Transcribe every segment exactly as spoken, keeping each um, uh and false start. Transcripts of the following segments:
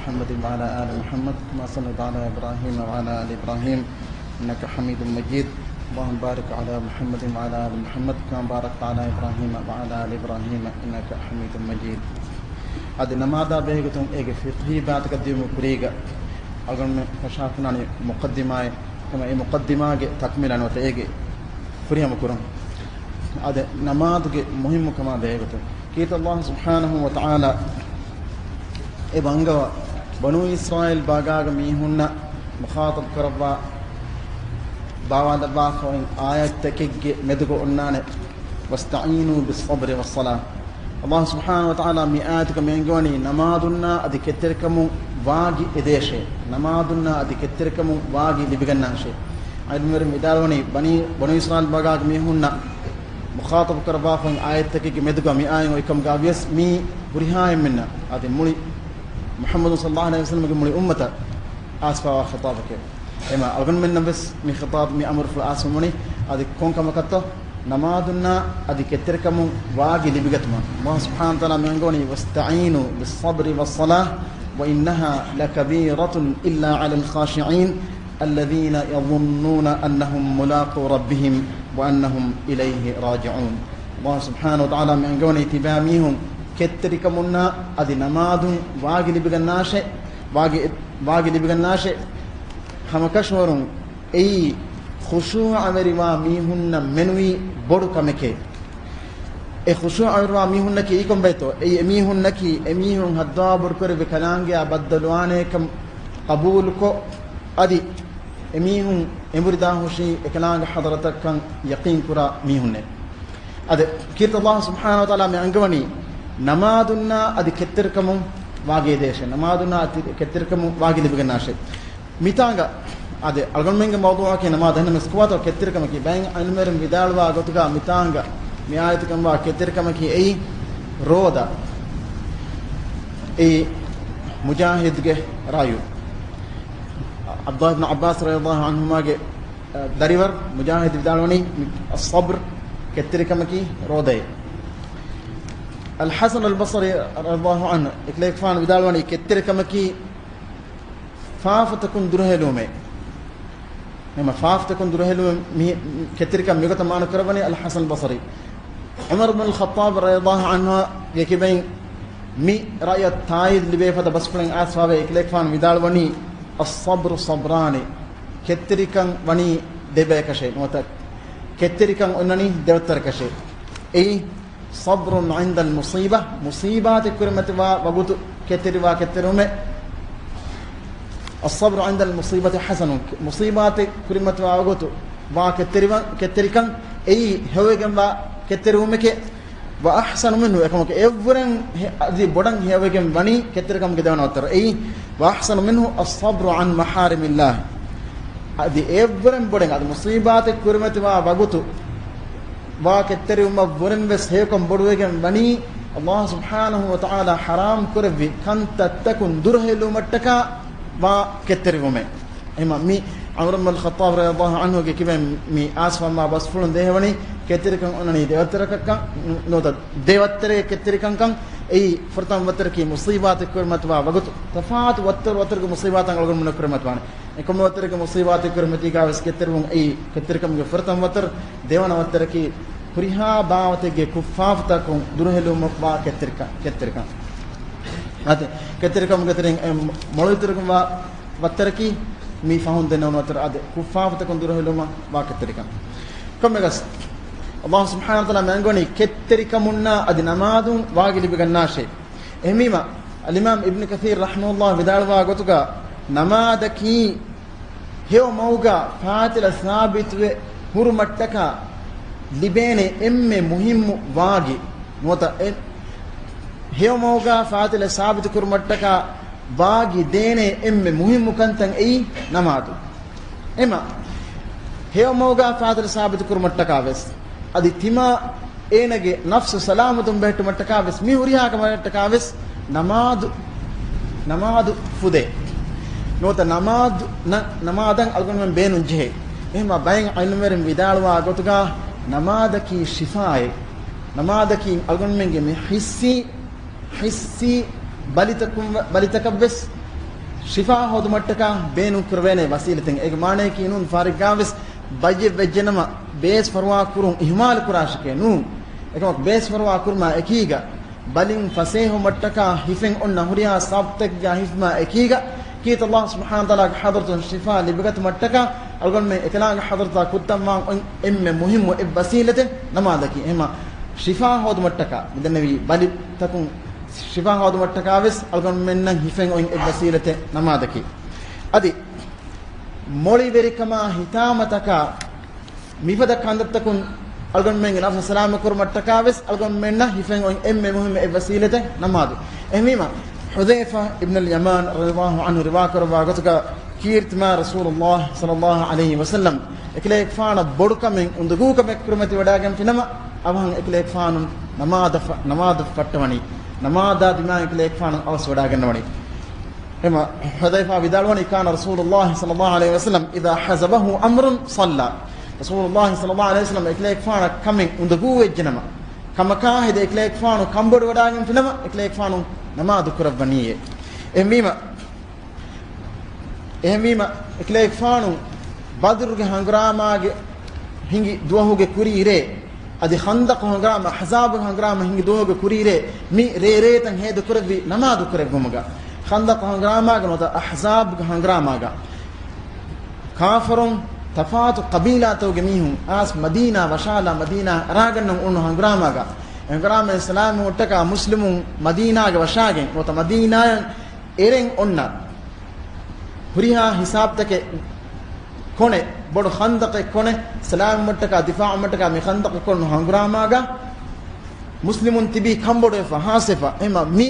محمد وعلى آل محمد كما صليت على إبراهيم وعلى آل إبراهيم إنك حميد مجيد. اللهم بارك على محمد وعلى آل محمد كما باركت على إبراهيم وعلى آل إبراهيم إنك حميد مجيد. އަދި ނަމާދާ ބެހޭގޮތުން އޭގެ ފިޤްހީ ބާތަކަށް ދިޔުމުގެ ކުރީގަ އަޅުގަނޑުމެން ފަށާފަނާނީ މުޤައްދިމާއެއް. އެކަމަ އެ މުޤައްދިމާގެ ތަކްމިލާ ނުވަތަ އޭގެ ފުރިހަމަ ކުރުން. އަދި ނަމާދުގެ މުހިއްމުކަމާ ބެހޭގޮތުން ކީރިތި ﷲ ސުބްޙާނަހޫ ވަތަޢާލާ އެ ބަންގަވަ ބަނޫ އިސްރާއީލް ބާގާގެ މީހުންނަށް މުޚާޠަބު ކުރައްވާ ބާވާލައްވާފައި އޮތް އާޔަތްތަކެއްގެ މެދުގަ އޮންނާނެ، "واستعينوا بالصبر والصلاة." ﷲ ސުބްޙާނަހޫ ވަތަޢާލާ މި އާޔަތުގަ މި އަންގަވަނީ ނަމާދުންނާ އަދި ކެތްތެރިކަމުން ވާގި އެދޭށޭ. ނަމާދުންނާ އަދި ކެތްތެރިކަމުން ވާގި ލިބިގަންނާށޭ. ޢިލްމުވެރިން ވިދާޅުވަނީ ބަނީ، ބަނޫ އިސްރާއީލް ބާގާގެ މީހުންނަށް މުޚާޠަބު ކުރައްވާފައި އޮތް އާޔަތްތަކެއްގެ މެދުގަ މި އާޔަތް އޮތްކަމުގަ ވިޔަސް މީ ހުރިހާ އެންމެންނަށް އަދި މުޅި މުޙައްމަދު ޞައްލައްލާހު ޢަލައިހި ވަސައްލަމްގެ މުޅި އުއްމަތަށް އާސްފާވާ ޚިޠާބެކޭ. އެމަ އަޅުގަނޑުމެންނަށް ވެސް މި ޚިޠާބު މި އަމުރުފުޅު އާސްވަމުނީ އަދި ކޮން ކަމަކަށްތޯ؟ ނަމާދުންނާ އަދި ކެތްތެރިކަމުން ވާގި ލިބިގަތުމަށް. ﷲ ސުބްޙާނަހޫ ވަތަޢާލާ މި އަންގަވަނީ، "واستعينوا بالصبر والصلاة وإنها لكبيرة إلا على الخاشعين الذين يظنون أنهم ملاقو ربهم وأنهم إليه راجعون." ﷲ ސުބްޙާނަހޫ ވަތަޢާލާ މި އަންގަވަނީ ތިބާ މީހުން ކެތްތެރިކަމުންނާ އަދި ނަމާދުން ވާގި ލިބިގަންނާށޭ، ވާގި، ވާގި ލިބިގަންނާށޭ. ހަމަކަށަވަރުން އެއީ ޚުޝޫޢަވެރިވާ މީހުންނަށް މެނުވީ ބޮޑު ކަމެކޭ. އެ ޚުޝޫޢަވެރިވާ މީހުންނަކީ އެއީ ކޮންބައެއްތޯ؟ އެއީ އެމީހުންނަކީ، އެމީހުން ހައްދަވާ ބޮޑުކުރެއްވި ކަލާނގެއާ ބައްދަލުވާނޭކަން ޤަބޫލުކޮށް، އަދި އެމީހުން އެނބުރިދާ ހުށީ އެކަލާނގެ ޙަޟްރަތަށްކަން ޔަޤީންކުރާ މީހުންނޭ. އަދި ކީރިތި ﷲ ސުބްޙާނަހޫ ވަތަޢާލާ މި އަންގަވަނީ ނަމާދުންނާ އަދި ކެތްތެރިކަމުން ވާގި އެދޭށޭ. ނަމާދުންނާ އަދި ކެތްތެރިކަމުން ވާގި ލިބިގަންނާށޭ. މިތާނގަ އަދި އަޅުގަނޑުމެންގެ މައުޟޫޢަކީ ނަމާދު. އެހެންނަމަވެސް ކޮބާތޯ ކެތްތެރިކަމަކީ؟ ބައެއް ޢިލްމުވެރިން ވިދާޅުވާ ގޮތުގަ މިތާނގަ މި އާޔަތުގަ އަންވާ ކެތްތެރިކަމަކީ އެއީ ރޯދަ. އެއީ މުޖާހިދުގެ ރާޔު. ޢަބްދުﷲ ބިން ޢައްބާސް ރަޟިޔަﷲ ޢަންހުމާގެ ދަރިވަރު މުޖާހިދު ވިދާޅުވަނީ، އައްޞަބްރު، ކެތްތެރިކަމަކީ ރޯދައޭ. އަލްޙަސަން އަލްބަޞްރީ ރަޟިޔަﷲ ޢަންހު އެކަލޭގެފާނު ވިދާޅުވަނީ ކެތްތެރިކަމަކީ ފާފަތަކުން ދުރުހެލުމޭ. އެމަ ފާފަތަކުން ދުރުހެލުމޭ މި ކެތްތެރިކަން މިގޮތަށް މާނަ ކުރައްވަނީ އަލްޙަސަން ބަޞްރީ. ޢުމަރު ބިން އަލްޚައްޠާބް ރަޟިޔަﷲ ޢަންހުގެ ކިބައިން މި ރައްޔަށް ތާއީދު ލިބޭ ފަދަ ބަސްފުޅެއް އާސްވާވެ އެކަލޭގެފާނު ވިދާޅުވަނީ، "އައްޞަބްރު ޞަބްރާނި." ކެތްތެރިކަން ވަނީ ދެބަޔަކަށޭ ނުވަތަ ކެތްތެރިކަން އޮންނަނީ ދެވައްތަރަކަށޭ. އެއީ، "ޞަބްރުން ޢިންދަލް މުޞީބަ." މުޞީބާތެއް ކުރިމަތިވާ ވަގުތު ކެތްތެރިވާ ކެތްތެރިވުމެއް. "އައްޞަބްރު ޢިންދަލް މުޞީބަތި ޙަސަނުން." މުޞީބާތެއް ކުރިމަތިވާ ވަގުތު ވާ ކެތްތެރިވަ-، ކެތްތެރިކަން އެއީ ހެޔޮވެގެންވާ ކެތްތެރިވުމެކޭ. "ވަ އަޙްސަނު މިންހު." އެކަމަކު އެއަށްވުރެން ހެ-، އަދި ބޮޑަށް ހެޔޮވެގެން ވަނީ ކެތްތެރިކަމުގެ ދެވަނަ ވައްތަރު. އެއީ، "ވަ އަޙްސަނު މިންހު އައްޞަބްރު ޢަން މަޙާރިމިﷲ." އަދި އެއަށްވުރެން ބޮޑެއް އަދި މުޞީބާތެއް ކުރިމަތިވާ ވަގުތު ވާ ކެތްތެރިވުމަށްވުރެން ވެސް ހެޔޮކަން ބޮޑުވެގެން ވަނީ، ﷲ ސުބްޙާނަހޫ ވަތަޢާލާ ޙަރާމް ކުރެއްވި ކަންތައްތަކުން ދުރުހެލުމަށްޓަކާ ވާ ކެތްތެރިވުމެއް. އެހެންމަ މި ޢުމަރު ބިން އަލްޚައްޠާބް ރަޟިޔަﷲ ޢަންހުގެ ކިބައިން މި އާސްވާ ބަސްފުޅުން ދޭހަވަނީ ކެތްތެރިކަން އޮންނަނީ ދެވައްތަރަކަށްކަން، ނުވަތަ ދެވައްތަރެއް ކެތްތެރިކަންކަން. އެއީ ފުރަތަމަ ވައްތަރަކީ މުޞީބާތެއް ކުރިމަތިވާ ވަގުތު، ތަފާތު ވައްތަރު ވައްތަރުގެ މުޞީބާތައް އަޅުގަނޑުމެންނަށް ކުރިމަތިވާނެ. އެކަމަކު ވައްތަރެއްގެ މުޞީބާތެއް ކުރިމަތީގާވެސް ކެތްތެރިވުން އެއީ ކެތްތެރިކަމުގެ ފުރަތަމަ ވައްތަރު. ދެވަނަ ވައްތަރަކީ ހުރިހާ ބާވަތެއްގެ ކުށްފާފަތަކުން ދުރުހެލުމަށްވާ ކެތްތެރިކަން، ކެތްތެރިކަން. އަދި ކެތްތެރިކަމުގެ ތެރެއިން އެ މޮޅު ވައްތަރަކީ މި ފަހުން ދެންނެވުނު ވައްތަރު އަދި ކުށްފާފަތަކުން ދުރުހެލުމަށް ވާ ކެތްތެރިކަން. ކޮންމެއަކަސް، ﷲ ސުބްޙާނަހޫ ވަތަޢާލާ މި އަންގަވަނީ ކެތްތެރިކަމުންނާ އަދި ނަމާދުން ވާގި ލިބިގަންނާށޭ. އެހެންވީމަ، އަލްއިމާމް އިބްނު ކަޘީރް ރަޙިމަހުﷲ ވިދާޅުވާ ގޮތުގަ، ނަމާދަކީ ހެޔޮ މަގުގަ ފާތިލަ ސާބިތުވެ ހުރުމަށްޓަކާ ލިބޭނެ އެންމެ މުހިއްމު ވާގި ނުވަތަ އެ ހެޔޮ މަގުގަ ފާތިލަ ސާބިތު ކުރުމަށްޓަކާ ވާގި ދޭނެ އެންމެ މުހިއްމު ކަންތައް އެއީ ނަމާދު. އެމަ ހެޔޮ މަގުގަ ފާތިލަ ސާބިތު ކުރުމަށްޓަކާ ވެސް އަދި ތިމާ އޭނަގެ ނަފްސު ސަލާމަތުން ބެހެއްޓުމަށްޓަކާ ވެސް، މި ހުރިހާ ކަމަށްޓަކާ ވެސް ނަމާދު، ނަމާދު ފުދޭ. ނުވަތަ ނަމާދު، ނަ-، ނަމާދަށް އަޅުގަނޑުމެން ބޭނުން ޖެހޭ. އެހެންމަ ބައެއް ޢިލްމުވެރިން ވިދާޅުވާ ގޮތުގަ ނަމާދަކީ ޝިފާއެއް. ނަމާދަކީ އަޅުގަނޑުމެންގެ މި ޙިއްސީ، ޙިއްސީ ބަލިތަކުން، ބަލިތަކަށް ވެސް ޝިފާ ހޯދުމަށްޓަކާ ބޭނުން ކުރެވޭނެ ވަސީލަތެއް. އޭގެ މާނަޔަކީ ނޫން ފާރިގާވެސް ބައްޔެއް ވެއްޖެނަމަ ބޭސް ފަރުވާ ކުރުން އިހުމާލު ކުރާށެކޭ ނޫން. އެކަމަކު ބޭސް ފަރުވާ ކުރުމާ އެކީގަ ބަލިން ފަސޭހުމަށްޓަކާ ހިފެން އޮންނަ ހުރިހާ ސަބަބުތަކެއްގާ ހިފުމާ އެކީގަ ކީރިތި ﷲ ސުބްޙާނަހޫ ވަތަޢާލާގެ ޙަޟްރަތުން ޝިފާ ލިބިގަތުމަށްޓަކާ އަޅުގަނޑުމެން އެކަލާނގެ ޙަޟްރަތާ ކުއްތަންވާން އޮތް އެންމެ މުހިއްމު އެއް ވަސީލަތެއް ނަމާދަކީ. އެހެމަ ޝިފާ ހޯދުމަށްޓަކާ މިދެންނެވި ބަލިތަކުން ޝިފާ ހޯދުމަށްޓަކާވެސް އަޅުގަނޑުމެންނަށް ހިފެން އޮތް އެއް ވަސީލަތެއް ނަމާދަކީ. އަދި މޮޅިވެރިކަމާ ހިތާމަތަކާ މިފަދަ ކަންތައްތަކުން އަޅުގަނޑުމެންގެ ނަފްސަށް ސަލާމަތް ކުރުމަށްޓަކާވެސް އަޅުގަނޑުމެންނަށް ހިފެން އޮތް އެންމެ މުހިއްމު އެއް ވަސީލަތެއް ނަމާދު. އެހެންވީމަ، ޙުޛައިފާ އިބްނުލް ޔަމާން ރަޟިޔަﷲ ޢަންހު ރިވާކުރައްވާ ގޮތުގަ ކީރިތިމާ ރަސޫލުﷲ ޞައްލަﷲ ޢަލައިހި ވަސައްލަމް އެކަލޭގެފާނަށް ބޮޑުކަމެއް އުނދަގޫކަމެއް ކުރިމަތިވެވަޑައިގެންފިނަމަ، އަވަހަށް އެކަލޭގެފާނު ނަމާދަށް ފަ-، ނަމާދަށް ފައްޓަވަނީ. ނަމާދާ ދިމާއިން އެކަލޭގެފާނު އަވަސްވެވަޑައިގަންނަވަނީ. އެހެމަ ޙުޛައިފާ ވިދާޅުވަނީ، كان رسول الله صلى الله عليه وسلم إذا حزبه أمر صلى. ރަސޫލުﷲ ޞައްލަﷲ ޢަލައިހި ވަސައްލަމް އެކަލޭގެފާނަށް ކަމެއް އުނދަގޫވެއްޖެނަމަ، ކަމަކާ ހެދި އެކަލޭގެފާނު ކަންބޮޑުވެވަޑައިގެންފިނަމަ، އެކަލޭގެފާނު ނަމާދު ކުރައްވަނީއޭ. އެހެންވީމަ، އެހެންވީމަ، އެކަލޭގެފާނު ބަދުރުގެ ހަނގުރާމާގެ ހިނގި ދުވަހުގެ ކުރީ ރޭ، އަދި ޚަންދަޤު ހަނގުރާމަ، އަޙްޒާބު ހަނގުރާމަ ހިނގި ދުވަހުގެ ކުރީ ރޭ، މި ރޭ ރޭތައް ހޭދަކުރެއްވީ ނަމާދު ކުރެއްވުމުގަ. ޚަންދަޤު ހަނގުރާމާގެ ނުވަތަ އަޙްޒާބުގެ ހަނގުރާމާގަ ކާފަރުން ތަފާތު ޤަބީލާތަކުގެ މީހުން އާސް މަދީނާ ވަށާލާ މަދީނާ އަރާގަންނަން އުޅުނު ހަނގުރާމާގަ، އެ ހަނގުރާމައިން ސަލާމަތްވުމަށްޓަކާ މުސްލިމުން މަދީނާގެ ވަށާގެން ނުވަތަ މަދީނާއަށް އެރެން އޮންނަ ހުރިހާ ހިސާބުތަކެއް ކޮނެ، ބޮޑު ޚަންދަޤެއް ކޮނެ، ސަލާމަތްވުމަށްޓަކާ، ދިފާޢުވުމަށްޓަކާ މި ޚަންދަޤު ކޮން ހަނގުރާމާގަ މުސްލިމުން ތިބީ ކަންބޮޑުވެފަ، ހާސްވެފަ. އެހެމަ މި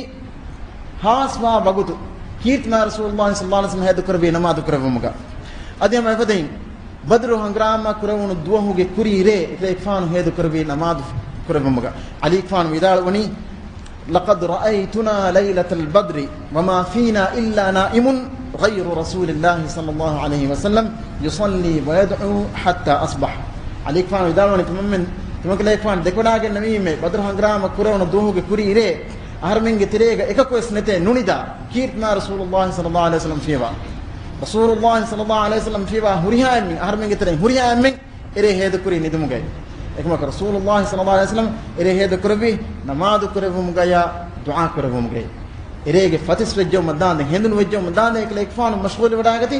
ހާސްވާ ވަގުތު ކީރިތިމާ ރަސޫލުﷲ ޞައްލަﷲ ޢަލައިހި ވަސައްލަމް ހޭދަކުރެއްވީ ނަމާދު ކުރެއްވުމުގަ. އަދި ހަމަ އެފަދައިން ބަދުރު ހަނގުރާމާ ކުރެވުނު ދުވަހުގެ ކުރީ ރޭ އެކަލޭގެފާނު ހޭދަކުރެއްވީ ނަމާދު ކުރެއްވުމުގަ. ޢަލީގެފާނު ވިދާޅުވަނީ، لقد رأيتنا ليلة البدر وما فينا إلا نائم غير رسول الله صلى الله عليه وسلم يصلي ويدعو حتى أصبح. ޢަލީގެފާނު ވިދާޅުވަނީ، ތިމަންމެން، ތިމަންކަލޭގެފާނު ދެކެވަޑައިގެންނެވީމޭ ބަދުރު ހަނގުރާމަ ކުރެވުނު ދުވަހުގެ ކުރީ ރޭ، އަހަރުމެންގެ ތެރޭގަ އެކަކުވެސް ނެތޭ ނުނިދާ، ކީރިތިމާ ރަސޫލުﷲ ޞައްލަﷲ ޢަލައިހި ވަސައްލަމް ފިޔަވާ. ރަސޫލުﷲ ޞައްލަﷲ ޢަލައިހި ވަސައްލަމް ފިޔަވާ ހުރިހާ އެންމެން، އަހަރުމެންގެ ތެރެއިން ހުރިހާ އެންމެން އެރޭ ހޭދަކުރީ ނިދުމުގައި. އެކަމަކު ރަސޫލުﷲ ޞައްލަﷲ ޢަލައިހި ވަސައްލަމް އެރޭ ހޭދަކުރެއްވީ ނަމާދު ކުރެއްވުމުގަޔާ ދުޢާ ކުރެއްވުމުގައި. އެރޭގެ ފަތިސް ވެއްޖެއްޔާ ދާންދެން، ހެނދުނު ވެއްޖެއްޔާ ދާންދެން އެކަލޭގެފާނު މަޝްޣޫލުވެވަޑައިގަތީ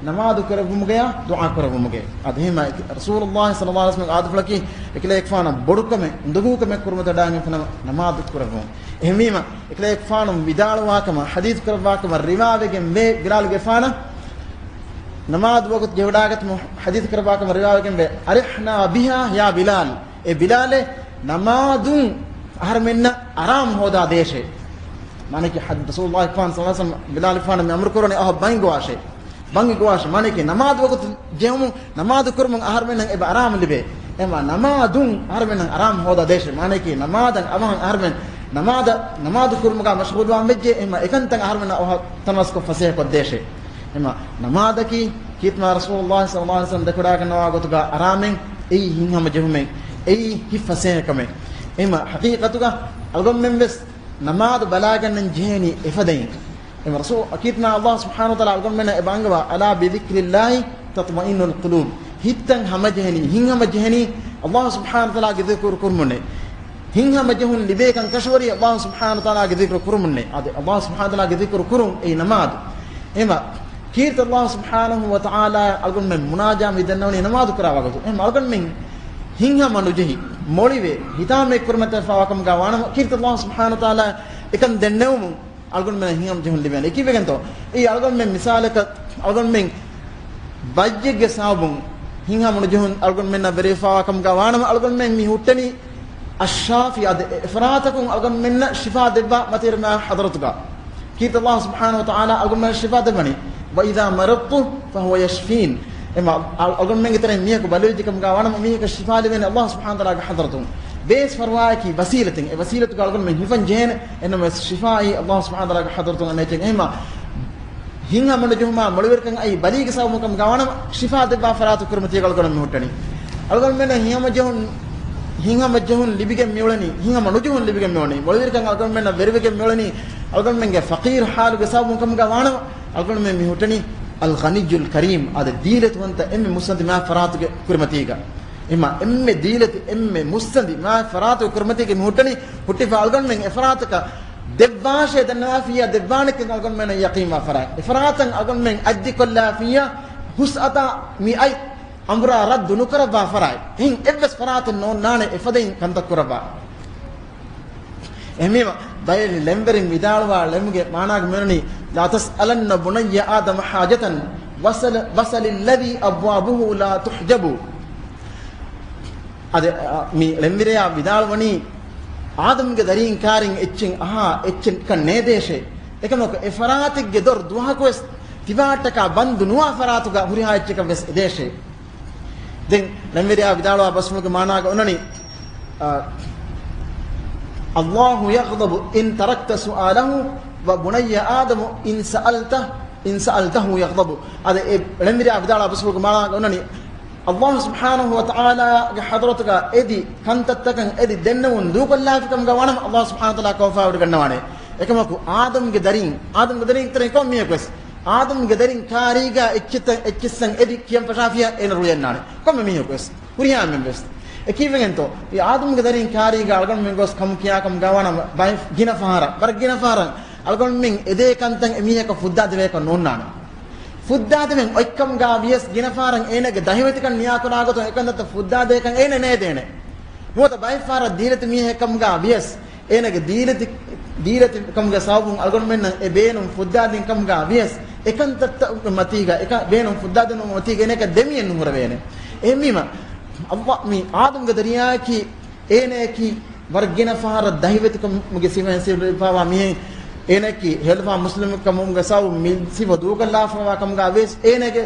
ނަމާދު ކުރެއްވުމުގަޔާ ދުޢާ ކުރެއްވުމުގައި. އަދި އެހެމަ ރަސޫލުﷲ ޞައްލަﷲ ޢަލައިހި ވަސައްލަމްގެ އާދަތުފުޅަކީ އެކަލޭގެފާނަށް ބޮޑުކަމެއް، އުނދަގޫކަމެއް ކުރުމަށް ވަޑައިގެންފިނަމަ ނަމާދު ކުރެއްވުން. އެހެންވީމަ، އެކަލޭގެފާނު ވިދާޅުވާކަމަށް، ޙަދީޘް ކުރައްވާކަމަށް ރިވާވެގެން ވޭ، ބިލާލުގެފާނަށް ނަމާދު ވަގުތު ޖެހިވަޑައިގަތުމު ޙަދީޘް ކުރައްވާކަމަށް ރިވާވެގެން ވޭ، أرحنا بها يا بلال، އޭ ބިލާލޭ، ނަމާދުން އަހަރުމެންނަށް އަރާމު ހޯދާ ދޭށޭ. މާނައަކީ ޙަދީޘް ރަސޫލުﷲ ޞައްލަﷲ ޢަލައިހި ވަސައްލަމް ބިލާލުގެފާނަށް މި އަމުރު ކުރަނީ އަހަރު ބަނގި ގޮވާށޭ. ބަނގި ގޮވާށޭ. މާނައަކީ ނަމާދު ވަގުތު ޖެހުމުން، ނަމާދު ކުރުމުން އަހަރުމެންނަށް އެބަ އަރާމު ލިބޭ. އެހެމަ ނަމާދުން އަހަރުމެންނަށް އަރާމު ހޯދާ ދޭށޭ. މާނައަކީ ނަމާދަށް އަވަހަށް އަހަރުމެން ނަމާދަ، ނަމާދު ކުރުމުގަ މަޝްޣޫލުވާން ވެއްޖެ، އެހެމަ އެކަންތައް އަހަރުމެންނަށް އަވަހަށް ތަނަވަސްކޮށް ފަސޭހަކޮށްދޭށޭ. އެހެމަ ނަމާދަކީ ކީރިތިމާ ރަސޫލުﷲ ޞައްލަﷲ ޢަލައިހި ވަސައްލަމް ދެކެވަޑައިގަންނަވާ ގޮތުގަ އަރާމެއް، އެއީ ހިތްހަމަޖެހުމެއް، އެއީ ހިތް ފަސޭހަކަމެއް. އެހެމަ ޙަޤީޤަތުގަ އަޅުގަނޑުމެން ވެސް ނަމާދު ބަލާގަންނަން ޖެހޭނީ އެފަދައިން. އެހެމަ ރަސޫލު، ކީރިތިމާ ﷲ ސުބްޙާނަހޫ ވަތަޢާލާ އަޅުގަނޑުމެންނަށް އެބަ އަންގަވާ، ألا بذكر الله تطمئن القلوب. ހިތްތައް ހަމަޖެހެނީ، ހިތްހަމަޖެހެނީ ﷲ ސުބްޙާނަހޫ ވަތަޢާލާގެ ޛިކުރު ކުރުމުންނޭ. ހިތްހަމަޖެހުން ލިބޭކަން ކަށަވަރީ ﷲ ސުބްޙާނަހޫ ވަތަޢާލާގެ ޛިކުރު ކުރުމުންނޭ. އާދެ، ﷲ ސުބްޙާނަހޫ ވަތަޢާލާގެ ޛިކުރު ކުރުން އެއީ ނަމާދު. އެހެމަ ކީރިތި ﷲ ސުބްޙާނަހޫ ވަތަޢާލާ އަޅުގަނޑުމެން މުނާޖާ މި ދަންނަވަނީ ނަމާދު ކުރާ ވަގުތު. އެހެމަ އަޅުގަނޑުމެން ހިތްހަމަ ނުޖެހި، މޮޅިވެ، ހިތާމައެއް ކުރުމަށް ތަފާވާކަމުގަ ވާނަމަ، ކީރިތި ﷲ ސުބްޙާނަހޫ ވަތަޢާލާ އެކަން ދެންނެވުމުން އަޅުގަނޑުމެން ހިތްހަމަ ޖެހުން ލިބޭނެ. އެކީ ވެގެންތޯ؟ އެއީ އަޅުގަނޑުމެން މިސާލަކަށް އަޅުގަނޑުމެން ބައްޔެއްގެ ސަބަބުން ހިތްހަމަ ނުޖެހުން އަޅުގަނޑުމެންނަށް ވެރިވެފަވާ ކަމުގަ ވާނަމަ، އަޅުގަނޑުމެން މި ހުއްޓެނީ އައްޝާފީ، އަދި އެ އެފްރާތަކުން އަޅުގަނޑުމެންނަށް ޝިފާ ދެއްވާ މަތިވެރިމާ ޙަޟްރަތުގަ. ކީރިތި ﷲ ސުބްޙާނަހޫ ވަތަޢާލާ އަޅުގަނޑުމެންނަށް ޝިފާ ދެއްވަނީ، وإذا مرضت فهو يشفين. އެމަ، އަ-، އަޅުގަނޑުމެންގެ ތެރެއިން މީހަކު ބަލިވެއްޖެ ކަމުގަ ވާނަމަ، މީހަކަށް ޝިފާ ލިބޭނެ ﷲ ސުބްޙާނަހޫ ވަތަޢާލާގެ ޙަޟްރަތުން. ބޭސް ފަރުވާއަކީ ވަސީލަތެއް. އެ ވަސީލަތުގަ އަޅުގަނޑުމެން ހިފަން ޖެހޭނެ. އެހެންނަމަވެސް ޝިފާއީ ﷲ ސުބްޙާނަހޫ ވަތަޢާލާގެ ޙަޟްރަތުން އަންނަ އެއްޗެއް. އެހެމަ ހިތްހަމަ ނުޖެހުމާ މޮޅިވެރިކަން އައީ ބަލީގެ ސަބަބުން ކަމުގަ ވާނަމަ، ޝިފާ ދެއްވާ ފަރާތު ކުރުމަތީގަ އަޅުގަނޑު މި ހުއްޓަނީ. އަޅުގަނޑުމެންނަށް ހިތްހަމަ ޖެހުން، ހިތްހަމަ ޖެހުން ލިބިގެން މިއުޅެނީ، ހިތްހަމަ ނުޖެހުން ލިބިގެން މިއުޅެނީ، މޮޅިވެރިކަން އަޅުގަނޑުމެންނަށް ވެރިވެގެން މިއުޅެނީ، އަޅުގަނޑުމެންގެ ފަޤީރު ޙާލުގެ ސަބަބުން ކަމުގަ ވާނަމަ، އަޅުގަނޑުމެން މި ހުއްޓަނީ އަލްޣަނިއްޔުލް ކަރީމް، އާދެ، ދީލަތިވަންތަ އެންމެ މުއްސަނދި މާތް ފަރާތުގެ ކުރިމަތީގަ. އެމާ އެންމެ ދީލަތި އެންމެ މުއްސަނދި މާތް ފަރާތުގެ ކުރިމަތީގަ މި ހުއްޓަނީ. ހުއްޓިފަ އަޅުގަނޑުމެން އެފަރާތަކަށް ދެއްވާށޭ ދަންނަވާފިއްޔާ ދެއްވާނެކަން އަޅުގަނޑުމެންނަށް ޔަޤީންވާ ފަރާތް. އެފަރާތަށް އަޅުގަނޑުމެން އަތްދިއްކޮށްލާފިއްޔާ ހުސްއަތާ މި އަތް އަނބުރާ ރައްދު ނުކުރައްވާ ފަރާތް. އެހެން އެއްވެސް ފަރާތެއް ނޯންނާނެ އެފަދައިން ކަންތައް ކުރައްވާ. އެހެންވީމަ، ބައެއް ޅެންވެރިން ވިދާޅުވާ ޅެމުގެ މާނާގަ މިވަނީ، لا تسألن بني آدم حاجة، وسل، وسل الذي أبوابه لا تحجب. އަދި، އަ، މި ޅެންވެރިޔާ ވިދާޅުވަނީ، އާދަމްގެ ދަރީން ކާރިން އެއްޗެއް އަހާ، އެއްޗެއްކަން ނޭދޭށޭ. އެކަމަކު އެ ފަރާތެއްގެ ދޮރު ދުވަހަކުވެސް ތިބާއަށްޓަކާ ބަންދު ނުވާ ފަރާތުގަ ހުރިހާ އެއްޗަކަށް ވެސް އެދޭށޭ. ދެން ޅެންވެރިޔާ ވިދާޅުވާ ބަސްފުޅުގެ މާނާގަ އޮންނަނީ، އާ، الله يغضب إن تركت سؤاله، وبني آدم إن سألته، إن سألته يغضب. އާދެ، އެ ޅެންވެރިޔާ ވިދާޅުވާ ބަސްފުޅުގެ މާނާގަ އޮންނަނީ، ﷲ ސުބްޙާނަހޫ ވަތަޢާލާގެ ޙަޟްރަތުގަ އެދި ކަންތައްތަކަށް އެދި ދެންނެވުން ދޫކޮށްލާފިކަމުގަ ވާނަމަ ﷲ ސުބްޙާނަހޫ ވަތަޢާލާ ކޯފާވެރި ގަންނަވާނެ. އެކަމަކު އާދަމްގެ ދަރިން، އާދަމްގެ ދަރިން ތެރެއިން ކޮން މީހަކުވެސް އާދަމްގެ ދަރިން ކާރީގަ އެއްޗިއްތަ، އެއްޗިއްސަން އެދި ކިޔަން ފަށާފިޔާ އޭނަ ރުޅިއަންނާނެ. ކޮންމެ މީހަކުވެސް. ހުރިހާ އެންމެންވެސް. އެކީވެގެންތޯ؟ އެ އާދަމްގެ ދަރިން ކާރީގަ އަޅުގަނޑުމެން ގޮސް ކަމު ކިޔާކަމުގަ ވާނަމަ ބައެއް ގިނަ ފަހަރަށް، ވަރަށް ގިނަ ފަހަރަށް އަޅުގަނޑުމެން އެދޭ ކަންތައް އެމީހަކަށް ފުއްދާދެވޭކަށް ނޯންނާނެ. ފުއްދާދެވެން އޮތްކަމުގަ ވިޔަސް ގިނަ ފަހަރަށް އޭނަގެ ދަހިވެތިކަން ނިޔާކުރާ ގޮތުން އެކަންތައްތައް ފުއްދާދޭކަން އޭނަ ނޭދޭނެ. ނުވަތަ ބައެއް ފަހަރަށް ދީލަތި މީހެއްކަމުގަ ވިޔަސް އޭނަގެ ދީލަތި، ދީލަތި ކަމުގެ ސަބަބުން އަޅުގަނޑުމެންނަށް އެ ބޭނުން ފުއްދާދިން ކަމުގަ ވިޔަސް، އެކަންތައްތައް މަތީގަ، އެކަ، ބޭނުން ފުއްދާދިނުމުގެ މަތީގަ އޭނައަކަށް ދެމިއެއް ނުހުރެވޭނެ. އެހެންވީމަ، ﷲ، މި އާދަމްގެ ދަރިޔާއަކީ، އޭނައަކީ ވަރަށް ގިނަ ފަހަރަށް ދަހިވެތިކަމުގެ ސިފައިން ސިފަވާ މީހެއް. އޭނައަކީ ހެޔޮލަފާ މުސްލިމު ކަމުގެ ސަބަބުން މި ސިފަ ދޫކޮށްލާފަވާ ކަމުގަ ވިޔަސް، އޭނަގެ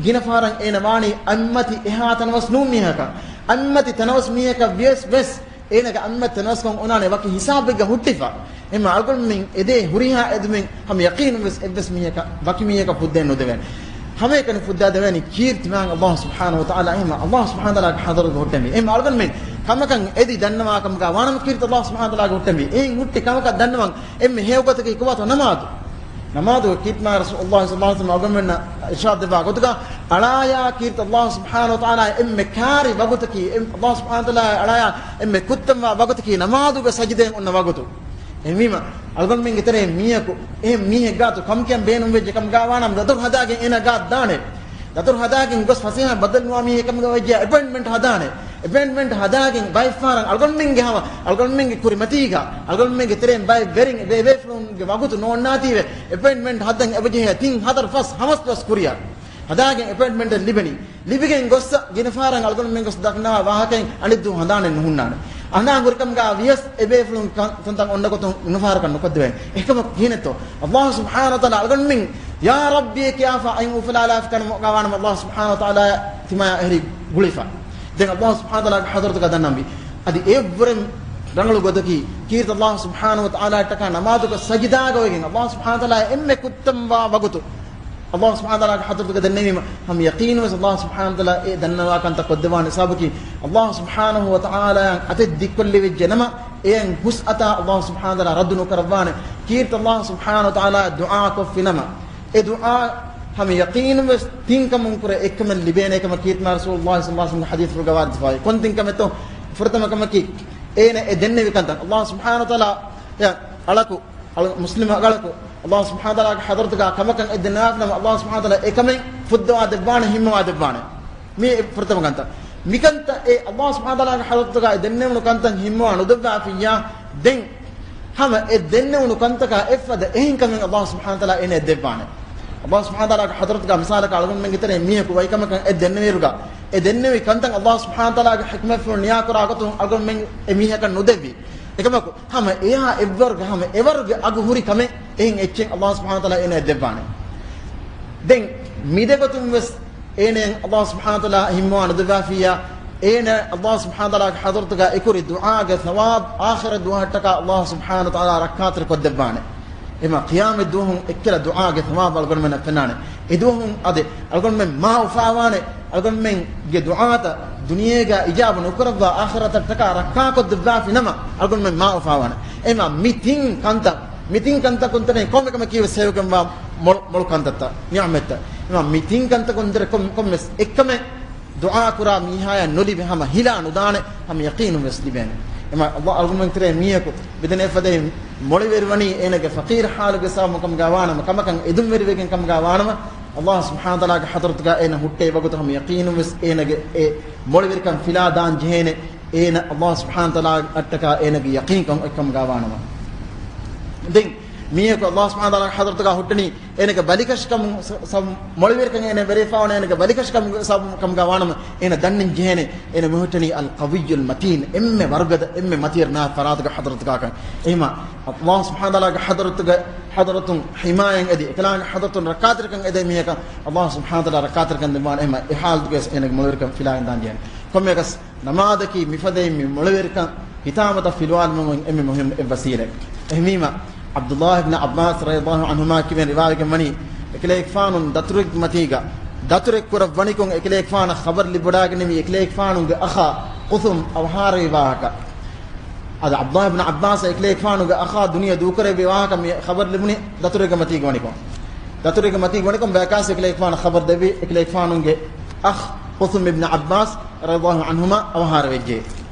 ގިނަ ފަހަރަށް އޭނަ ވާނީ އަތްމަތި އެހާ ތަނަވަސް ނޫން މީހަކަށް. އަތްމަތި ތަނަވަސް މީހަކަށް ވިޔަސް ވެސް، އޭނަގެ އަތްމަތި ތަނަވަސްކަން އޮންނާނެ ވަކި ހިސާބެއްގަ ހުއްޓިފަ. އެމަ އަޅުގަނޑުމެން އެދޭ ހުރިހާ އެދުމެއް ހަމަ ޔަޤީނުން ވެސް އެއްވެސް މީހަކަށް ވަކި މީހަކަށް ފުއްދައެއް ނުދެވޭނެ. ހަމައެކަނި ފުއްދާ ދެވޭނީ ކީރިތި މާތް ﷲ ސުބްޙާނަހޫ ވަތަޢާލާ. އެމަ ﷲ ސުބްޙާނަހޫ ވަތަޢާލާގެ ޙަޟްރަތުގަ ހުއްޓެންވީ. އެމަ އަޅުގަނޑުމެން ކަމަކަށް އެދި ދަންނަވާ ކަމުގަ ވާނަމަ ކީރިތި ﷲ ސުބްޙާނަހޫ ވަތަޢާލާގެ ހުއްޓެންވީ. އެހެން ހުއްޓި ކަމަކަށް ދަންނަވަން އެންމެ ހެޔޮ ގޮތަކީ ކޮބާތޯ؟ ނަމާދު. ނަމާދުގަ ކީރިތި މާތް ރަސޫލުﷲ ޞައްލަﷲ ޢަލައިހި ވަސައްލަމަ އަޅުގަނޑުމެންނަށް އިރްޝާދު ދެއްވާ ގޮތުގަ، އަޅާޔާ ކީރިތި ﷲ ސުބްޙާނަހޫ ވަތަޢާލާ އެންމެ ކާރި ވަގުތަކީ، އެން، ﷲ ސުބްޙާނަހޫ ވަތަޢާލާ އަޅާޔާ އެންމެ ކުއްތަންވާ ވަގުތަކީ ނަމާދުގަ ސަޖިދައިން އޮންނަ ވަގުތު. އެހެންވީމަ، އަޅުގަނޑުމެންގެ ތެރޭ މީހަކު، އެހެން މީހެއް ގާތު ކަމުކިޔަން ބޭނުންވެއްޖެ ކަމުގަ ވާނަމަ، ދަތުރު ހަދާގެން އޭނަ ގާތު ދާނެ. ދަތުރު ހަދާގެން ގޮސް ފަސޭހަ ބަދަލުނުވާ މީހެއް ކަމުގަ ވެއްޖެ އެޕޮއިންޓްމަންޓް ހަދާނެ. އެޕޮއިންޓްމަންޓް ހަދާގެން ބައެއް ފަހަރަށް އަޅުގަނޑުމެންގެ ހަމަ، އަޅުގަނޑުމެންގެ ކުރިމަތީގަ، އަޅުގަނޑުމެންގެ ތެރެއިން ބައެއް ވެރިން އެބޭ ބޭފުޅުންގެ ވަގުތު ނޯންނާތީވެ، އެޕޮއިންޓްމަންޓް ހަދަން އެބަޖެހޭ ތިން ހަތަރު ފަސް ހަމަސް ދުވަސް ކުރިއަށް. ހަދާގެން އެޕޮއިންޓްމަންޓެއް ލިބެނީ. ލިބިގެން ގޮއްސަ ގިނަ ފަހަރަށް އަޅުގަނޑުމެން ގޮސް ދަންނަވާ ވާހަކައިން އަނެއްދުވަހު ހަނދާނެއް ނުހުންނާނެ. ހަނދާން ހުރިކަމުގަ ވިޔަސް އެބޭފުޅުން ކަން، ތަންތަން އޮންނަ ގޮތުން ނުފަހަރަކަށް ނުކޮށްދެވޭނެ. އެކަމަކު ކިހިނެއްތޯ؟ ﷲ ސުބްޙާނަހޫ ވަތަޢާލާ އަޅުގަނޑުމެން ޔާ ރައްބީ ކިޔާފަ އަތް އުފުލާލާފި ކަމުގަ ވާނަމަ ﷲ ސުބްޙާނަހޫ ވަތަޢާލާ ތިމާޔާ އެހެރީ ގުޅިފަ. ދެން ﷲ ސުބްޙާނަހޫ ވަތަޢާލާގެ ޙަޟްރަތުގަ ދަންނަވަންވީ. އަދި އެއަށްވުރެން ރަނގަޅު ގޮތަކީ، ކީރިތި ﷲ ސުބްޙާނަހޫ ވަތަޢާލާއަށްޓަކާ ނަމާދުގަ ސަޖިދާގަ އޮވެގެން، ﷲ ސުބްޙާނަހޫ ވަތަޢާލާ އެންމެ ކުއްތަންވާ ވަގުތު، ﷲ ސުބްޙާނަހޫ ވަތަޢާލާގެ ޙަޟްރަތުގަ ދެންނެވީމަ، ހަމަ ޔަޤީނުވެސް ﷲ ސުބްޙާނަހޫ ވަތަޢާލާ އެ ދަންނަވާ ކަންތައް ކޮށްދެއްވާނެ. ސަބަބަކީ، ﷲ ސުބްޙާނަހޫ ވަތަޢާލާއަށް އަތެއް ދިއްކޮށްލެވިއްޖެ ނަމަ، އެއަށް ހުސްއަތާ ﷲ ސުބްޙާނަހޫ ވަތަޢާލާ ރައްދު ނުކުރައްވާނެ. ކީރިތި ﷲ ސުބްޙާނަހޫ ވަތަޢާލާ ދުޢާ ކޮށްފި ނަމަ، އެ ދުޢާ ހަމަ ޔަޤީނުވެސް ތިން ކަމުން ކުރެ އެއްކަމެއް ލިބޭނެ ކަމަށް ކީރިތި މާތް ރަސޫލުﷲ ޞައްލަﷲ ޢަލައިހި ވަސައްލަމަ ޙަދީޘްފުޅުގަ ވާރިދުވެފައި. ކޮން ތިން ކަމެއްތޯ؟ ފުރަތަމަ ކަމަކީ، އޭނަ އެ ދެންނެވި ކަންތައް ﷲ ސުބްޙާނަހޫ ވަތަޢާލާ އަޅަކު، އަޅަ، މުސްލިމް އަޅަކު ﷲ ސުބްޙާނަހޫ ވަތަޢާލާގެ ޙަޟްރަތުގަ ކަމަކަށް އެ ދެންނެވި ނަމަ، ﷲ ސުބްޙާނަހޫ ވަތަޢާލާ އެ ކަމެއް ފުއްދަވާ ދެއްވާނެ، ހިންމަވާ ދެއްވާނެ. މީ އެ ފުރަތަމަ ކަންތައް. މިކަންތައް އެ ﷲ ސުބްޙާނަހޫ ވަތަޢާލާގެ ޙަޟްރަތުގަ އެ ދެންނެވުނު ކަންތައް ހިންމަވާ ނުދެއްވާފިއްޔާ، ދެން ހަމަ އެ ދެންނެވުނު ކަންތަކާ އެއްފަދަ އެހެން ކަމެއް ﷲ ސުބްޙާނަހޫ ވަތަޢާލާ އޭނައަށް ދެއްވާނެ. ﷲ ސުބްޙާނަހޫ ވަތަޢާލާގެ ޙަޟްރަތުގަ މިސާލަކަށް އަޅުގަނޑުމެންގެ ތެރޭ މީހަކު ވަކި ކަމަކަށް އެ ދެންނެވިއިރުގަ، އެ ދެންނެވި ކަންތައް ﷲ ސުބްޙާނަހޫ ވަތަޢާލާގެ ޙިކްމަތްފުޅު ނިޔާކުރާ ގޮތުން އަޅުގަނޑުމެން އެ މީހަކަށް ނުދެއްވި. އެކަމަކު، ހަމަ އެއާ އެއްވަރުގެ، ހަމަ އެވަރުގެ އަގު ހުރި ކަމެއް އެހެން އެއްޗެއް ﷲ ސުބްޙާނަހޫ ވަތަޢާލާ އޭނައަށް ދެއްވާނެ. ދެން މި ދެގޮތުން ވެސް އޭނައަށް ﷲ ސުބްޙާނަހޫ ވަތަޢާލާ ހިންމަވާ ނުދެއްވާފިއްޔާ، އޭނަ ﷲ ސުބްޙާނަހޫ ވަތަޢާލާގެ ޙަޟްރަތުގަ އެކުރި ދުޢާގެ ޘަވާބު އާޚިރަތް ދުވަހަށްޓަކާ ﷲ ސުބްޙާނަހޫ ވަތަޢާލާ ރައްކާތެރި ކޮށްދެއްވާނެ. އެމާ ޤިޔާމަތް ދުވަހުން އެއްކަލަ ދުޢާގެ ޘަވާބު އަޅުގަނޑުމެންނަށް ފެންނާނެ. އެދުވަހުން އާދެ، އަޅުގަނޑުމެން މާ އުފާވާނެ، އަޅުގަނޑުމެންގެ ދުޢާތައް ދުނިޔޭގަ އިޖާބަ ނުކުރައްވާ އާޚިރަތަށްޓަކާ ރައްކާކޮށްދެއްވާފި ނަމަ، އަޅުގަނޑުމެން މާ އުފާވާނެ. އެމާ މި ތިން ކަންތައް، މި ތިން ކަންތަކުން ތެރެއިން ކޮންމެ ކަމަކީ ވެސް ހެޔޮކަންވާ މޮޅު، މޮޅު ކަންތައްތައް، ނިޢުމަތްތައް. އެމަ މި ތިން ކަންތަކުން ދެރަ ކޮން، ކޮންމެސް އެއްކަމެއް ދުޢާ ކުރާ މީހާޔަށް ނުލިބޭ، ހަމަ ހިލާ ނުދާނެ، ހަމަ ޔަޤީނުން ވެސް ލިބޭނެ. އެމަ ﷲ އަޅުގަނޑުމެން ތެރޭ މީހަކު ބިދަނެ ފަދައިން މޮޅިވެރިވަނީ އޭނަގެ ފަޤީރު ޙާލުގެ ސަބަބުން ކަމުގަ ވާނަމަ، ކަމަކަށް އެދުންވެރިވެގެން ކަމުގަ ވާނަމަ، ﷲ ސުބްޙާނަހޫ ވަތަޢާލާގެ ޙަޟްރަތުގަ އޭނަ ހުއްޓޭ ވަގުތު ހަމަ ޔަޤީނުން ވެސް އޭނަގެ އެ މޮޅިވެރިކަން ފިލާ ދާން ޖެހޭނެ، އޭނަ ﷲ ސުބްޙާނަހޫ ވަތަޢާލާ އަށްޓަކާ އޭނަގެ ޔަޤީންކަން އޮތްކަމުގަ ވާނަމަ. ދެން މީހަކު ﷲ ސުބްޙާނަހޫ ވަތަޢާލާގެ ޙަޟްރަތުގަ ހުއްޓަނީ، އޭނަގެ ބަލިކަށިކަމު ސަ-، ސަ-، މޮޅިވެރިކަން އޭނަ ވެރިފަ ވަނީ އޭނަގެ ބަލިކަށިކަމު ސަބަބު ކަމުގަ ވާނަމަ، އޭނަ ދަންނަން ޖެހޭނެ، އޭނަ މި ހުއްޓަނީ އަލް ޤަވިއްޔުލް މަތީން، އެންމެ ވަރުގަދަ، އެންމެ މަތިވެރި ނާއިބު ފަރާތުގެ ޙަޟްރަތުގަ ކަން. އެހެންމަ ﷲ ސުބްޙާނަހޫ ވަތަޢާލާގެ ޙަޟްރަތުގަ، ޙަޟްރަތުން ޙިމާޔަތް އެދި، އެކަލާނގެ ޙަޟްރަތުން ރައްކާތެރިކަން އެދޭ މީހަކަށް ﷲ ސުބްޙާނަހޫ ވަތަޢާލާ ރައްކާތެރިކަން ދެއްވާނެ. އެހެންމަ އެ ޙާލުގައި އޭނަގެ މޮޅިވެރިކަން ފިލާގެން ދާން ޖެހޭނެ. ކޮންމެއަކަސް ނަމާދަކީ މިފަދައިން މި މޮޅިވެރިކަން ހިތާމަތައް ފިލުވާލުމުގެ އެންމެ މުހިއްމު އެއް ވަސީލައެއް. އެހެންވީމަ، ޢަބްދުﷲ އިބްނު ޢައްބާސް ރަޟިޔަﷲ ޢަންހުމާ ކިޔަވަން ރިވާވެގެން ވަނީ، އެކަލޭގެފާނު ދަތުރެއްގެ މަތީގަ ދަތުރެއް ކުރައްވަނިކޮށް، އެކަލޭގެފާނަށް ޚަބަރު ލިބިވަޑައިގެންނެވީ އެކަލޭގެފާނުގެ އަޚާ ޤުސުމް އަވަހާރަވި ވާހަކަ. އަދި ޢަބްދުﷲ އިބްނު ޢައްބާސް އެކަލޭގެފާނުގެ އަޚާ ދުނިޔެ ދޫކުރެއްވި ވާހަކަ މި ޚަބަރު ލިބުނީ ދަތުރެއްގެ މަތީގަ ވަނިކޮށް. ދަތުރެއްގެ މަތީގަ ވަނިކޮށް ބަޔަކާސް އެކަލޭގެފާނަށް ޚަބަރު ދެއްވީ އެކަލޭގެފާނުގެ އަޚް ޤުސުމް އިބްނު ޢައްބާސް ރަޟިޔަﷲ ޢަންހުމާ އަވަހާރަވެއްޖެ.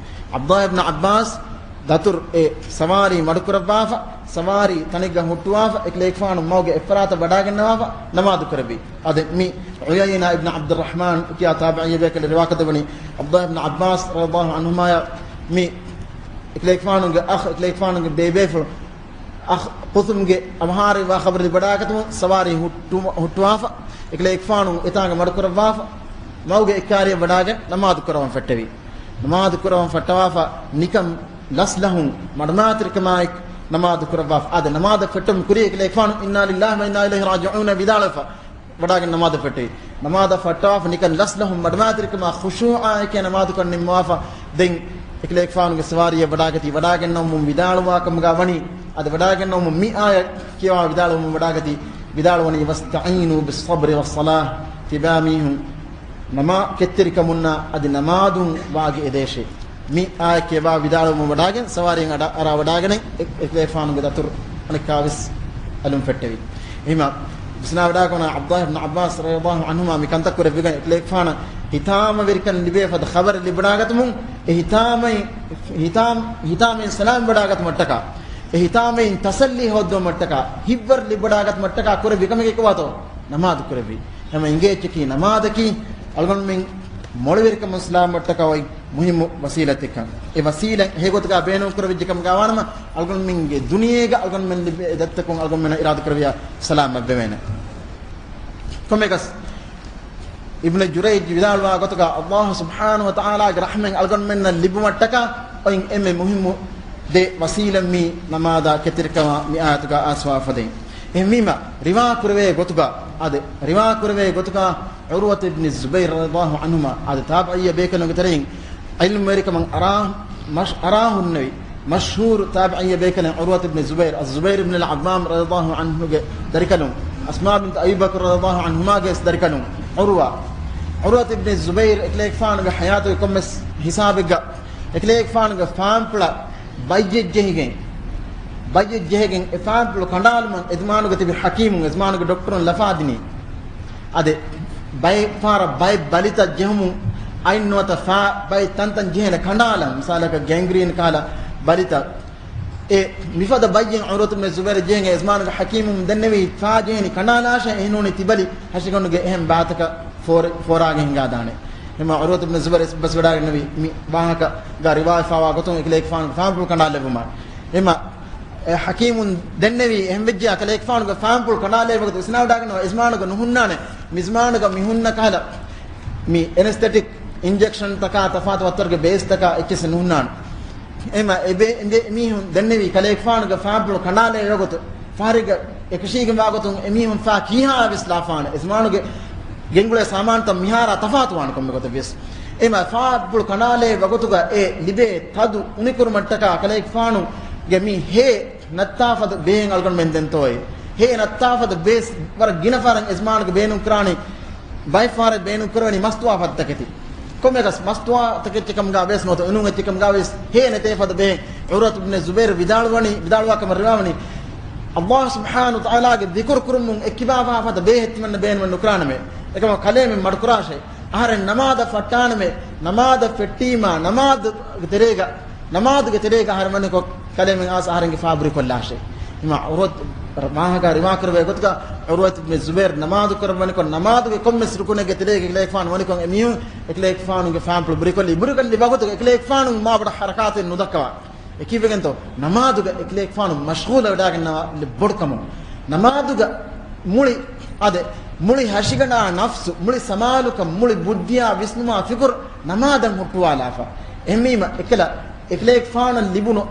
ޢަބްދުﷲ އިބްނު ޢައްބާސް ދަތުރު އެ ސަވާރީ މަޑުކުރައްވާފަ، ސަވާރީ ތަނެއްގަ ހުއްޓުވާފަ، އެކަލޭގެފާނު މަގުގެ އެއްފަރާތަށް ވަޑައިގަންނަވާފަ ނަމާދު ކުރެއްވި. އަދި މި ޢުޔައިނާ އިބްނު ޢަބްދުއްރަޙްމާން ކިޔާ ތާބިޢީ ބޭކަލެއް ރިވާކޮށްދެއްވަނީ، ޢަބްދުﷲ އިބްނު ޢައްބާސް ރަޟިޔަﷲ ޢަންހުމާޔަށް މި އެކަލޭގެފާނުގެ އަޚް، އެކަލޭގެފާނުގެ ބޭބޭފުޅު އަޚް ޤުސުމްގެ އަވަހާރަވާ ޚަބަރު ލިބިވަޑައިގަތުމުން ސަވާރީ ހުއްޓު-، ހުއްޓުވާފަ، އެކަލޭގެފާނު އެތާނގަ މަޑުކުރައްވާފަ، މަގުގެ އެއްކާރިއަށް ވަޑައިގެން ނަމާދު ކުރަވަން ފެއްޓެވި. ނަމާދު ކުރަވަން ފައްޓަވާފަ، ނިކަން ލަސްލަހުން މަޑުމައިތިރިކަމާއެކު ނަމާދު ކުރައްވާފަ. އާދެ، ނަމާދަށް ފެއްޓުމުގެ ކުރިން އެކަލޭގެފާނު، "إنا لله وإنا إليه راجعون" ވިދާޅުވެފަ ވަޑައިގެން ނަމާދަށް ފެއްޓެވި. ނަމާދަށް ފައްޓަވާފަ، ނިކަން ލަސްލަހުން މަޑުމައިތިރިކަމާ ޚުޝޫޢާއެކޭ ނަމާދުކަން ނިންމަވާފަ، ދެން އެކަލޭގެފާނުގެ ސަވާރީއަށް ވަޑައިގަތީ. ވަޑައިގެންނަވަމުން ވިދާޅުވާ ކަމުގަ ވަނީ، އަދި ވަޑައިގެންނަވަމުން މި އާޔަތް ކިޔަވާ ވިދާޅުވަމުން ވަޑައިގަތީ، ވިދާޅުވަނީ، "واستعينوا بالصبر والصلاة" ތިބާމީހުން ނަމާ-، ކެތްތެރިކަމުންނާ އަދި ނަމާދުން ވާގި އެދޭށޭ. މި އާޔަތް ކިޔަވާ ވިދާޅުވަމުން ވަޑައިގެން ސަވާރީން އަޑަ-، އަރާ ވަޑައިގެން އެ-، އެކަލޭގެފާނުގެ ދަތުރު އަނެއްކާވެސް އަލުން ފެއްޓެވި. އެހިމަ ވިސްނާވަޑައިގަންނަވާ ޢަބްދުﷲ އިބްނު ޢައްބާސް ރަޟިޔަﷲ ޢަންހުމާ މި ކަންތައް ކުރެއްވިގެން އެކަލޭގެފާނަށް ހިތާމަވެރިކަން ލިބޭ ފަދަ ޚަބަރެއް ލިބިވަޑައިގަތުމުން އެ ހިތާމައިން، ހިތާމް-، ހިތާމައިން ސަލާމް ވަޑައިގަތުމަށްޓަކާ، އެ ހިތާމައިން ތަސައްލީ ހޯއްދުމަށްޓަކާ، ހިތްވަރު ލިބިވަޑައިގަތުމަށްޓަކާ ކުރެއްވި ކަމެއް ކޮބާތޯ؟ ނަމާދު ކުރެއްވި. ހަމަ އިނގޭ އެއްޗަކީ ނަމާދަކީ އަޅުގަނޑުމެން މޮޅިވެރިކަމުން ސަލާމަތްވުމަށްޓަކާ އޮތް މުހިއްމު ވަސީލަތެއްކަން. އެ ވަސީލަތް ހެޔޮގޮތުގަ ބޭނުން ކުރެވިއްޖެ ކަމުގަ ވާނަމަ، އަޅުގަނޑުމެންގެ ދުނިޔޭގަ އަޅުގަނޑުމެން ލިބޭ ދަތިތަކުން އަޅުގަނޑުމެންނަށް އިރާދަ ކުރެއްވިޔާ ސަލާމަތްވެވޭނެ. ކޮންމެއަކަސް، އިބްނު ޖުރައިޖް ވިދާޅުވާ ގޮތުގަ، ﷲ ސުބްޙާނަހޫ ވަތަޢާލާގެ ރަޙްމަތް އަޅުގަނޑުމެންނަށް ލިބުމަށްޓަކާ އޮތް އެންމެ މުހިއްމު ދެ ވަސީލަތް މީ ނަމާދާ ކެތްތެރިކަމާ މި އާޔަތުގަ އާސްވާފަދައިން. އެހެންވީމަ، ރިވާ ކުރެވޭ ގޮތުގަ، އަދި ރިވާ ކުރެވޭ ގޮތުގަ، ޢުރުވަތު އިބްނި ޒުބައިރު ރަޟިޔަﷲ ޢަންހުމާ، އަދި ތާބިޢީ ބޭކަލުންގެ ތެރެއިން ޢިލްމުވެރިކަމަށް އަރާ، މަޝް-، އަރާ ހުންނެވި، މަޝްހޫރު ތާބިޢީ ބޭކަލުން ޢުރުވަތު އިބްނި ޒުބައިރު، އައްޒުބައިރު އިބްނުލް ޢައްވާމް ރަޟިޔަﷲ ޢަންހުގެ ދަރިކަލުން، އަސްމާ ބިންތު އަބީ ބަކުރު ރަޟިޔަﷲ ޢަންހުމާގެ ދަރިކަލުން، ޢުރުވާ. ޢުރުވަތު އިބްނި ޒުބައިރު އެކަލޭގެފާނުގެ ޙަޔާތުގެ ކޮންމެސް ހިސާބެއްގަ، އެކަލޭގެފާނުގެ ފާންޕުޅަށް ބައްޔެއް ޖެހިގެން، ބައްޔެއް ޖެހިގެން އެ ފާންޕުޅު ކަނޑާލުމަށް އެޒުމާނުގެ ތިބި ޙަކީމުން، އެޒުމާނުގެ ޑޮކްޓަރުން ލަފާދިނީ. އަދި ބައެއް ފަހަރަށް ބައެއް ބަލިތައް ޖެހުމުން އަތް ނުވަތަ ފާ ބައެއް ތަންތަން ޖެހޭނެ ކަނޑާލަން، މިސާލަކަށް ގެންގްރީން ކަހަލަ ބަލިތައް. އެ މިފަދަ ބައްޔެއް ޢުރުވަތު ބިން ޒުބައިރު ޖެހިގެން އެޒުމާނުގެ ޙަކީމުން ދެންނެވީ ފާ ޖެހެނީ ކަނޑާލާށޭ، އެހެންނޫނީ ތިބަލި ހަށިގަނޑުގެ އެހެން ބާތަކަށް ފޯރ-، ފޯރާގެން ހިނގާދާނެ. އެމަ ޢުރުވަތު ބިން ޒުބައިރު ބަސްވެވަޑައިގެންނެވީ މި ވާހަކަގަ ރިވާވެފައިވާ ގޮތުން އެކަލޭގެފާނުގެ ފާންޕުޅު ކަނޑާލެއްވުމަށް. އެމަ އެ ޙަކީމުން ދެންނެވީ، އެހެންވެއްޖެޔާ ކަލޭގެފާނުގެ ފާންޕުޅު ކަނޑާލެވޭ ވަގުތު ވިސްނާވަޑައިގަންނަވާ، އެޒުމާނުގަ ނުހުންނާނެ. މިޒުމާނުގަ މި ހުންނަ ކަހަލަ މި އެނެސްތެޓިކް އިންޖެކްޝަންތަކާ ތަފާތު ވައްތަރުގެ ބޭސްތަކާ އެއްޗިސް ނުހުންނާނެ. އެމަ އެބޭ އެނދެ މީހުން ދެންނެވީ ކަލޭގެފާނުގެ ފާންޕުޅު ކަނޑާލެވޭ ވަގުތު، ފަހަރެއްގަ އެކަށީގެންވާ ގޮތުން އެމީހުން ފާ ކީހާ ވެސް ލާފާނެ. އެޒުމާނުގެ ގެންގުޅޭ ސާމާނުތައް މިހާރާ ތަފާތުވާނެ ކޮންމެ ގޮތެއް ވެސް. އެމަ ފާންޕުޅު ކަނޑާލެވޭ ވަގުތުގަ އެ ލިބޭ ތަދު އުނިކުރުމަށްޓަކާ ކަލޭގެފާނުގެ މި ހޭ ނައްތާފަދަ ބޭހެއް އަޅުގަނޑުމެން ދެންތޯއޭ؟ ހޭ ނައްތާފަދަ ބޭސް ވަރަށް ގިނަ ފަހަރަށް އެޒުމާނުގެ ބޭނުން ކުރާނީ، ބައެއް ފަހަރަށް ބޭނުން ކުރެވެނީ މަސްތުވާ ފަދަ ތަކެތި. ކޮންމެއަކަސް މަސްތުވާ ތަކެއްޗެއް ކަމުގަ ވެސް ނުވަތަ އުނޫން އެއްޗެއް ކަމުގަ ވެސް ހޭ ނެތޭ ފަދަ ބޭހެއް. ޢުރުވަތު ބިން ޒުބައިރު ވިދާޅުވަނީ، ވިދާޅުވާ ކަމަށް ރިވާވަނީ، ﷲ ސުބްޙާނަހޫ ވަތަޢާލާގެ ޛިކުރު ކުރުމުން އެއްކިބާ ވާ ފަދަ ބޭހެއް ތިމަންނަ ބޭނުމެއް ނުކުރާނަމޭ. އެކަމަކު ކަލޭމެން މަޑުކުރާށޭ. އަހަރެން ނަމާދަށް ފައްޓާނަމޭ. ނަމާދަށް ފެއްޓީމާ، ނަމާދުގެ ތެރޭގަ، ނަމާދުގެ ތެރޭގަ އަހަރެން ވަނިކޮށް ކަލޭމެން އާސް އަހަރެންގެ ފާ ބުރިކޮށްލާށޭ. އިމާ ޢުރުވަތު ވާހަކަ ރިވާކުރެވޭ ގޮތުގަ، ޢުރުވަތު ބިން ޒުބައިރު ނަމާދު ކުރައްވަނިކޮށް، ނަމާދުގެ ކޮންމެސް ރުކުނެއްގެ ތެރޭގަ އެކަލޭގެފާނު ވަނިކޮށް އެމީހުން އެކަލޭގެފާނުގެ ފާންޕުޅު ބުރިކޮށްލީ. ބުރިކޮށްލި ވަގުތުގަ އެކަލޭގެފާނު މާބޮޑަށް ޙަރަކާތެއް ނުދައްކަވާ. އެކީވެގެންތޯ ނަމާދުގަ އެކަލޭގެފާނު މަޝްޣޫލަށް ވެޑާގަންނަވާ ބޮޑުކަމުން. ނަމާދުގަ މުޅި އާދެ، މުޅި ހަށިގަނޑާ ނަފްސު، މުޅި ސަމާލުކަން، މުޅި ބުއްދިއާ ވިސްނުމާ ފިކުރު ނަމާދަށް ހުއްޓުވާލާފަ. އެހެންވީމަ އެކަލަ، އެކަލޭގެފާނަށް ލިބުނު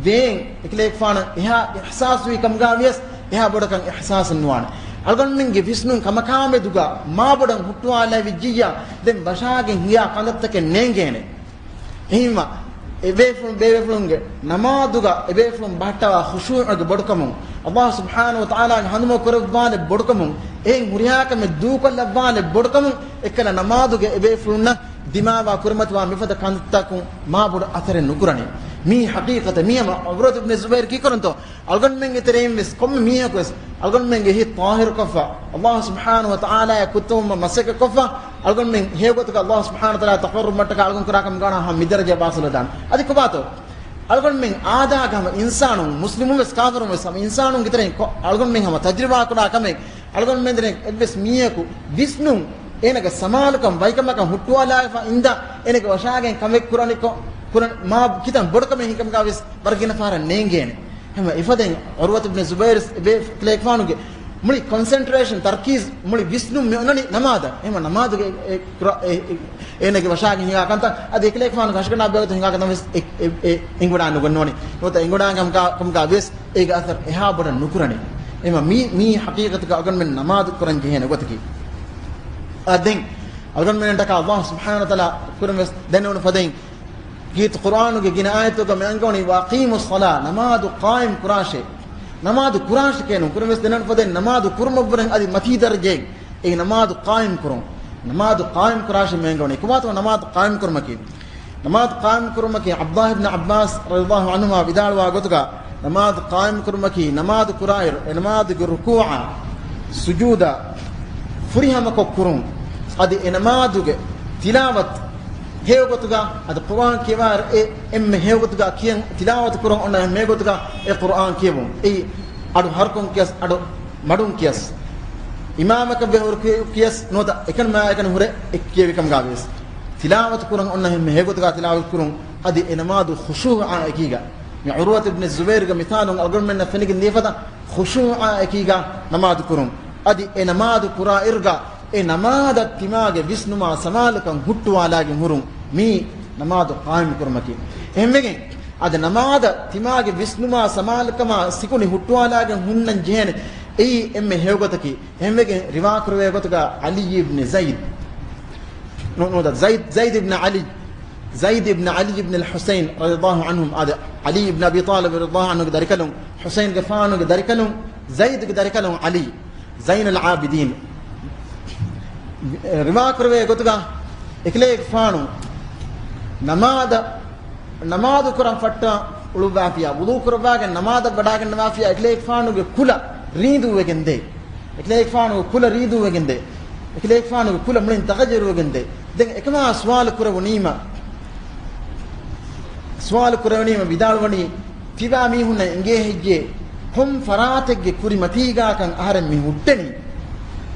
ދޭން، އެކަލޭގެފާނަށް އެހާ އިޙްސާސްވީ ކަމުގަ ވިޔަސް، އެހާ ބޮޑަކަށް އިޙްސާސެއް ނުވާނެ. އަޅުގަނޑުމެންގެ ވިސްނުން ކަމަކާމެދުގަ މާބޮޑަށް ހުއްޓުވާލައި ވެއްޖިއްޔާ، ދެން ވަށާގެން ހިނގާ ކަންތައްތަކެއް ނޭނގޭނެ. އެހެންވީމަ، އެބޭފުޅުން، ބޭބޭފުޅުންގެ ނަމާދުގަ އެބޭފުޅުން ބަހައްޓަވާ ޚުޝޫޢުގެ ބޮޑުކަމުން، ﷲ ސުބްޙާނަހޫ ވަތަޢާލާގެ ހަނދުމަ ކުރައްވާނެ ބޮޑުކަމުން، އެހެން ހުރިހާ ކަމެއް ދޫކޮށްލައްވާނެ ބޮޑުކަމުން، އެއްކަލަ ނަމާދުގެ އެބޭފުޅުންނަށް ދިމާވާ ކުރިމަތިވާ މިފަދަ ކަންތައްތަކުން މާބޮޑު އަސަރެއް ނުކުރަނީ. މީ ޙަޤީޤަތެއް. މީ ހަމަ ޢުރުވަތު ބިން ޒުބައިރު ކީކުރަންތޯ؟ އަޅުގަނޑުމެންގެ ތެރެއިން ވެސް ކޮންމެ މީހަކު ވެސް އަޅުގަނޑުމެންގެ ހިތް ޠާހިރުކޮށްފަ، ﷲ ސުބްޙާނަހޫ ވަތަޢާލާއާ ކުއްތަވުމަށް މަސައްކަތްކޮށްފަ، އަޅުގަނޑުމެން ހެޔޮގޮތުގަ ﷲ ސުބްޙާނަހޫ ވަތަޢާލާ ތަޤައްރަބުވުމަށްޓަކާ އަޅުގަނޑު ކުރާ ކަމުގަ ހަމަ މިދަރަޖައަށް ވާސިލުވެދާނެ. އަދި ކޮބާތޯ؟ އަޅުގަނޑުމެން އާދާގަ ހަމަ އިންސާނުން، މުސްލިމުން ވެސް ކާފަރުން ވެސް ހަމަ އިންސާނުންގެ ތެރެއިން ކޮ-، އަޅުގަނޑުމެން ހަމަ ތަޖުރިބާ ކުރާ ކަމެއް، އަޅުގަނޑުމެން ތެރެއިން އެއްވެސް މީހަކު ވިސްނުން، އޭނަގެ ސަމާލުކަން ވައިކަމަކަށް ހުއްޓުވާލާފަ އިންދާ، އޭނަގެ ވަށާގެން ކަމެއް ކުރަނިކޮށް، ކުރަން މާ ކިތަން ބޮޑުކަމެއް ހިނގި ކަމުގަ ވެސް ވަރަށް ގިނަ ފަހަރަށް ނޭނގޭނެ. ހަމަ އެފަދައިން ޢުރުވަތު ބިން ޒުބައިރު އެބޭފުޅާގެފާނުގެ މުޅި ކޮންސެންޓްރޭޝަން، ތަރްކީޒް، މުޅި ވިސްނުން މި އޮންނަނީ ނަމާދަށް. އެހެންވީމަ ނަމާދުގެ އެ، އެ، އެ، އޭނަގެ ވަށާގެން ހިނގާ ކަންތައް އަދި އެކަލޭގެފާނުގެ ހަށިގަނޑާ ބެހޭގޮތުން ހިނގާ ކަންތައް ވެސް އެ، އެ، އެ، އެނގިވަޑާ ނުގަންނަވަނީ. ނުވަތަ އެނގިވަޑާގެ ކަމުގަ، ކަމުގަ ވެސް އޭގެ އަސަރު އެހާ ބޮޑަށް ނުކުރަނީ. އެހެންވީމަ މީ، މީ ޙަޤީޤަތުގަ އަޅުގަނޑުމެން ނަމާދު ކުރަން ޖެހޭނެ ގޮތަކީ. އަ، ދެން އަޅުގަނޑުމެންނަށްޓަކާ ﷲ ސުބްޙާނަހޫ ވަތަޢާލާ ކުރިން ވެސް ދެންނެވުނު ފަދައިން ކީރިތި ޤުރްއާނުގެ ގިނަ އާޔަތުގަ މި އަންގަވަނީ، "وَأَقِيمُوا الصَّلَاةَ"، ނަމާދު ޤާއިމް ކުރާށޭ. ނަމާދު ކުރާށޭ ކޭނު. ކުރިން ވެސް ދެންނެވުނު ފަދައިން ނަމާދު ކުރުމަށްވުރެން އަދި މަތީ ދަރަޖައެއް އެ ނަމާދު ޤާއިމް ކުރުން. ނަމާދު ޤާއިމް ކުރާށޭ މި އަންގަވަނީ. ކޮބާތޯ ނަމާދު ޤާއިމް ކުރުމަކީ؟ ނަމާދު ޤާއިމް ކުރުމަކީ، ޢަބްދުﷲ އިބްނު ޢައްބާސް ރަޟިޔަﷲ ޢަންހުމާ ވިދާޅުވާ ގޮތުގަ، ނަމާދު ޤާއިމް ކުރުމަކީ، ނަމާދު ކުރާއިރު، އެ ނަމާދުގެ ރުކޫޢާ، ސުޖޫދާ، ފުރިހަމަކޮށް ކުރުން. އަދި އެ ނަމާދުގެ ތިލާވަތު، ހެޔޮގޮތުގަ، އަދި ޤުރްއާން ކިޔަވާއިރު، އެ އެންމެ ހެޔޮގޮތުގަ ކިޔަން، ތިލާވަތު ކުރަން އޮންނަ އެންމެ ހެޔޮގޮތުގަ އެ ޤުރްއާން ކިޔެވުން. އެއީ އަޑު ހަރުކޮން ކިޔަސް، އަޑު މަޑުން ކިޔަސް، އިމާމަކަށް ވެ ހުރި ކިޔަސް، ނުވަތަ އެކަނި މާ އެކަނި ހުރެ އެ ކިޔެވި ކަމުގަ ވިޔަސް. ތިލާވަތު ކުރަން އޮންނަ އެންމެ ހެޔޮގޮތުގަ ތިލާވަތު ކުރުން، އަދި އެ ނަމާދު ޚުޝޫޢާ އެކީގަ. މި ޢުރުވަތު އިބްނު ޒުބައިރުގެ މިސާލުން އަޅުގަނޑުމެންނަށް ފެނިގެން ދިޔަ ފަދަ ޚުޝޫޢާ އެކީގަ ނަމާދު ކުރުން. އަދި އެ ނަމާދު ކުރާ އިރުގަ އެ ނަމާދަށް ތިމާގެ ވިސްނުމާ ސަމާލުކަން ހުއްޓުވާލާގެން ހުރުން، މީ ނަމާދު ޤާއިމް ކުރުމަކީ. އެހެންވެގެން އަދި ނަމާދަށް ތިމާގެ ވިސްނުމާ ސަމާލުކަމާ ސިކުނޑި ހުއްޓުވާލާގެން ހުންނަން ޖެހޭނެ. އެއީ އެންމެ ހެޔޮގޮތަކީ. އެހެންވެގެން ރިވާކުރެވޭ ގޮތުގަ ޢަލީ އިބްނު ޒައިދް، ނު-، ނުވަތަ ޒައިދް، ޒައިދް އިބްނު ޢަލީ، ޒައިދް އިބްނު ޢަލީ އިބްނުލް ޙުސައިން ރަޟިޔަﷲ ޢަންހުމް، އާދެ، ޢަލީ އިބްނު އަބީ ޠާލިބް ރަޟިޔަﷲ ޢަންހުގެ ދަރިކަލުން، ޙުސައިންގެފާނުގެ ދަރިކަލުން، ޒައިދުގެ ދަރިކަލުން ޢަލީ، ޒައިނުލް ޢާބިދީން. ރިވާކުރެވޭ ގޮތުގަ އެކަލޭގެފާނު ނަމާދަށް، ނަމާދު ކުރަން ފައްޓަ އުޅުއްވާފިޔާ، ވުޟޫ ކުރައްވާގެން ނަމާދަށް ވަޑާގަންނަވާފިޔާ، އެކަލޭގެފާނުގެ ކުލަ ރީނދޫވެގެން ދޭ. އެކަލޭގެފާނުގެ ކުލަ ރީދޫވެގެންދޭ. އެކަލޭގެފާނުގެ ކުލަ މުޅިން ތަޣައްޔަރުވެގެންދޭ. ދެން އެކަމާ ސުވާލު ކުރެވުނީމަ، ސުވާލު ކުރެވުނީމަ ވިދާޅުވަނީ، ތިބާ މީހުންނަށް އެނގޭ ހެއްޔޭ ކޮން ފަރާތެއްގެ ކުރިމަތީގާކަން އަހަރެން މި ހުއްޓެނީ؟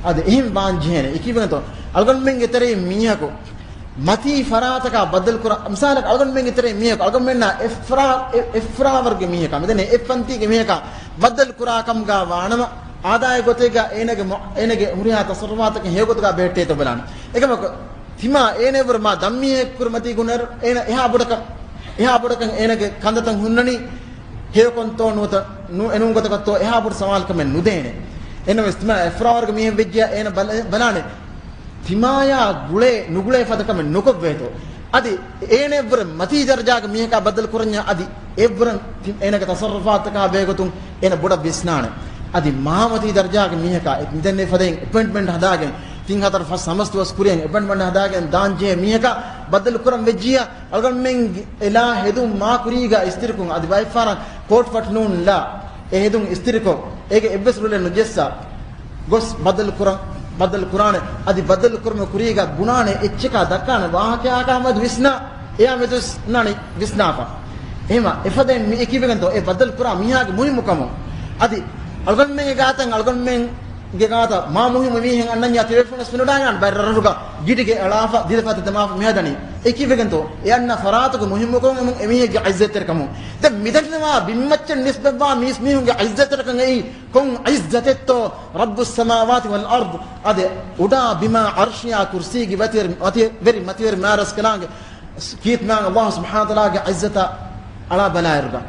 އަދި އެހެން ވާން ޖެހޭނެ. އެކީވެގެންތޯ، އަޅުގަނޑުމެންގެ ތެރެއިން މީހަކު މަތީ ފަރާތަކާ ބައްދަލު ކުރާ، މިސާލަކަށް އަޅުގަނޑުމެންގެ ތެރެއިން މީހަކު އަޅުގަނޑުމެންނާ އެއް ފަރާ-، އެ-، އެއް ފަރާވަރުގެ މީހަކާ، މިދެންނެ އެއް ފަންތީގެ މީހަކާ ބައްދަލު ކުރާ ކަމުގާ ވާނަމަ، އާދާއި ގޮތެއްގަ އޭނަގެ މު-، އޭނަގެ ހުރިހާ ތަޞައްރުފާތަކަށް ހެޔޮގޮތުގަ ބެހެއްޓޭތޯ ބަލާނެ. އެކަމަކު، ތިމާ އޭނައަށްވުރެ މާ ދަށްމީހެއް ކުރިމަތީ ގުނައިރު، އޭނަ އެހާ ބޮޑަކަށް، އެހާ ބޮޑަކަށް އޭނަގެ ކަންތައްތައް ހުންނަނީ ހެޔޮކޮންތޯ ނުވަތަ ނު-، އެނޫން ގޮތަކަށްތޯ އެހާ ބޮޑު ސަވާލު ކަމެއް ނުދޭނެ. އެހެންނަމަވެސް ތިމާ އެއް ފަރާވަރުގެ މީހެއް ވެއްޖިޔާ އޭނަ ބަލަ-، ބަލާނެ. ތިމާޔާ ގުޅޭ ނުގުޅޭ ފަދަ ކަމެއް ނުކޮށްވޭތޯ. އަދި އޭނައަށްވުރެ މަތީ ދަރަޖާގެ މީހަކާ ބައްދަލު ކުރަންޏާ އަދި އެއްވުރެން ތި-، އޭނަގެ ތަޞައްރުފާތަކާ ބެހޭގޮތުން އޭނަ ބޮޑަށް ވިސްނާނެ. އަދި މާ މަތީ ދަރަޖާގެ މީހަކާ އެ-، މިދެންނެ ފަދައިން އެޕޮއިންޓްމަންޓް ހަދާގެން ތިން ހަތަރު ފަސް ހަމަސް ދުވަސް ކުރިއަށް އެޕޮއިންޓްމަންޓް ހަދާގެން ދާން ޖެހޭ މީހަކާ ބައްދަލު ކުރަން ވެއްޖިޔާ، އަޅުގަނޑުމެން އެލާ ހެދުން މާ ކުރީގާ އިސްތިރިކޮށް އަދި ވައިފާރަށް ކޯޓް ފަޓް ނޫން ލާ އެ ހެދުން އިސްތިރިކޮށް، އޭގެ އެއްވެސް ރުޅެއް ނުޖެއްސާ ގޮސް ބައްދަލު ކުރަން، ބައްދަލު ކުރާނެ. އަދި ބައްދަލު ކުރުމުގެ ކުރީގަ ބުނާނެ އެއްޗަކާ ދައްކާނެ ވާހަކައާކަށް ހަމަ ވިސްނާ، އެއާ މެދުވެސް ނާނީ ވިސްނާފަ. އެހެމަ އެފަދައިން މި އެކިވެގެންތޯ އެ ބައްދަލު ކުރާ މީހާގެ މުހިއްމުކަމުން. އަދި އަޅުގަނޑުމެންގެ ގާތަށް އަޅުގަނޑުމެންގެ ގާތަށް މާ މުހިއްމު މީހެއް އަންނަންޏާ ތިބޭފުޅުންވެސް ފެނުނާނެ ބައި ރަށްރަށުގަ ގިޑިގެ އަޅާފަ ދިލަފަތި ދަމާފަ މިހަދަނީ. އެކިވެގެންތޯ އެ އަންނަ ފަރާތުގެ މުހިއްމުކަމުން އެމީހެއްގެ ޢިއްޒަތްތެރިކަމުން. ދެން މިދަންނަވާ ބިންމައްޗަށް ނިސްބަތްވާ މީސް މީހުންގެ ޢިއްޒަތްތެރިކަން އެއީ ކޮން ޢިއްޒަތެއްތޯ؟ ރައްބުއްސަމާވާތި ވަލް އަރްޟް. އަދި އުޑާ ބިމާ ޢަރްޝިޔާ ކުރްސީގެ ވެތިވެރި، ވެތި، ވެރި މަތިވެރި މާރަސްކަލާނގެ ކީރިތި މާތް ﷲ ސުބްޙާނަހޫ ވަތަޢާލާގެ ޢިއްޒަތަށް އަޅާ ބަލާއިރުގަ،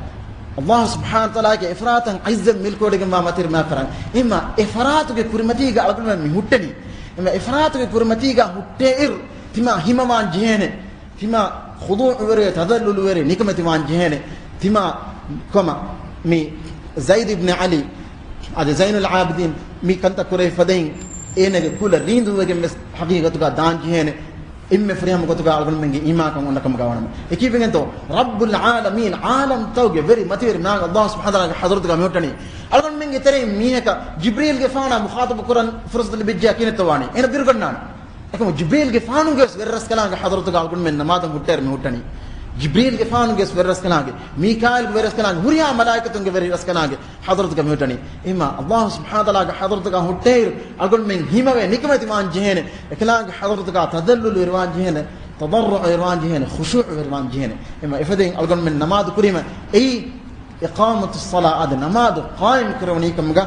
ﷲ ސުބްޙާނަހޫ ވަތަޢާލާގެ އެފަރާތަށް ޢިއްޒަތް މިލްކުވެވޮޑިގެންވާ މަތިވެރި މާތް ފަރާތް. އެހެމަ އެ ފަރާތުގެ ކުރިމަތީގަ އަޅުގަނޑުމެން މި ހުއްޓެނީ. އެހެމަ އެ ފަރާތުގެ ކުރިމަތީގަ ހުއްޓޭއިރު ތިމާ ހިމަވާން ޖެހޭނެ. ތިމާ ޚުޟޫޢުވެރި، ތަޛައްލުލުވެރި، ނިކަމެތިވާން ޖެހޭނެ. ތިމާ ކޮމަ މި ޒައިދު އިބްނު ޢަލީ، އަދި ޒައިނުލް ޢާބިދީން މި ކަންތައް ކުރެވި ފަދައިން އޭނަގެ ކުލަ ރީނދޫވެގެން ވެސް ޙަޤީޤަތުގަ ދާން ޖެހޭނެ. އެންމެ ފުރިހަމަ ގޮތުގަ އަޅުގަނޑުމެންގެ އީމާންކަން އޮންނަ ކަމުގަ ވަނަމަ. އެކީވެގެންތޯ ރައްބުލް ޢާލަމީން، ޢާލަމްތަކުގެ ވެރި މަތިވެރި މާތް ﷲ ސުބްޙާނަހޫ ވަތަޢާލާގެ ޙަޟްރަތުގަ މިހުއްޓަނީ. އަޅުގަނޑުމެންގެ ތެރެއިން މީހަކަށް ޖިބްރީލްގެފާނާ މުޚާޠަބު ކުރަން ފުރުޞަތު ލިބިއްޖެޔާ ކިހިނެއްތޯ ވާނީ؟ އޭނަ ބިރުގަންނާނެ. އެކަމު ޖިބްރީލްގެފާނުގެ ވެސް ވެރިރަސްކަލާނގެ ޙަޟްރަތުގަ އަޅުގަނޑުމެން ނަމާދަށް ހުއްޓޭއިރު މި ހުއްޓަނީ. ޖިބްރީލްގެފާނުގެ ވެސް ވެރިރަސްކަލާނގެ، މީކާއީލްގެ ވެރިރަސްކަލާނގެ، ހުރިހާ މަލާއިކަތުންގެ ވެރިރަސްކަލާނގެ ޙަޟްރަތުގަ މި ހުއްޓަނީ. އެހެމަ ﷲ ސުބްޙާނަހޫ ވަތަޢާލާގެ ޙަޟްރަތުގަ ހުއްޓޭއިރު އަޅުގަނޑުމެން ހިމަވެ ނިކަމެތިވާން ޖެހޭނެ. އެކަލާނގެ ޙަޟްރަތުގަ ތަޛައްލުލުވެރިވާން ޖެހޭނެ، ތަޟައްރުޢުވެރިވާން ޖެހޭނެ، ޚުޝޫޢުވެރިވާން ޖެހޭނެ. އެހެމަ އެފަދައިން އަޅުގަނޑުމެން ނަމާދު ކުރީމަ އެއީ އިޤާމަތުއްޞަލާ، އަދި ނަމާދު ޤާއިމް ކުރެވުނީ ކަމުގަ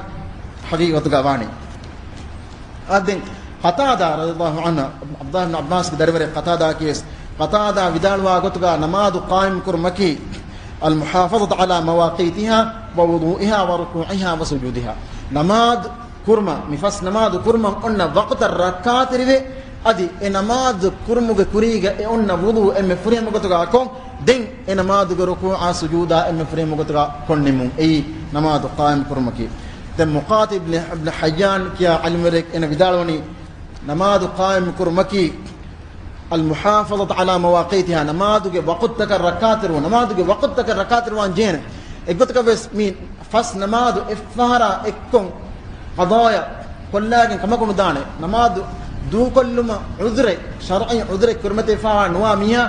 ޙަޤީޤަތުގަ ވާނީ. އަދި ޤަތާދާ ރަޟިޔަﷲ ޢަންހު، ޢަބްދުﷲ ބިން ޢައްބާސްގެ ދަރިވަރެއް ޤަތާދާއަކީ ވެސް، ޤަތާދާ ވިދާޅުވާ ގޮތުގަ ނަމާދު ޤާއިމް ކުރުމަކީ، الْمُحَافَظَةُ عَلَى مَوَاقِيتِهَا وَوُضُوئِهَا وَرُكُوعِهَا وَسُجُودِهَا. ނަމާދު ކުރުމަށް، މި ފަސް ނަމާދު ކުރުމަށް އޮންނަ ވަޤުތަށް ރައްކާތެރިވެ، އަދި އެ ނަމާދު ކުރުމުގެ ކުރީގަ އެ އޮންނަ ވުޟޫ އެންމެ ފުރިހަމަ ގޮތުގަ ކޮށް، ދެން އެ ނަމާދުގެ ރުކޫޢާ ސުޖޫދާ އެންމެ ފުރިހަމަ ގޮތުގަ ކޮށްނިމުން. އެއީ ނަމާދު ޤާއިމް ކުރުމަކީ. ދެން މުޤާތި އިބްނު، އިބްނު ޙައްޔާން ކިޔާ ޢިލްމުވެރިއެއް އޭނަ ވިދާޅުވަނީ، ނަމާދު ޤާއިމް ކުރުމަކީ، الْمُحَافَظَةُ عَلَى مَوَاقِيتِهَا، ނަމާދުގެ ވަޤުތުތަކަށް ރައްކާތެރިވުން، ނަމާދުގެ ވަޤުތުތަކަށް ރައްކާތެރިވާން ޖެހޭނެ. އެއްގޮތަކަށް ވެސް މި ފަސް ނަމާދު އެއްފަހަރާ އެއްކޮށް ޤަޟާޔާ ކޮށްލާގެން ކަމަކު ނުދާނެ. ނަމާދު ދޫކޮށްލުމަށް ޢުޛުރެއް، ޝަރުޢީ ޢުޛުރެއް ކުރިމަތިވެފައިވާ ނުވާ މީހާ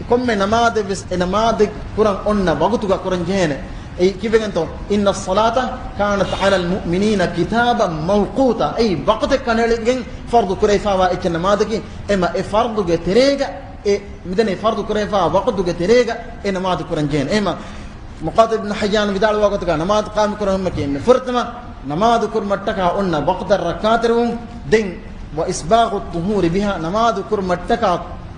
ކޮންމެ ނަމާދެއް ވެސް އެ ނަމާދެއް ކުރަން އޮންނަ ވަގުތުގަ ކުރަން ޖެހޭނެ. އެއީ ކިވެގެންތޯ؟ إِنَّ الصَّلَاةَ كَانَتْ عَلَى الْمُؤْمِنِينَ كِتَابًا مَوْقُوتًا. އެއީ ވަގުތެއް ކަނޑައެޅިގެން ފަރުޟު ކުރެވިފައިވާ އެއްޗެއް ނަމާދަކީ. އެމަ އެ ފަރުޟުގެ ތެރޭގަ އެ މިދަނީ ފަރުޟު ކުރެވިފައިވާ ވަގުތުގެ ތެރޭގަ އެ ނަމާދު ކުރަން ޖެހޭނެ. އެހެމަ މުޤާތި އިބްނު ޙައްޔާން ވިދާޅުވާ ގޮތުގަ ނަމާދު ޤާއިމް ކުރުމަކީ އެންމެ ފުރަތަމަ ނަމާދު ކުރުމަށްޓަކާ އޮންނަ ވަޤުތަށް ރައްކާތެރިވުން. ދެން، وَإِسْبَاغُ الطُّهُورِ بِهَا، ނަމާދު ކުރުމަށްޓަކާ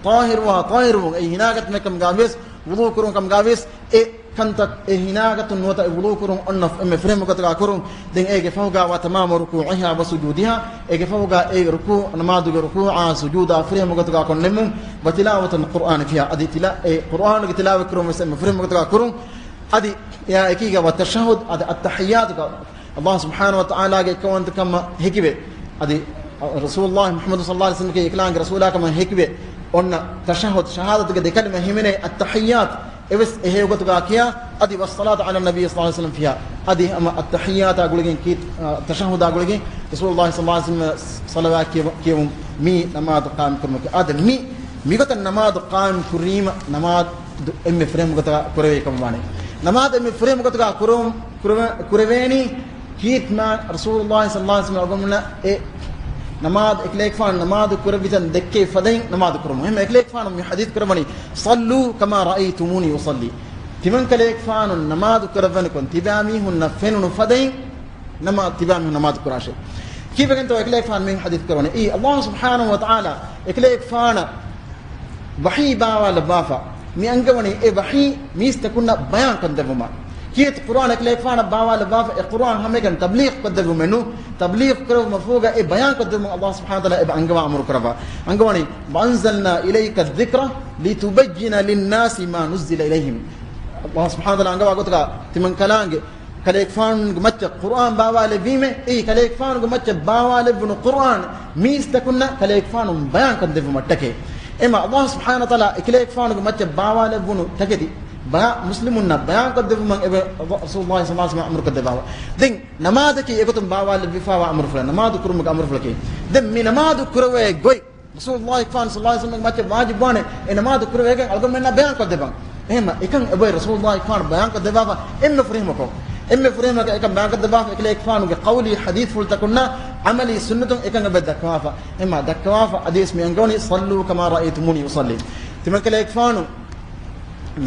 ޠާހިރުވާ ޠާހިރުވުން. އެއީ ހިނާގަތުމެއް ކަމުގަ ވިޔަސް، ވުޟޫ ކުރުން ކަމުގަ ވިޔަސް، އެ ކަންތައް އެ ހިނާގަތުން ނުވަތަ އެ ވުޟޫ ކުރުން އޮންނަ އެންމެ ފުރިހަމަ ގޮތުގަ ކުރުން. ދެން އޭގެ ފަހުގަ، وَتَمَامُ رُكُوعِهَا وَسُجُودِهَا، އޭގެ ފަހުގަ އޭގެ ރުކޫ، ނަމާދުގެ ރުކޫޢާ ސުޖޫދާ ފުރިހަމަ ގޮތުގަ ކޮށްނެމުން. وَتِلَاوَةَ الْقُرْآنِ فِيهَا، އަދި ތިލާ، އެ ޤުރުއާނުގެ ތިލާވަތް ކުރުން ވެސް އެންމެ ފުރިހަމަ ގޮތުގަ ކުރުން. އަދި އެއާ އެކީގަ، وَالتَّشَهُّدُ، އަދި އައްތަޙިއްޔާތުގަ ﷲ ސުބްޙާނަހޫ ވަތަޢާލާގެ އެއްކައުވަންތަކަމަށް ހެކިވެ، އަދި ރަސޫލުﷲ މުޙައްމަދު ޞައްލަﷲ ޢަލައިހި ވަސައްލަމަކީ އެކަލާނގެ ރަސޫލާކަމަށް ހެކިވެ، އޮންނަ ތަޝައްހަދު، ޝަހާދަތުގެ ދެކަލިމަ ހިމެނޭ، އައްތަޙިއްޔާތު އެވެސް އެހެޔޮ ގޮތުގަ ކިޔާ، އަދި وَالصَّلَاةُ عَلَى النَّبِيِّ صَلَّى اللهُ عَلَيْهِ وَسَلَّمَ فِيهَا، އަދި ހަމަ އައްތަޙިއްޔާތާ ގުޅިގެން ކީ، އަ، ތަޝައްހަދާ ގުޅިގެން ރަސޫލުﷲ ޞައްލަﷲ ޢަލައިހި ވަސައްލަމަ ޞަލަވާތް ކިޔެވު، ކިޔެވުން މީ ނަމާދު ޤާއިމް ކުރުމަކީ. އާދެ، މި، މިގޮތަށް ނަމާދު ޤާއިމް ކުރީމަ، ނަމާދު އެންމެ ފުރިހަމަ ގޮތަށް ކުރެވޭ ކަމަށް ވާނެ. ނަމާދު އެންމެ ފުރިހަމަ ގޮތުގަ ކުރު-، ކުރެވެ-، ކުރެވޭނީ ކީރިތި މާތް ރަސޫލުﷲ ޞައްލަﷲ ޢަލައިހި ވަސައްލަމަ އަޅުގަނޑުމެންނަށް އެ ނަމާދު، އެކަލޭގެފާނު ނަމާދު ކުރެއްވި ތަން ދެއްކެވި ފަދައިން ނަމާދު ކުރަމުން. އެހެން އެކަލޭގެފާނު މި ޙަދީޘް ކުރައްވަނީ، صَلُّوا كَمَا رَأَيْتُمُونِي أُصَلِّي. ތިމަން ކަލޭގެފާނު ނަމާދު ކުރައްވަނިކޮށް، ތިބާމީހުންނަށް ފެނުނު ފަދައިން ނަމާ-، ތިބާމީހުން ނަމާދު ކުރާށޭ. ކީއްވެގެންތޯ އެކަލޭގެފާނު މި ޙަދީޘް ކުރައްވަނީ؟ އެއީ ﷲ ސުބްޙާނަހޫ ވަތަޢާލާ އެކަލޭގެފާނަށް ވަޙީ ބާވާލައްވާފަ، މި އަންގަވަނީ އެ ވަޙީ މީސްތަކުންނަށް ބަޔާންކޮށްދެއްވުމަށް. ކީރިތި ޤުރުއާން އެކަލޭގެފާނަށް ބާވާލައްވާފަ، އެ ޤުރުއާން ހަމައެކަނި ތަބްލީޣް ކޮށްދެއްވުމެއްނު، ތަބްލީޣް ކުރެއްވުމަށް ފަހުގަ އެ ބަޔާންކޮށްދެއްވުމަށް ﷲ ސުބްޙާނަހޫ ވަތަޢާލާ އެބަ އަންގަވާ އަމުރު ކުރައްވާ. އަންގަވަނީ، وَأَنزَلْنَا إِلَيْكَ الذِّكْرَ لِتُبَيِّنَ لِلنَّاسِ مَا نُزِّلَ إِلَيْهِمْ. ﷲ ސުބްޙާނަހޫ ވަތަޢާލާ އަންގަވާ ގޮތުގަ ތިމަން ކަލާނގެ ކަލޭގެފާނުގެ މައްޗަށް ޤުރުއާން ބާވާލެއްވީމޭ، އެއީ ކަލޭގެފާނުގެ މައްޗަށް ބާވާލެއްވުނު ޤުރުއާން މީސްތަކުންނަށް ކަލޭގެފާނު ބަޔާންކޮށްދެއްވުމަށްޓަކައި. އެމަ ﷲ ސުބްޙާނަހޫ ވަތަޢާލާ އެކަލޭގެފާނުގެ މައްޗަށް ބާވާލެއްވުނު ތަކެތި، ބަޔާ-، މުސްލިމުންނަށް ބަޔާންކޮށްދެއްވުމަށް އެބަ-، ރަސޫލުﷲ ޞައްލަﷲ ޢަލައިހި ވަސައްލަމަ އަމުރުކޮށްދެއްވާފަ. ދެން ނަމާދަކީ އެގޮތުން ބާވާލެއްވިފާވާ އަމުރުފުޅެއް، ނަމާދު ކުރުމުގެ އަމުރުފުޅަކީ. ދެން މި ނަމާދު ކުރެވޭ ގޮތް ރަސޫލުﷲ ޞައްލަﷲ ޢަލައިހި ވަސައްލަމަ މައްޗަށް ވާޖިބުވާނެ، އެ ނަމާދު ކުރެވޭ ގޮތް އަޅުގަނޑުމެންނަށް ބަޔާންކޮށްދެއްވަން. އެހެންމަ އެކަން އެބައޮތް ރަސޫލުﷲ ޢަލައިހި ވަސައްލަމަ ބަޔާންކޮށްދެއްވާފަ އެންމެ ފުރިހަމަކޮށް. އެންމެ ފުރިހަމަކަށް އެކަން ބަޔާންކޮށްދެއްވާފަ އެކަލޭގެފާނުގެ ޤައުލީ ޙަދީޘްފުޅުތަކުންނާ ޢަމަލީ ސުންނަތުން އެކަން އެބަ ދައްކަވާފަ. އެހެންމަ ދައްކަވާފަ ޙަދީޘް މި އަންގަވަނީ، "صلوا كما رأيتموني أصلي." ތިމަންކަލޭގެފާނު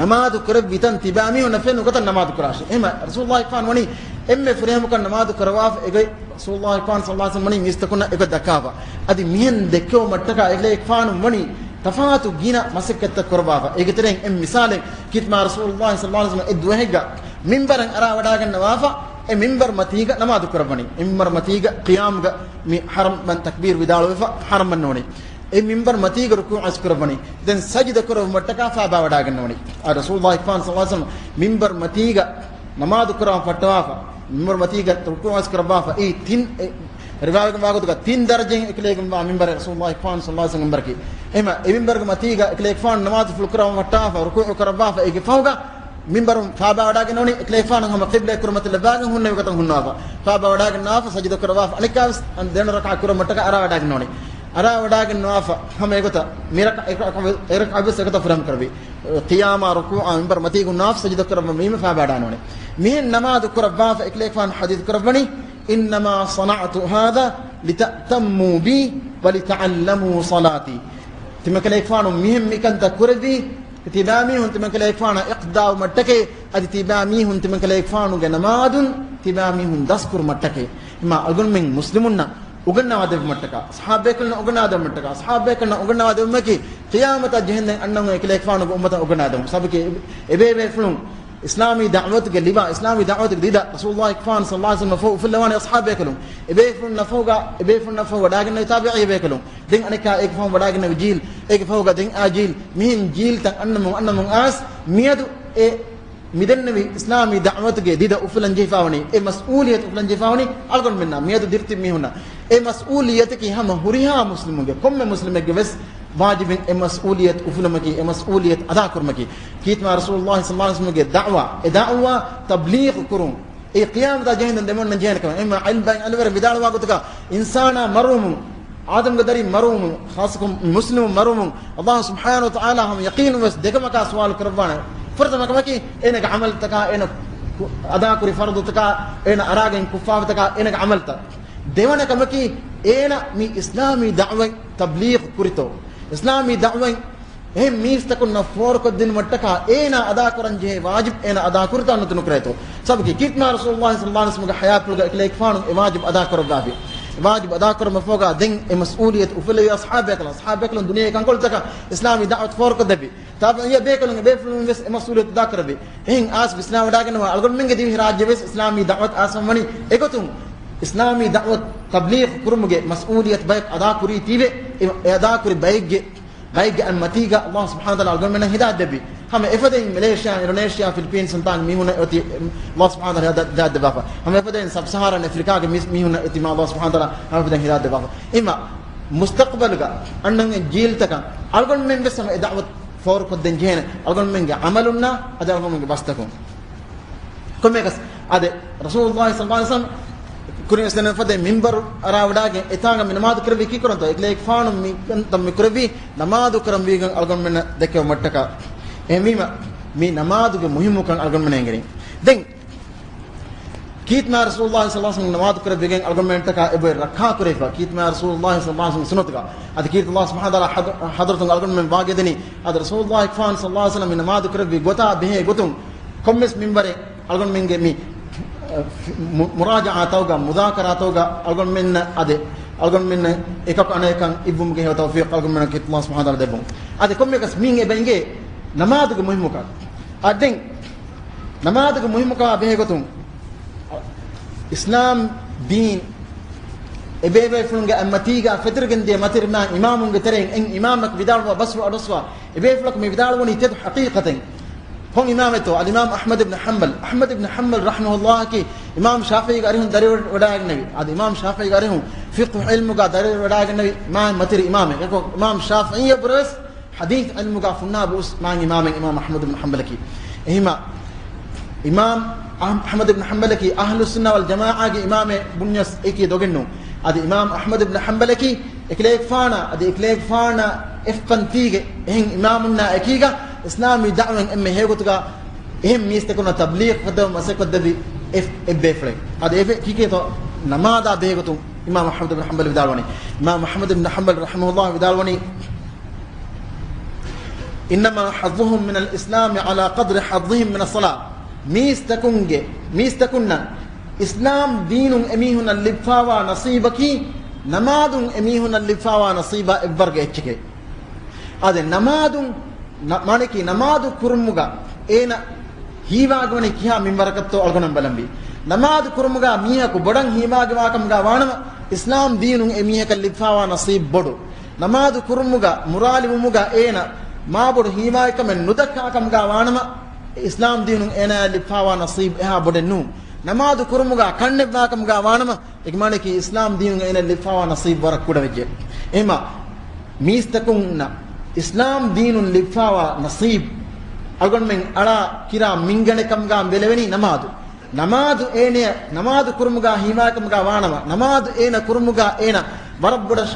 ނަމާދު ކުރެއްވިތަން ތިބާމީހުންނަށް ފެންނަ ގޮތަށް ނަމާދު ކުރާށޭ. އެހެންމަ ރަސޫލުﷲ ޢަލައިހި ވަސައްލަމަ ވަނީ އެންމެ ފުރިހަމަކޮށް ނަމާދު ކުރަވާފަ އެގޮތް ރަސޫލުﷲ ޢަލައިހި ވަސައްލަމަ ވަނީ މީސްތަކުންނަށް އެގޮތް ދައްކާފަ. އަދި މިހެން ދެއްކެވުމަށްޓަކާ އެކަލޭގެފާނު ވަނީ ތަފާތު ގިނަ މަސައްކަތްތައް ކުރައްވާފަ. އޭގެ ތެރެއިން އެއް މިސާލެއް، ކީރިތި މާ ރަސޫލުﷲ ޞައްލަﷲ ޢަލައިހި ވަސައްލަމަ އެއް ދުވަހެއްގަ މިންބަރަށް އަރާވަޑާގަންނަވާފަ، އެ މިންބަރު މަތީގަ ނަމާދު ކުރައްވަނީ. އެ މިންބަރު މަތީގަ ޤިޔާމުގަ މި ޙަރަމް ތަކްބީރު ވިދާޅުވެފަ ޙަރަމް ވަންނަވަނީ. އެ މިންބަރު މަތީގަ ރުކޫޢު ވެސް ކުރައްވަނީ. ދެން ސަޖިދަ ކުރެއްވުމަށްޓަކާ ފާބާވަޑާގަންނަވަނީ. އާ ރަސޫލުﷲ ޢަލައިހި ވަސައްލަމަ މިންބަރު މަތީގަ ނަމާދު ކުރަން ފައްޓަވާފަ، މިންބަރު މަތީގަ ރުކޫޢު ވެސް ކުރައްވާފަ، އެ ތިން، އެ ރިވާޔަތުގަ ވާގޮތުގަ ތިން ދަރަޖައިން އެކަލޭގެންވާ މިންބަރެއް ރަސޫލުﷲ ޢަލައިހި ވަސައްލަމަ މިންބަރަކީ. އެހެންމަ އެ މިންބަރުގެ މަތީގަ އެކަލޭގެފާނު ނަމާދު ފުޅު ކުރަން ފައްޓަވާފަ، ރުކޫޢު ކުރައްވާފަ، އޭގެ ފަހުގަ މިންބަރުން ފާބާވަޑާގަންނަވަނީ، އެކަލޭގެފާނު ހަމަ ޤިބްލައަށް ކުރިމަތިލައްވާގެން ހުންނެވި ގޮތަށް ހުންނަވާފަ. ފާބާވަޑާގަންނަވާފަ، ސަޖިދަ ކުރައްވާފަ، އަނެއްކާވެސް ދެވަނަ ރަކާތް ކުރުމަށްޓަކާ އަރާވަޑާގަންނަވަނީ. އަރާވަޑާގަންނަވާފަ، ހަމަ އެގޮތަށް މި ރަކާ، އެ ރަކާ، އެ ރަކާތް ވެސް އެގޮތަށް ފުރިހަމަ ކުރެއްވި. ޤިޔާމާ ރުކޫޢާ މިންބަރު މަތީގަ ހުންނަވާފަ، ސަޖިދަ ކުރައްވަން ވީމަ ފާބާވަޑާނަވަނީ. މިހެން ނަމާދު ކުރައްވާފަ، އެކަލޭގެފާނު ޙަދީޘް ކުރައްވަނީ، "إنما صنعت هذا لتأتموا بي ولتعلموا صلاتي." ތިމަންކަލޭގެފާނު މިހެން މިކަންތައް ކުރެއްވީ، ތިބާމީހުން ތިމަންކަލޭގެފާނަށް އިޤްތިދާވުމަށްޓަކައި، އަދި ތިބާމީހުން ތިމަންކަލޭގެފާނުގެ ނަމާދުން ތިބާމީހުން ދަސްކުރުމަށްޓަކައި. އެމާ އަޅުގަނޑުމެން މުސްލިމުންނަށް އުގަންނަވާ ދެއްވުމަށްޓަކާ، ޞަޙާބީކަލުންނަށް އުގަންނަވާ ދެއްވުމަށްޓަކާ، ޞަޙާބީކަލުންނަށް އުގަންނަވާ ދެއްވުމަކީ، ޤިޔާމަތަށް ޖެހެންދެން އަންނަމުން އެކަލޭގެފާނުގެ އުއްމަތަށް އުގަންނަވާ ދެއްވުން. ސަބަބަކީ، އެބޭބޭފުޅުން އިސްލާމީ ދަޢުވަތުގެ ލިވާ، އިސްލާމީ ދަޢުވަތުގެ ދިދަ، ރަސޫލުﷲ ޢަލައިހި ވަސައްލަމަ ފަހު އުފުއްލަވާނެ އަޞްޙާބޭކަލުން. އެބޭފުޅުންނަށް ފަހުގަ، އެބޭފުޅުންނަށް ފަހު ވަޑާގެންނެވި ތާބިޢީ ބޭކަލުން. ދެން އަނެއްކާ އޭގެ ފަހު ވަޑާގެންނެވި ޖީލް، އޭގެ ފަހުގަ ދެން އާ ޖީލް، މިހެން ޖީލްތައް އަންނަމުން، އަންނަމުން އާސް، މިއަދު އެ މިދެންނެވި އިސްލާމީ ދަޢުވަތުގެ ދިދަ އުފުލަން ޖެހިފާވަނީ، އެ މަސްއޫލިއްޔަތު އުފުލަން ޖެހިފާވަނީ އަޅުގަނޑުމެންނާ، މިއަދު ދިރިތިބި މީހުންނާ. އެ މަސްއޫލިއްޔަތަކީ ހަމަ ހުރިހާ މުސްލިމުގެ، ކޮންމެ މުސްލިމެއްގެ ވެސް ވާޖިބެއް އެ މަސްއޫލިއްޔަތު އުފުލުމަކީ، އެ މަސްއޫލިއްޔަތު އަދާކުރުމަކީ. ކީރިތި މާ ރަސޫލުﷲ ޞައްލަﷲ ޢަލައިހި ވަސައްލަމަގެ ދަޢުވާ، އެ ދަޢުވާ ތަބްލީޣު ކުރުން، އެ ޤިޔާމަތާ ޖެހެންދެން ދެމޮންނަން ޖެހޭނެ ކަމެއް. އެމާ ޢިލްމުވެރިން ވިދާޅުވާ ގޮތަކަށް، އިންސާނާ މަރުވުމުން، އާދަމްގެ ދަރިން މަރުވުމުން، ޚާއްޞަކޮށް މުސްލިމުން މަރުވުމުން، ﷲ ސުބްޙާނަހޫ ވަތަޢާލާ ހަމަ ޔަޤީނުން ވެސް ދެކަމަކާ ސުވާލު ކުރައްވާނެ. ފުރަތަމަ ކަމަކީ، އޭނަގެ ޢަމަލުތަކާ، އޭނަ ކު-، އަދާކުރި ފަރުޟުތަކާ، އޭނަ އަރާގެން ކުށްފާފަތަކާ، އޭނަގެ ޢަމަލުތައް. ދެވަނަ ކަމަކީ، އޭނަ މި އިސްލާމީ ދަޢުވަތް ތަބްލީޣު ކުރިތޯ؟ އިސްލާމީ ދަޢުވަތް އެހެން މީސްތަކުންނަށް ފޯރުކޮށްދިނުމަށްޓަކާ އޭނާ އަދާކުރަން ޖެހޭ ވާޖިބު އޭނާ އަދާކުރިތާ ނުކުރޭތޯ؟ ސަބަބަކީ ކީރިތި މާ ރަސޫލުﷲ ޞައްލަﷲ ޢަލައިހި ވަސައްލަމަގެ ޙަޔާތްޕުޅުގަ އެކަލޭގެފާނު އެ ވާޖިބު އަދާކުރައްވާފި. އެ ވާޖިބު އަދާކުރުމަށްފަހުގަ ދެން އެ މަސްއޫލިއްޔަތު އުފުލެވި އަޞްޙާބޭކަލުން، އަޞްޙާބޭކަލުން ދުނިޔޭގެ ކަންކޮޅުތަކަށް އިސްލާމީ ދަޢުވަތު ފޯރުކޮށްދެއްވި. ތާބިޢީ ބޭކަލުން އެބޭފުޅުން ވެސް އެ މަސްއޫލިއްޔަތު އަދާކުރެއްވި. އެހެން އާސް ވިސްނާވަޑާގަންނަވާ އަޅުގަނޑުމެންގެ ދިވެހިރާއްޖެ ވެސް އިސްލާމީ ދަޢުވަތު އާސަން ވަނީ އެގޮތުން އިސްލާމީ ދަޢުވަތު ތަބްލީޣު ކުރުމުގެ މަސްއޫލިއްޔަތު ބަޔަކު އަދާކުރީތީވެ، އެ، އެ އަދާކުރި ބައެއްގެ ބައެއްގެ އަތް މަތީގަ ﷲ ސުބްޙާނަހޫ ވަތަޢާލާ އަޅުގަނޑުމެންނަށް ހިދާޔަތް ދެއްވި. ހަމަ އެފަދައިން މެލޭޝިޔާ، އިންޑޮނޭޝިޔާ، ފިލިޕީންސް އަންތާނގެ މީހުންނަށް އޮތީ ﷲ ސުބްޙާނަހޫ ވަތަޢާލާ ހިދާޔަތް ދެއްވާފަ. ހަމަ އެފަދައިން ސަބް ސަހާރާން އެފްރިކާގެ މީސް، މީހުންނަށް އޮތީ މާ ﷲ ސުބްޙާނަހޫ ވަތަޢާލާ ހަމަ އެފަދައިން ހިދާޔަތް ދެއްވާފަ. އެމަ މުސްތަޤްބަލުގަ އަންނަން ޖީލްތަކަށް އަޅުގަނޑުމެން ވެސް ހަމަ އެ ދަޢުވަތު ފޯރުކޮށްދޭން ޖެހޭނެ. އަޅުގަނޑުމެންގެ ޢަމަލުންނާ އަދި އަޅުގަނޑުމެންގެ ބަސްތަކުން. ކޮންމެއަކަސް އާދެ، ރަސޫލުﷲ ޞައްލަﷲ ޢަލައިހި ވަސައްލަމަ ކުރިން އިސްލާމް ފަދަ މިންބަރު އަރާވަޑާގެން އެތާނގަ މި ނަމާދު ކުރެއްވީ ކީކުރަންތޯ؟ އެކަލޭގެފާނު މި ކަންތައް މި ކުރެއްވީ ނަމާދު ކުރަން ވީގަން އަޅުގަނޑުމެންނަށް ދެކެވުމަށްޓަކާ. އެހެންވީމަ، މި ނަމާދުގެ މުހިއްމުކަން އަޅުގަނޑުމެންނަށް އެނގެނީ. ދެން، ކީރިތި މާ ރަސޫލުﷲ ޞައްލަﷲ ޢަލައިހި ވަސައްލަމަ ނަމާދު ކުރެއްވިގެން އަޅުގަނޑުމެންނަށްޓަކާ އެބައި ރައްކާ ކުރެވިފަ، ކީރިތި މާ ރަސޫލުﷲ ޞައްލަﷲ ޢަލައިހި ވަސައްލަމަ ސުންނަތުގަ. އަދި ކީރިތި ﷲ ސުބްޙާނަހޫ ވަތަޢާލާ ޙަޟް-، ޙަޟްރަތުން އަޅުގަނޑުމެން ވާގިދެނީ، އަދި ރަސޫލުﷲ ފާން ޞައްލަﷲ ޢަލައިހި ވަސައްލަމަ މި ނަމާދު ކުރެއްވި ގޮތާ ބެހޭ ގޮތުން ކޮންމެސް މިންބަރެއް އަޅުގަނޑުމެންގެ މި، އަ، މު-، މުރާޖަޢާތަކުގަ، މުޒާކަރާތަކުގަ އަޅުގަނޑުމެންނަށް އަދި އަޅުގަނޑުމެންނަށް އެކަކު އަނެކަކަށް އިއްވުމުގެ ހެޔޮ ތައުފީޤު އަޅުގަނޑުމެންނަށް ކީރިތި ﷲ ސުބްޙާނަހޫ ވަތަޢާލާ ދެއްވުން. އަދި ކޮންމެއަކަސް މިއިން އެބަ އިނގޭ ނަމާދުގެ މުހިއްމުކަން. އަދި ދެން ނަމާދުގެ މުހިއްމުކަމާ ބެހޭ ގޮތުން އިސްލާމް ދީން އެބޭބޭފުޅުންގެ އަތްމަތީގަ ފެތުރިގެން ދިޔަ މަތިރިމާ އިމާމުންގެ ތެރެއިން އެއް އިމާމަކު ވިދާޅުވާ ބަސްފުޅު އަޑުއައްސަވާ އެބޭފުޅަކު މި ވިދާޅުވަނީ ތެދު ޙަޤީޤަތެއް. ކޮން އިމާމެއްތޯ؟ އަލްއިމާމް އަޙްމަދު ބްނު ޙަންބަލް. އަޙްމަދު ބްނު ޙަންބަލް ރަޙިމަހުﷲއަކީ އިމާމް ޝާފިޢީގެ އަރިހުން ދަރިވަޑައިގެންނެވި. އަދި އިމާމް ޝާފިޢީގެ އަރިހުން ފިޤްހު ޢިލްމުގަ ދަރިވަޑައިގެންނެވި މާތް މަތިރި އިމާމެއް. އެކޮ އިމާމް ޝާފިޢީއަށްވުރެ ވެސް ޙަދީޘް ޢިލްމުގަ ފުންނާ ބުއުސް މާތް އިމާމެއް އިމާމް އަޙްމަދު ބްނު ޙަންބަލަކީ. އެހިމާ، އިމާމް އަޙް-، އަޙްމަދު ބިން ޙަންބަލަކީ އަހްލުއްސުންނަ ވަލް ޖަމާޢާގެ އިމާމެއް ބުންޏަސް އެކީ ދޮގެއްނޫން. އަދި އިމާމް އަޙްމަދު ބިން ޙަންބަލަކީ އެކަލޭގެފާނާ، އަދި އެކަލޭގެފާނާ އެއްފަންތީގެ އެހެން އިމާމުންނާ އެކީގަ އިސްލާމީ ދަޢުވައިން އެންމެ ހެޔޮގޮތުގަ އެހެން މީސްތަކުންނަށް ތަބްލީޣު ކޮށްދެވުން މަސައްކަތް ކޮށްދެއްވި އެ-، އެއްބޭފުޅެއް. އަދި އެ ކީކޭތޯ ނަމާދާ ބެހޭގޮތުން އިމާމް އަޙްމަދު ބިން ޙަންބަލް ވިދާޅުވަނީ. އިމާމް އަޙްމަދު ބިން ޙަންބަލް ރަޙިމަހުﷲ ވިދާޅުވަނީ، إنما حظهم من الإسلام على قدر حظهم من الصلاة. މީސްތަކުންގެ، މީސްތަކުންނަށް އިސްލާމް ދީނުން އެމީހުންނަށް ލިބިފާވާ ނަސީބަކީ، ނަމާދުން އެމީހުންނަށް ލިބިފާވާ ނަސީބާ އެއްވަރުގެ އެއްޗެކޭ. އާދެ، ނަމާދުން، ނަ-، މާނަކީ ނަމާދު ކުރުމުގަ އޭނަ ހީވާގެވަނީ ކިހާ މިންވަރަކަށްތޯ އަޅުގަނޑު ބަލަންވީ. ނަމާދު ކުރުމުގަ މީހަކު ބޮޑަށް ހީވާގެވާކަމުގަ ވާނަމަ، އިސްލާމް ދީނުން އެ މީހަކަށް ލިބިފާވާ ނަސީބް ބޮޑު. ނަމާދު ކުރުމުގަ، މުރާލިވުމުގަ އޭނަ މާބޮޑު ހީވާގިކަމެއް ނުދައްކާކަމުގަ ވާނަމަ، އިސްލާމް ދީނުން އޭނަޔަށް ލިބިފާވާ ނަސީބް އެހާ ބޮޑެއް ނޫން. ނަމާދު ކުރުމުގަ ކަންނެއްވާކަމުގަ ވާނަމަ، އޭގެ މާނައަކީ އިސްލާމް ދީނުން އޭނަ ލިބިފާވާ ނަސީބް ވަރަށް ކުޑަވެއްޖެ. އެހެމަ މީސްތަކުންނަށް އިސްލާމް ދީނުން ލިބިފާވާ ނަސީބް އަޅުގަނޑުމެން އަޅާ ކިރާ މިންގަނޑެއް ކަމުގަ ބެލެވެނީ ނަމާދު. ނަމާދު އޭނަޔަށް، ނަމާދު ކުރުމުގަ ހީވާކަމުގަ ވާނަމަ، ނަމާދު އޭނަ ކުރުމުގަ އޭނަ ވަރަށް ބޮޑަށް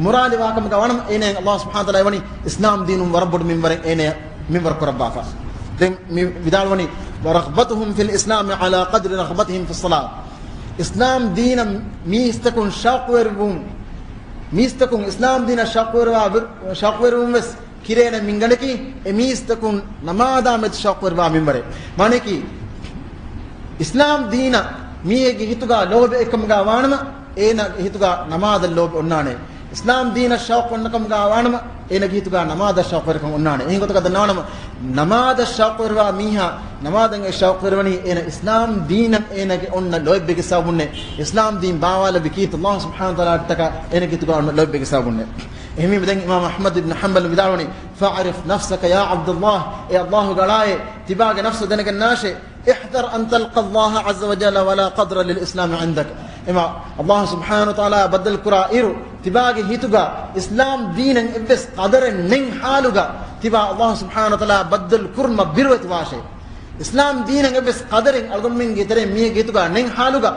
މުރާލިވާކަމުގަ ވާނަމަ، އޭނަޔަށް ﷲ ސުބްޙާނަހޫ ވަތަޢާލާ ވަނީ އިސްލާމް ދީނުން ވަރަށް ބޮޑު މިންވަރެއް އޭނަޔަށް މިންވަރު ކުރައްވާފަ. ދެން މި ވިދާޅުވަނީ، ورغبتهم في الإسلام على قدر رغبتهم في الصلاة. އިސްލާމް ދީނަށް މީސްތަކުން ޝައުޤުވެރިވުން، މީސްތަކުން އިސްލާމް ދީނަށް ޝައުޤުވެރިވާ، ޝައުޤުވެރިވުން ވެސް ކިރޭނެ މިންގަނޑަކީ، އެ މީސްތަކުން ނަމާދާ މެދު ޝައުޤުވެރިވާ މިންވަރެއް. މާނައަކީ، އިސްލާމް ދީނަށް މީހެއްގެ ހިތުގަ ލޯބި އެއްކަމުގަ ވާނަމަ، އޭނަގެ ހިތުގަ ނަމާދަށް ލޯބި އޮންނާނެ. އިސްލާމް ދީނަށް ޝައުޤު އޮންނަކަމުގަ ވާނަމަ، އޭނަގެ ހިތުގަ ނަމާދަށް ޝައުޤުވެރިކަން އޮންނާނެ. އެހެން ގޮތަކަށް ދަންނަވާނަމަ، ނަމާދަށް ޝައުޤުވެރިވާ މީހާ، ނަމާދަށް އެ ޝައުޤުވެރިވަނީ އޭނަ އިސްލާމް ދީނަށް އޭނަގެ އޮންނަ ލޯތްބެއްގެ ސަބަބުންނޭ. އިސްލާމް ދީން ބާވާލެއްވި ކީރިތި ﷲ ސުބްޙާނަހޫ ވަތަޢާލާއަށްޓަކާ އޭނަގެ ހިތުގަ އޮންނަ ލޯތްބެއްގެ ސަބަބުންނޭ. އެހެންވީމަ ދެން އިމާމް އަޙްމަދު ބިން ޙަންބަލް ވިދާޅުވަނީ، فاعرف نفسك يا عبد الله، އޭ ﷲގެ އަޅާއޭ، ތިބާގެ ނަފްސު ދެނެގަންނާށޭ، احذر أن تلقى الله عز وجل ولا قدر للإسلام عندك. އެމާ، ﷲ ސުބްޙާނަހޫ ވަތަޢާލާ ބައްދަލު ކުރާ އިރު، ތިބާގެ ހިތުގަ އިސްލާމް ދީނަށް އެއްވެސް ޤަދަރެއް ނެތް ޙާލުގަ، ތިބާ ﷲ ސުބްޙާނަހޫ ވަތަޢާލާ ބައްދަލު ކުރުމަށް ބިރުވެތިވާށޭ. އިސްލާމް ދީނަށް އެއްވެސް ޤަދަރެއް އަޅުގަނޑުމެންގެ ތެރެއިން މީހެއްގެ ހިތުގަ ނެތް ޙާލުގަ،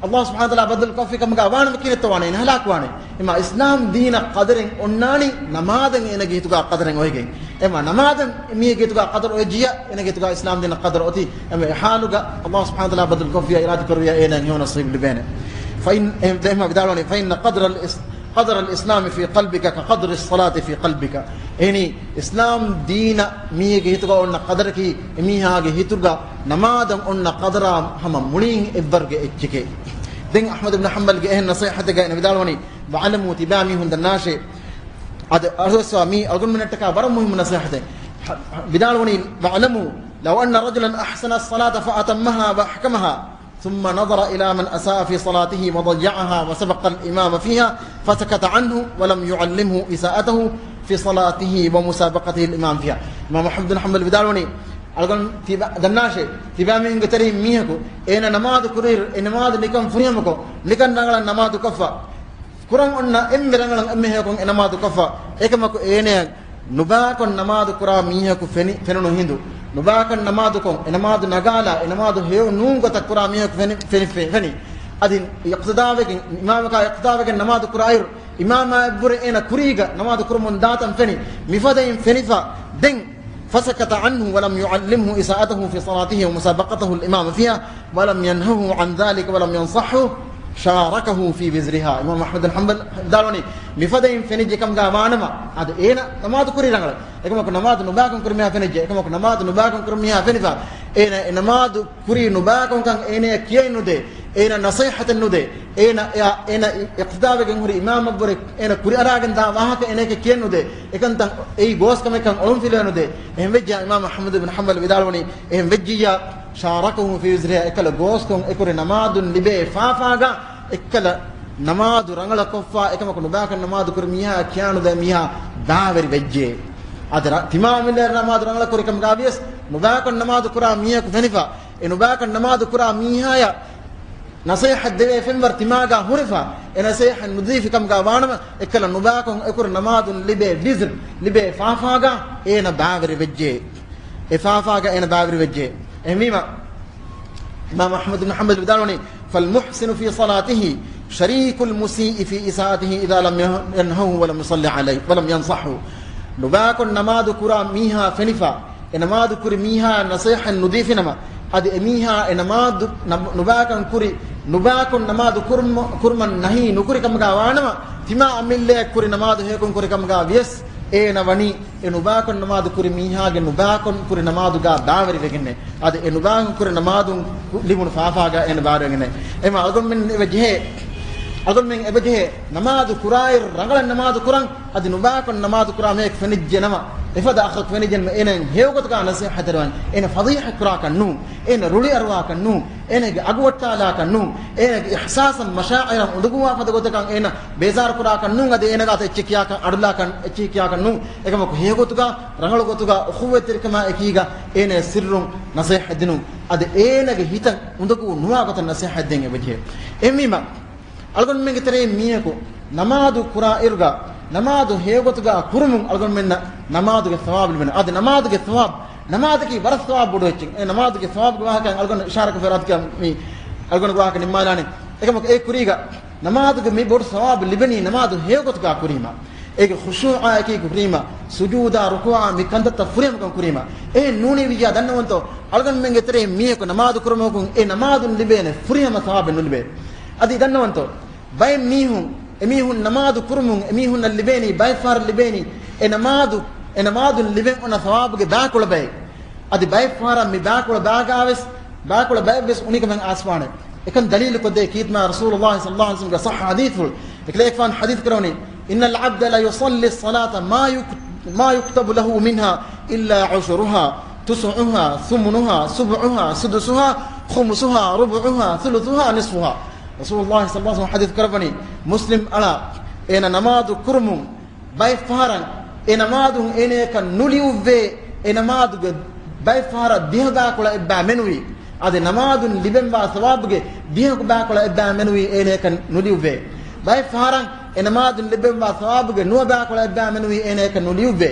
ﷲ ސުބްޙާނަހޫ ވަތަޢާލާ ބައްދަލު ކޮށްފި ކަމުގަ ވާނަމަ ކިހިނެއްތޯ ވާނީ؟ އޭނަ ހަލާކުވާނެ. އެމާ އިސްލާމް ދީނަށް ޤަދަރެއް އޮންނާނީ ނަމާދަށް އޭނަގެ ހިތުގަ ޤަދަރެއް އޮވެގެން. އެމާ ނަމާދަށް މީހެއްގެ ހިތުގަ ޤަދަރު އޮވެއްޖިއްޔާ، އޭނަގެ ހިތުގަ އިސްލާމް ދީނަށް ޤަދަރު އޮތީ. އެމަ އެ ޙާލުގަ ﷲ ސުބްޙާނަހޫ ވަތަޢާލާ ބައްދަލު ކޮށްފިއްޔާ އިރާދަ ކުރެއްވިއްޔާ އޭނައަށް ހެޔޮ ނަސީބު ލިބޭނެ. ފައިން، އެ، އެހެމަ ވިދާޅުވަނީ، فإن قدر الإس-، قدر الإسلام في قلبك كقدر الصلاة في قلبك. އެހެނީ، އިސްލާމް ދީނަށް މީހެއްގެ ހިތުގަ އޮންނަ ޤަދަރަކީ، އެމީހާގެ ހިތުގަ ނަމާދަށް އޮންނަ ޤަދަރާ ހަމަ މުޅީން އެއްވަރުގެ އެއްޗެކޭ. ދެން އަޙްމަދު ބިން ޙަންބަލްގެ އެހެން ނަޞޭޙަތެއްގައި އޭނަ ވިދާޅުވަނީ، واعلموا، ތިބާ މީހުން ދަންނާށޭ. އަދި އަރުވެސްވާ މީ އަޅުގަނޑުމެންނަށްޓަކާ ވަރަށް މުހިއްމު ނަޞޭޙަތެއް. ވިދާޅުވަނީ، واعلموا لو أن رجلا أحسن الصلاة فأتمها وأحكمها ثم نظر إلى من أساء في صلاته وضيعها وسبق الإمام فيها فسكت عنه ولم يعلمه إساءته في صلاته ومسابقته الإمام فيها. އިމާމް އަޙްމަދު ބިން ޙަންބަލް ވިދާޅުވަނީ، އަޅުގަނޑު ތިބާ ދަންނާށޭ، ތިބާމީހުންގެ ތެރެއިން މީހަކު އޭނަ ނަމާދު ކުރިއިރު އެ ނަމާދު ނިކަން ފުރިހަމަކޮށް، ނިކަން ރަނގަޅަށް ނަމާދު ކޮށްފަ، ކުރަން އޮންނަ އެންމެ ރަނގަޅަށް އެންމެ ހެޔޮކޮށް އެ ނަމާދު ކޮށްފަ، އެކަމަކު އޭނަޔަށް ނުބާކޮށް ނަމާދު ކުރާ މީހަކު ފެނި، ފެނުނު ހިނދު، ނުބާކޮށް ނަމާދުކޮށް، އެ ނަމާދު ނަގާލާ، އެ ނަމާދު ހެޔޮ ނޫން ގޮތަށް ކުރާ މީހަކު ފެނި، ފެނި، ފެ-، ފެނި. އަދި އިޤްތިދާވެގެން، އިމާމަކާ އިޤްތިދާވެގެން ނަމާދު ކުރާއިރު، އިމާމާ އެއްބުރެ އޭނަ ކުރީގަ ނަމާދު ކުރަމުން ދާތަން ފެނި، މިފަދައިން ފެނިފަ، ދެން فسكت عنه ولم يعلمه إساءته في صلاته ومسابقته الإمام فيها ولم ينهه عن ذلك ولم ينصحه شاركه في وزرها. އިމާމް އަޙްމަދު ބިން ޙަންބަލް ވިދާޅުވަނީ، މިފަދައިން ފެނިއްޖެ ކަމުގަ ވާނަމަ، އަދި އޭނަ ނަމާދު ކުރީ ރަނގަޅަށް. އެކަމަކު ނަމާދު ނުބާކަން ކުރި މީހާ ފެނިއްޖެ. އެކަމަކު ނަމާދު ނުބާކަން ކުރި މީހާ ފެނިފަ، އޭނަ އެ ނަމާދު ކުރީ ނުބާކަންކަން އޭނަޔަށް ކިޔައިން ނުދޭ، އޭނަ ނަޞޭޙަތެއް ނުދޭ، އޭނަ، އެއާ، އޭނަ އި-، އިޤްތިދާވެގެން ހުރި އިމާމަށްވުރެ އޭނަ ކުރިއަރާގެން ދާ ވާހަކަ އޭނަޔަކަށް ކިޔަން ނުދޭ، އެކަންތައް އެއީ ގޯސް ކަމެއްކަން އޮޅުންފިލަވެ ނުދޭ. އެހެން ވެއްޖާ އިމާމް އަޙްމަދު ބިން ޙަންބަލް ވިދާޅުވަނީ، އެހެން ވެއްޖިއްޔާ، شاركه في وزرها، އެކަލަ ގޯސްކޮށް އެކުރި ނަމާދުން ލިބޭ ފާފާގަ އެއްކަލަ ނަމާދު ރަނގަޅަށް ކޮށްފާ، އެކަމަކު ނުބާކަން ނަމާދު ކުރި މީހާ ކިޔާނުދޭ މީހާ ބާވެރި ވެއްޖެ. އަދި ރަ-، ތިމާމިލޭ ނަމާދު ރަނގަޅަށް ކުރި ކަމުގަ ވިޔަސް، ނުބާކަން ނަމާދު ކުރާ މީހަކު ފެނިފަ، އެ ނުބާކަން ނަމާދު ކުރާ މީހާޔަށް ނަޞޭޙަތް ދެވޭ ފެންވަރު ތިމާގަ ހުރެފަ، އެ ނަޞޭޙަތް ނުދީފި ކަމުގަ ވާނަމަ، އެއްކަލަ ނުބާކޮށް އެކުރި ނަމާދުން ލިބޭ ވިޒްރު، ލިބޭ ފާފާގަ އޭނަ ބާވެރި ވެއްޖެ. އެ ފާފާގަ އޭނަ ބާވެރިވެއްޖެ. އެހެންވީމަ، އިމާމް އަޙްމަދު ބިން ޙަންބަލް ވިދާޅުވަނީ، "فالمحسن في صلاته شريك المسيء في إساءته إذا لم ينهه ولم يصل عليه ولم ينصحه." ނުބާކޮށް ނަމާދު ކުރާ މީހާ ފެނިފަ، އެ ނަމާދު ކުރި މީހާ ނަސޭހަތް ނުދީފިނަމަ، އަދި އެ މީހާ އެ ނަމާދު، ނަ-، ނުބާކަން ކުރި، ނުބާކޮށް ނަމާދު ކުރުމަ-، ކުރުމަށް ނަހީ ނުކުރި ކަމުގަ ވާނަމަ، ތިމާ އަމިއްލައަށް ކުރި ނަމާދު ހެޔޮކޮށް ކުރި ކަމުގަ ވިޔަސް، އޭނަ ވަނީ އެ ނުބާކޮށް ނަމާދު ކުރި މީހާގެ ނުބާކޮށް ކުރި ނަމާދުގަ ބާވެރިވެގެންނެއް. އަދި އެ ނުބާކޮށް ކުރި ނަމާދުން ކު-، ލިބުނު ފާފާގަ އޭނަ ބާވެރިވެގެންނެއް. އެމަ އަޅުގަނޑުމެން އެބަ ޖެހޭ، އަޅުގަނޑުމެން އެބަ ޖެހޭ ނަމާދު ކުރާއިރު ރަނގަޅަށް ނަމާދު ކުރަން. އަދި ނުބާކޮށް ނަމާދު ކުރާ މީހަކު ފެނިއްޖެ ނަމަ، އެފަދަ އަޚަކު ފެނިއްޖެނަމަ އޭނަ ހެޔޮގޮތުގަ ނަސޭހަތް ދެއްވަން. އޭނަ ފަޟީޙަތް ކުރާކަށް ނޫން، އޭނަ ރުޅި އަރުވާކަށް ނޫން، އޭނަގެ އަގު ވައްޓާލާކަށް ނޫން، އޭނަގެ އިޙްސާސަށް މަޝާޢިރަށް އުނދަގޫވާ ފަދަ ގޮތަކަށް އޭނަ ބޭޒާރު ކުރާކަށް ނޫން، އަދި އޭނަ ގާތަށް އެއްޗެއް ކިޔާކަށް އަޑުލާކަށް އެއްޗެއް ކިޔާކަށް ނޫން. އެކަމަކު ހެޔޮގޮތުގަ، ރަނގަޅު ގޮތުގަ، އުޚުއްވަތްތެރިކަމާ އެކީގަ އޭނަ ސިއްރުން ނަސޭހަތް ދިނުން. އަދި އޭނަގެ ހިތަށް އުނދަގޫ ނުވާ ގޮތަށް ނަސޭހަތް ދޭން އެބަޖެހޭ. އެހެންވީމަ، އަޅުގަނޑުމެންގެ ތެރެއިން މީހަކު ނަމާދު ކުރާއިރުގަ، ނަމާދު ހެޔޮގޮތުގަ ކުރުމުން އަޅުގަނޑުމެންނަށް ނަމާދުގެ ސަވާބު ލިބެނެ. އަދި ނަމާދުގެ ސަވާބު، ނަމާދަކީ ވަރަށް ސަވާބު ބޮޑު އެއްޗެއް. އެ ނަމާދުގެ ސަވާބުގެ ވާހަކަ އަޅުގަނޑު އިޝާރަކަށް ފެރާތިކަ މި އަޅުގަނޑު ވާހަކަ ނިންމާލާނެ. އެކަމަކު އެ ކުރީގަ ނަމާދުގެ މި ބޮޑު ސަވާބު ލިބެނީ ނަމާދު ހެޔޮގޮތުގަ ކުރީމަ. އޭގެ ޚުޝޫޢާ އެކީ ކުރީމަ، ސުޖޫދާ ރުކޫޢާ މި ކަންތައްތައް ފުރިހަމަކަން ކުރީމަ. އެހެން ނޫނީ ވިއްޔާ ދަންނަވަންތޯ، އަޅުގަނޑުމެންގެ ތެރެއިން މީހަކު ނަމާދު ކުރުމަކުން އެ ނަމާދުން ލިބޭނެ ފުރިހަމަ ސަވާބެއް ނުލިބޭ. އަދި ދަންނަވަންތޯ، ބައެއް މީހުން، އެމީހުން ނަމާދު ކުރުމުން އެމީހުންނަށް ލިބޭނީ، ބައެއް ފަހަރަށް ލިބޭނީ، އެ ނަމާދު، އެ ނަމާދުން ލިބެން އޮންނަ ސަވާބުގެ ބާކޮޅަ ބައެއް. އަދި ބައެއް ފަހަރަށް މި ބާކޮޅަ ބާގާވެސް، ބާކޮޅަ ބައެއްވެސް އުނިކަމެއް އައިސްފާނެ. އެކަން ދަލީލުކޮށްދޭ ކީރިތިމާ ރަސޫލުﷲ ޞައްލަﷲ ޢަލައިހި ވަސައްލަމްގެ ޞައްޙަ ޙަދީޘްފުޅު. އެކަލޭގެފާނު ޙަދީޘް ކުރަވަނީ، "إن العبد ليصلي الصلاة ما يك-، ما يكتب له منها إلا عشرها، تسعها، ثمنها، سبعها، سدسها، خمسها، ربعها، ثلثها، نصفها." ރަސޫލުﷲ ޞައްލަﷲ ޢަލައިހި ވަސައްލަމް ޙަދީޘް ކުރައްވަނީ، މުސްލިމް އަޅާ އޭނަ ނަމާދު ކުރުމުން ބައެއް ފަހަރަށް އެ ނަމާދުން އޭނަޔަކަށް ނުލިޔުއްވޭ، އެ ނަމާދުގެ ބައެއް ފަހަރަށް ދިހަ ބާކޮޅަ އެއްބައި މެނުވީ، އަދި ނަމާދުން ލިބެންވާ ސަވާބުގެ ދިހަ ބާކޮޅަ އެއްބައި މެނުވީ އޭނަޔަކަށް ނުލިޔުއްވޭ. ބައެއް ފަހަރަށް އެ ނަމާދުން ލިބެންވާ ސަވާބުގެ ނުވަ ބާކޮޅަ އެއްބައި މެނުވީ އޭނަޔަކަށް ނުލިޔުއްވޭ.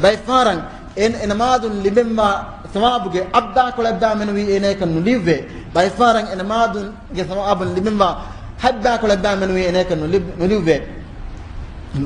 ބައެއް ފަހަރަށް އެ، އެ ނަމާދުން ލިބެންވާ ސަވާބުގެ އަށް ބާކޮޅަ އެއްބައި މެނުވީ އޭނަޔަކަށް ނުލިޔުއްވޭ. ބައެއް ފަހަރަށް އެ ނަމާދުން ގެ ސަވާބުން ލިބެންވާ ހަތް ބާކޮޅަ އެއްބައި މެނުވީ އޭނަޔަކަށް ނުލި-، ނުލިޔުއްވޭ.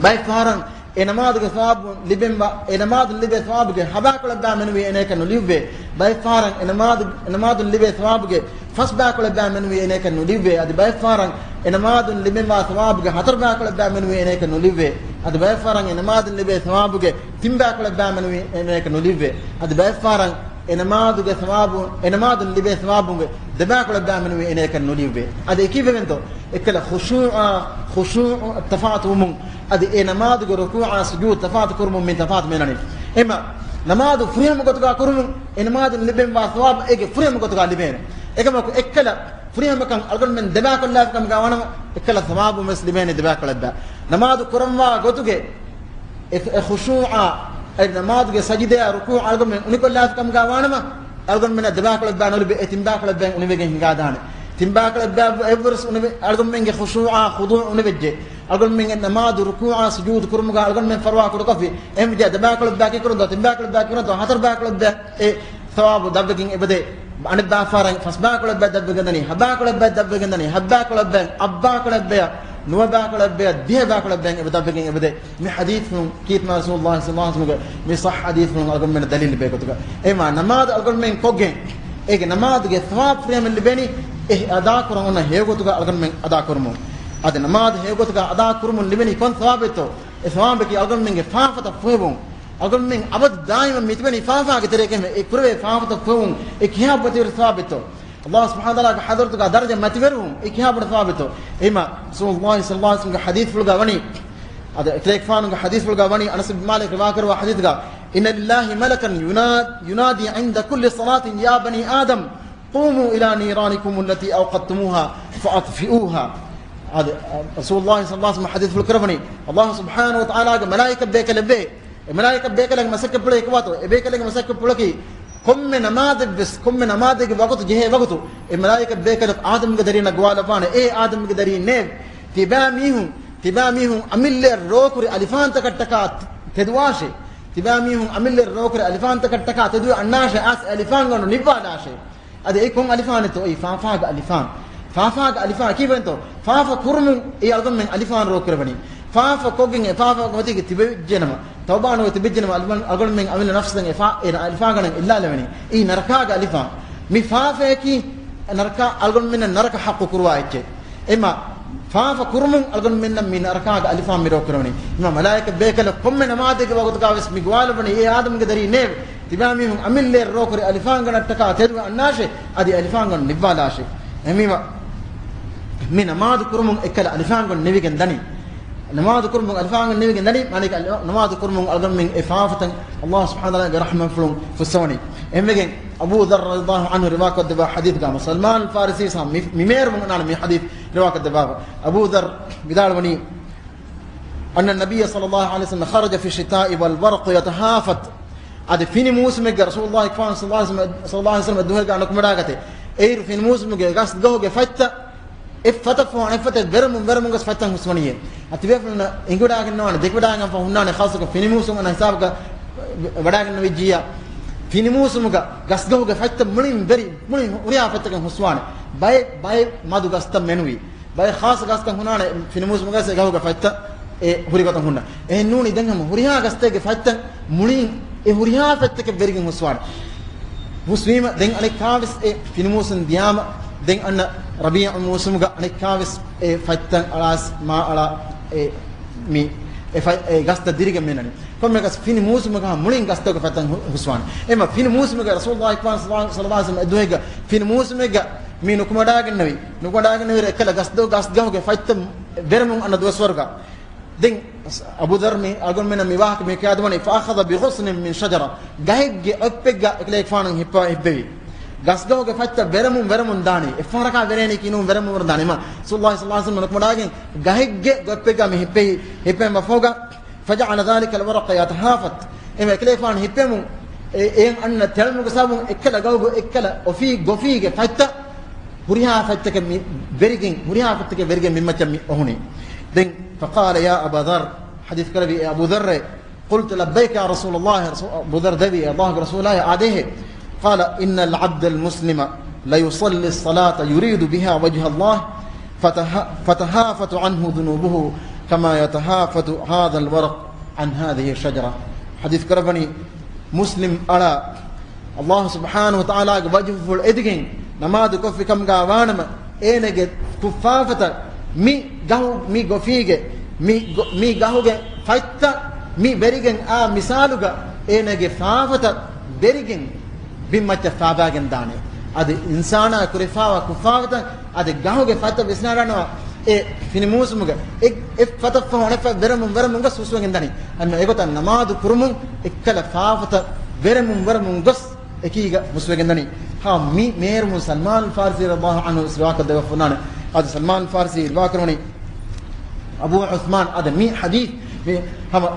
ބައެއް ފަހަރަށް އެ ނަމާދުގެ ސަވާބު ލިބެންވާ، އެ ނަމާދުން ލިބޭ ސަވާބުގެ ހަ ބާކޮޅަ އެއްބައި މެނުވީ އޭނަޔަކަށް ނުލިޔުއްވޭ. ބައެއް ފަހަރަށް އެ ނަމާދު، އެ ނަމާދުން ލިބޭ ސަވާބުގެ ފަސް ބާކޮޅަ އެއްބައި މެނުވީ އޭނަޔަކަށް ނުލިޔުއްވޭ. އަދި ބައެއް ފަހަރަށް އެ ނަމާދުން ލިބެންވާ ސަވާބުގެ ހަތަރު ބާކޮޅަ އެއްބައި މެނުވީ އޭނަޔަކަށް ނުލިޔުއްވޭ. އަދި ބައެއް ފަހަރަށް އެ ނަމާދުން ލިބޭ ސަވާބުގެ ތިން ބާކޮޅަ އެއްބައި މެނުވީ އޭނަޔަކަށް ނުލިޔުއްވޭ. އަދި ބައެއް ފަހަރަށް އެ ނަމާދުގެ ސަވާބު، އެ ނަމާދުން ލިބޭ ސަވާބުގެ ދެ ބާކޮޅަ އެއްބައި މެނުވީ އޭނަޔަކަށް ނުލިޔުއްވޭ. އަދި އެކީ ވެވެންތޯ؟ އެއްކަލަ ޚުޝޫޢާ، ޚުޝޫޢު ތަފާތުވުމުން، އަދި އެ ނަމާދުގެ ރުކޫޢާ ސުޖޫދު ތަފާތު ކުރުމުން މި ތަފާތު މިނަނީ. އެމަ ނަމާދު ފުރިހަމަ ގޮތުގަ ކުރުމުން، އެ ނަމާދުން ލިބެންވާ ސަވާބު އޭގެ ފުރިހަމަ ގޮތުގަ ލިބޭނެ. އެކަމަކު އެއްކަލަ ފުރިހަމަކަން އަޅުގަނޑުމެން ދެބާކޮށްލާފި ކަމުގަ ވާނަމަ، އެއްކަލަ ސަވާބު ވެސް ލިބޭނެ ދެބާކޮޅަށް އެއްބައި. ނަމާދު ކުރަންވާ ގޮތުގެ އެ، އެ ޚުޝޫޢާ، އެ ނަމާދުގެ ސަޖިދަޔާ ރުކޫޢާ އަޅުގަނޑުމެން އުނިކޮށްލާފި ކަމުގަ ވާނަމަ، އަޅުގަނޑުމެންނަށް ދެބާކޮޅަށް އެއްބައި ނުލިބޭ، އެ ތިން ބާކޮޅަށް އެއްބައި އުނިވެގެން ހިނގާދާނެ. ތިން ބާކޮޅަށް އެއްބައި އެއްވެރަސް އުނިވެ، އަޅުގަނޑުމެންގެ ޚުޝޫޢާ ޚުޟޫޢު އުނިވެއްޖެ. އަޅުގަނޑުމެންގެ ނަމާދު ރުކޫޢާ ސުޖޫދު ކުރުމުގަ އަޅުގަނޑުމެން ފަރުވާ ކުޑަކޮށްފި. އެހެންވެއްޖެ ދެބާކޮޅަށް އެއްބައި ކިކުރުންތޯ، ތިން ބާކޮޅަށް އެއްބައި ކިކުރުންތޯ، ހަތަރު ބާކޮޅަށް އެއްބައި އެ ސަވާބު ދަށްވެގެން އެބަދޭ. އަނެއްބާ ފަހަރަށް ފަސް ބާކޮޅަށް އެއްބައި ދަށްވެގެން ދަނީ، ހަ ބާކޮޅަށް އެއްބައި ދަށްވެގެން ދަނީ، ހަ ބާކޮޅަށް އެއްބައި، އަށް ބާކޮޅަށް އެއްބައި، ނުވަ ބާކޮޅަށް އެއްބައި، ދިހަ ބާކޮޅަށް އެއްބައި އެބަ ދަށްވެގެން އެބަދޭ. މި ޙަދީޘްފުޅުން، ކީރިތިމާ ރަސޫލުﷲ ޞައްލަﷲ ޢަލައިހި ވަސައްލަމްގެ މި ޞައްޙަ ޙަދީޘްފުޅުން އަޅުގަނޑުމެންނަށް ދަލީލު ލިބޭ ގޮތުގަ، އެމާ ނަމާދު އަޅުގަނޑުމެން ކޮށްގެން، އޭގެ ނަމާދުގެ ސަވާބު ފުރިހަމަ ލިބެނީ، އެ އަދާ ކުރަން އޮންނަ ހެޔޮ ގޮތުގަ އަޅުގަނޑުމެން އަދާ ކުރުމުން. އަދި ނަމާދު ހެޔޮ ގޮތުގަ އަދާ ކުރުމުން ލިބެނީ ކޮން ސަވާބެއްތޯ؟ އެ ސަވާބަކީ އަޅުގަނޑުމެންގެ ފާފަތައް ފޮހެވުން. އަޅުގަނޑުމެން އަބަދު ދާއިމަށް މިތިބެނީ ފާފާގެ ތެރޭގައެވެ. އެ ކުރެވޭ ފާފަތައް ފޮހެވުން، އެ ކިހާ ބޮޑު މަތިވެރި ސަވާބެއްތޯ؟ ﷲ ސުބްޙާނަހޫ ވަތަޢާލާގެ ޙަޟްރަތުގަ ދަރަޖަ މަތިވެރިވުން، އެ ކިހާ ބޮޑު ސަވާބެއްތޯ؟ އެހެމަ ރަސޫލުﷲ ޞައްލަﷲ ޢަލައިހި ވަސައްލަމްގެ ޙަދީޘްފުޅުގަ ވަނީ، އަދި އެކަލޭގެފާނުގެ ޙަދީޘްފުޅުގަ ވަނީ، އަނަސް ބިން މާލިކް ރިވާކުރައްވާ ޙަދީޘްގަ، إن لله ملكا ينا-، ينادي عند كل صلاة يا بني آدم قوموا إلى نيرانكم التي أوقدتموها فأطفئوها. އަދި ރަސޫލުﷲ ޞައްލަﷲ ޢަލައިހި ވަސައްލަމް ޙަދީޘްފުޅު ކުރައްވަނީ، ﷲ ސުބްޙާނަހޫ ވަތަޢާލާގެ މަލާއިކަ ބޭކަލެއްވޭ. އެ މަލާއިކަ ބޭކަލެއްގެ މަސައްކަތްޕުޅެއް ކޮބާތޯ؟ އެ ބޭކަލެއްގެ މަސައްކަތްޕުޅަކީ ކޮންމެ ނަމާދެއްވެސް، ކޮންމެ ނަމާދެއްގެ ވަގުތު ޖެހޭ ވަގުތު، އެ މަލާއިކަ ބޭކަލަކު އާދަމުގެ ދަރީންނަށް ގޮވާލައްވާނެ، އޭ އާދަމުގެ ދަރީންނޭވެ! ތިބާ މީހުން، ތިބާ މީހުން އަމިއްލައަށް ރޯކުރި އަލިފާންތަކަށްޓަކާ ތެދުވާށޭ. ތިބާމީހުން އަމިއްލައިރު ރޯކުރި އަލިފާންތަކަށްޓަކާ ތެދުވެ އަންނާށޭ، އައިސް އެ އަލިފާންގަނޑު ނިއްވާލާށޭ. އަދި އެއީ ކޮން އަލިފާނެއްތޯ؟ އެއީ ފާފާގެ އަލިފާން. ފާފާގެ އަލިފާން ކީއްވެގެންތޯ؟ ފާފަ ކުރުމުން އެ އަޅުގަނޑުމެން އަލިފާން ރޯކުރެވެނީ. ފާފަ ކޮށްގެން އެ ފާފާގެ ގޮތީގަ ތިބެވިއްޖެނަމަ، ތައުބާ ނުވެ ތިބިއްޖެނަމަ، އަޅުގަނޑު، އަޅުގަނޑުމެން އަމިއްލަ ނަފްސުތައް އެ ފާ-، އެ އަލިފާންގަނޑަށް އެއްލާލެވެނީ. އެއީ ނަރަކާގެ އަލިފާން. މި ފާފަޔަކީ ނަރަކާ، އަޅުގަނޑުމެންނަށް ނަރަކަ ޙައްޤު ކުރުވާ އެއްޗެއް. އެމަ ފާފަ ކުރުމުން އަޅުގަނޑުމެންނަށް މި ނަރަކާގެ އަލިފާން މި ރޯކުރެވެނީ. އެމަ މަލާއިކަ ބޭކަލަށް ކޮންމެ ނަމާދެއްގެ ވަގުތުގަވެސް މި ގޮވާލައްވަނީ އެ އާދަމްގެ ދަރީންނޭވެ. ތިބާމީހުން އަމިއްލައިރު ރޯކުރި އަލިފާންގަނޑަށްޓަކާ ތެދުވެ އަންނާށޭ، އަދި އަލިފާންގަނޑު ނިއްވާލާށޭ. އެހެންވީމަ މި ނަމާދު ކުރުމުން އެއްކަލަ އަލިފާންގަނޑު ނިވިގެން ދަނީ. ނަމާދު ކުރުމުން އަލިފާންގަނޑު ނިވިގެން ދަނީ، މާނައަކީ ނަމާދު ކުރުމުން އަޅުގަނޑުމެން އެ ފާފަތައް ﷲ ސުބްޙާނަހޫ ވަތަޢާލާގެ ރަޙްމަތްފުޅުން ފުއްސަވަނީ. އެހެންވެގެން އަބޫ ޛައްރު ރަޟިޔަﷲ ޢަންހު ރިވާކޮށްދެއްވާ ޙަދީޘްގަ ސަލްމާން ފާރިސީ ސާ މި-، މި މޭރުމުން އަންނާނެ މި ޙަދީޘް ރިވާކޮށްދެއްވާފަ. އަބޫ ޛައްރު ވިދާޅުވަނީ، أن النبي صلى الله عليه وسلم خرج في الشتاء والورق يتهافت. އަދި ފިނި މޫސުމެއްގަ ރަސޫލުﷲ ކަފާން ޞައްލަﷲ ޢަލައިހި ވަސައްލަމަ ދުވަހެއްގަ ނުކުމެޑާގަތެ. އޭރު ފިނި މޫސުމުގެ ގަސްގަހުގެ ފަތްތައް އެއްފަތަށްފަހު އަނެއްފަތަށް ވެރަމުން ވެރަމުން ގޮސް ފަތްތައް ހުސްވަނީއޭ. އަދި ތިބޭފުޅުންނަށް އެނގިވަޑާގަންނަވާނެ، ދެކިވަޑާގަންފަ ހުންނާނެ، ޚާއްޞަކޮށް ފިނި މޫސުމުން އަންނަ ހިސާބުގަ ވަޑާގަންނަވިއްޖިއްޔާ. ފިނި މޫސުމުގަ ގަސްގަހުގެ ފަތްތައް މުޅިން ވެރި، މުޅިން ހުރިހާ ފަތްތަކެއް ހުސްވާނެ. ބައެއް، ބައެއް މަދު ގަސްތައް މެނުވީ. ބައެއް ޚާއްޞަ ގަސްތައް ހުންނާނެ ފިނި މޫސުމުގަސް އެ ގަހުގެ ފަތްތައް އެ ހުރި ގޮތަށް ހުންނަ. އެހެން ނޫނީ ދެން ހަމަ ހުރިހާ ގަސްތެއްގެ ފަތްތައް މުޅިން އެ ހުރިހާ ފަތްތަކެއް ވެރިގެން ހުސްވާނެ. ހުސްވީމަ ދެން އަނެއްކާވެސް އެ ފިނި މޫސުން ދިޔާމަ ދެން އަންނަ ރަބީޢު މޫސުމުގަ އަނެއްކާވެސް އެ ފަތްތައް އަޅާސް މާ އަޅާ އެ މި އެ ފަތް-، އެ ގަސްތައް ދިރިގެން މިނަނީ. ކޮންމެ ގަސް ފިނި މޫސުމުގަ މުޅިން ގަސްތަކުގެ ފަތްތައް ހު-، ހުސްވާނެ. އެމަ ފިނި މޫސުމުގަ ރަސޫލުﷲ ކަފާން ޞައްލަﷲ ޢަލައިހި ވަސައްލަމަ އެ ދުވަހެއްގަ ފިނި މޫސުމެއްގަ މި ނުކުމެޑާގެންނެވި. ނުކުމެޑާގެންނެވި އެއްކަލަ ގަސްދޯ-، ގަސްގަހުގެ ފަތްތައް ވެރަމުން އަންނަ ދުވަސްވަރުގަ. ދެން އަބޫ ޛައްރު މި އަޅުގަނޑުމެންނަށް މި ވާހަކަ މި ކިޔާދެވަނީ، فأخذ بغصن من شجرة، ގަހެއްގެ އޮތްޕެއްގަ އެކަލޭގެފާނު ހިއްޕަ-، ހިއްޕެވި. ގަސްގަހުގެ ފަތްތައް ވެރަމުން ވެރަމުން ދާނީ. އެއްފަހަރަކާ ވެރޭނީކީ ނޫން، ވެރަމުން ވަރަށް ދާނީ. މާ ރަސޫލުﷲ ޞައްލަﷲ ޢަލައިހި ވަސައްލަމަ ނުކުމެޑާގެން ގަހެއްގެ ގޮތްޕެއްގަ މި ހިއްޕެވި. ހިއްޕެން މަފޯގަ، فجعل ذلك الورق يتهافت. އެމަ އެކަލޭގެފާނު ހިއްޕެމުން އެ-، އެއަށް އަންނަ ތެޅުމުގެ ސަބަބުން އެއްކަލަ ގަހުގަ އެއްކަލަ އޮފީ ގޮފީގެ ފަތްތައް ހުރިހާ ފަތްތަކެއް މި ވެރިގެން، ހުރިހާ ފަތްތަކެއް ވެރިގެން ބިންމައްޗަށް މި އޮހުނީ. ދެން، فقال يا أبا ذر، ޙަދީޘް ކުރެއްވި އޭ އަބޫ ޛައްރޭ، قلت لبيك يا رسول الله، ރަސޫ-، އަބޫ ޛައްރު ދެވީ، ﷲ ގެ ރަސޫލާ، އާދޭހޭ. قال إن العبد المسلم ليصلي الصلاة يريد بها وجه الله فتها-، فتهافت عنه ذنوبه كما يتهافت هذا الورق عن هذه الشجرة. ޙަދީޘް ކުރައްވަނީ، މުސްލިމް އަޅާ، ﷲ ސުބްޙާނަހޫ ވަތަޢާލާގެ ވަޖުހުފުޅު އެދިގެން ނަމާދު ކޮށްފި ކަމުގަ ވާނަމަ، އޭނަގެ ކުށްފާފަތައް މި ގަހު-، މި ގޮފީގެ، މި ގޮ-، މި ގަހުގެ ފަތްތައް މި ވެރިގެން އާ މިސާލުގަ އޭނަގެ ފާފަތައް ވެރިގެން ބިންމައްޗަށް ފާބާގެން ދާނެ. އަދި އިންސާނާ ކުރިފާވާ ކުށްފާފަތައް އަދި ގަހުގެ ފަތްތައް ވިސްނާގަންނަވާ އެ ފިނި މޫސުމުގަ އެ-، އެއް ފަތަށްފަހު އަނެއް ފަތަށް ވެރަމުން ވެރަމުން ގޮސް ހުސްވެގެން ދަނީ. އަންނަ އެގޮތަށް ނަމާދު ކުރުމުން އެއްކަލަ ފާފަތައް ވެރަމުން ވެރަމުން ގޮސް އެކީގަ ހުސްވެގެން ދަނީ. ހާ، މި މޭރުމުން ސަލްމާން ފާރިސީ ރަޟިޔަﷲ ޢަންހު ރިވާކޮށްދެވެފަ ވަންނާނެ. އަދި ސަލްމާން ފާރިސީ ރިވާކުރަނީ އަބޫ ޢުސްމާން. އަދި މި ޙަދީޘް މި ހަމަ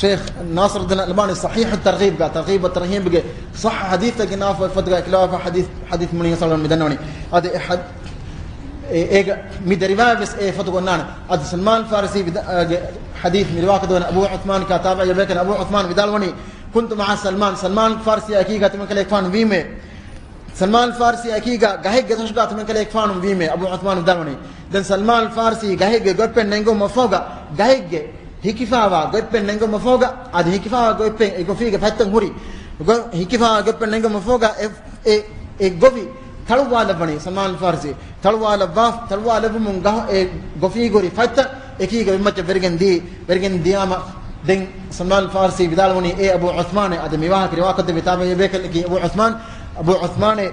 ޝޭޚް ނާޞިރުއްދީން އަލްއަލްބާނީ ޞަޙީޙު ތަރްޣީބްގަ، ތަރްޣީބު ތަރްހީބުގެ ޞައްޙަ ޙަދީޘްތައް ގެނާފަ އެފަދުގަ އެކިލާފަ ޙަދީޘް، ޙަދީޘް މުޅިން ސަޅަން މިދަންނަވަނީ. އަދި އެ ޙަދީޘް އެ-، އޭގަ މި ދެ ރިވާޔަތް ވެސް އެ އެފަދުގަ އޮންނާނެ. އަދި ސަލްމާން ފާރިސީ ވިދާ-، ގެ ޙަދީޘް މި ރިވާކޮށްދެވޭނެ އަބޫ ޢުސްމާން ކާ ތާބިޢީ ބޭކަލެއް އަބޫ ޢުސްމާން ވިދާޅުވަނީ، كنت مع سلمان، ސަލްމާން ފާރިސީ އެކީގަ ތިމަންކަލޭގެފާނު ވީމޭ. ސަލްމާން ފާރިސީ އެކީގަ ގަހެއްގެ ތަށުގަ ތިމަންކަލޭގެފާނު ވީމޭ، އަބޫ ޢުސްމާން ވިދާޅުވަނީ. ދެން ސަލްމާން ފާރިސީ ގަހެއްގެ ގޮތްޕެން ނެންގުމަށްފަހުގަ، ގަހެއްގެ ހިކިފާވާ ގޮތްޕެން ނެންގުމަށްފަހުގަ، އަދި ހިކިފާވާ ގޮތްޕެން އެ ގޮފީގެ ފަތްތައް ހުރި. ގޮ-، ހިކިފާވާ ގޮތްޕެން ނެންގުމަށްފަހުގަ އެ އެ، އެ ގޮފި ތަޅުވާލައްވަނީ ސަލްމާން ފާރިސީ. ތަޅުވާލައްވާ، ތަޅުވާލެއްވުމުން ގަހު-، އެ ގޮފީގެ ހުރި ފަތްތައް އެކީގަ ބިންމައްޗަށް ވެރިގެން ދީ، ވެރިގެން ދިޔާމަ، ދެން ސަލްމާން ފާރިސީ ވިދާޅުވަނީ، އޭ އަބޫ ޢުސްމާނޭ، އަދި މި ވާހަކަ ރިވާކޮށްދެއްވި ތާބިޢީ ބޭކަލަކީ އަބޫ ޢުސްމާން، އަބޫ ޢުސްމާނޭ،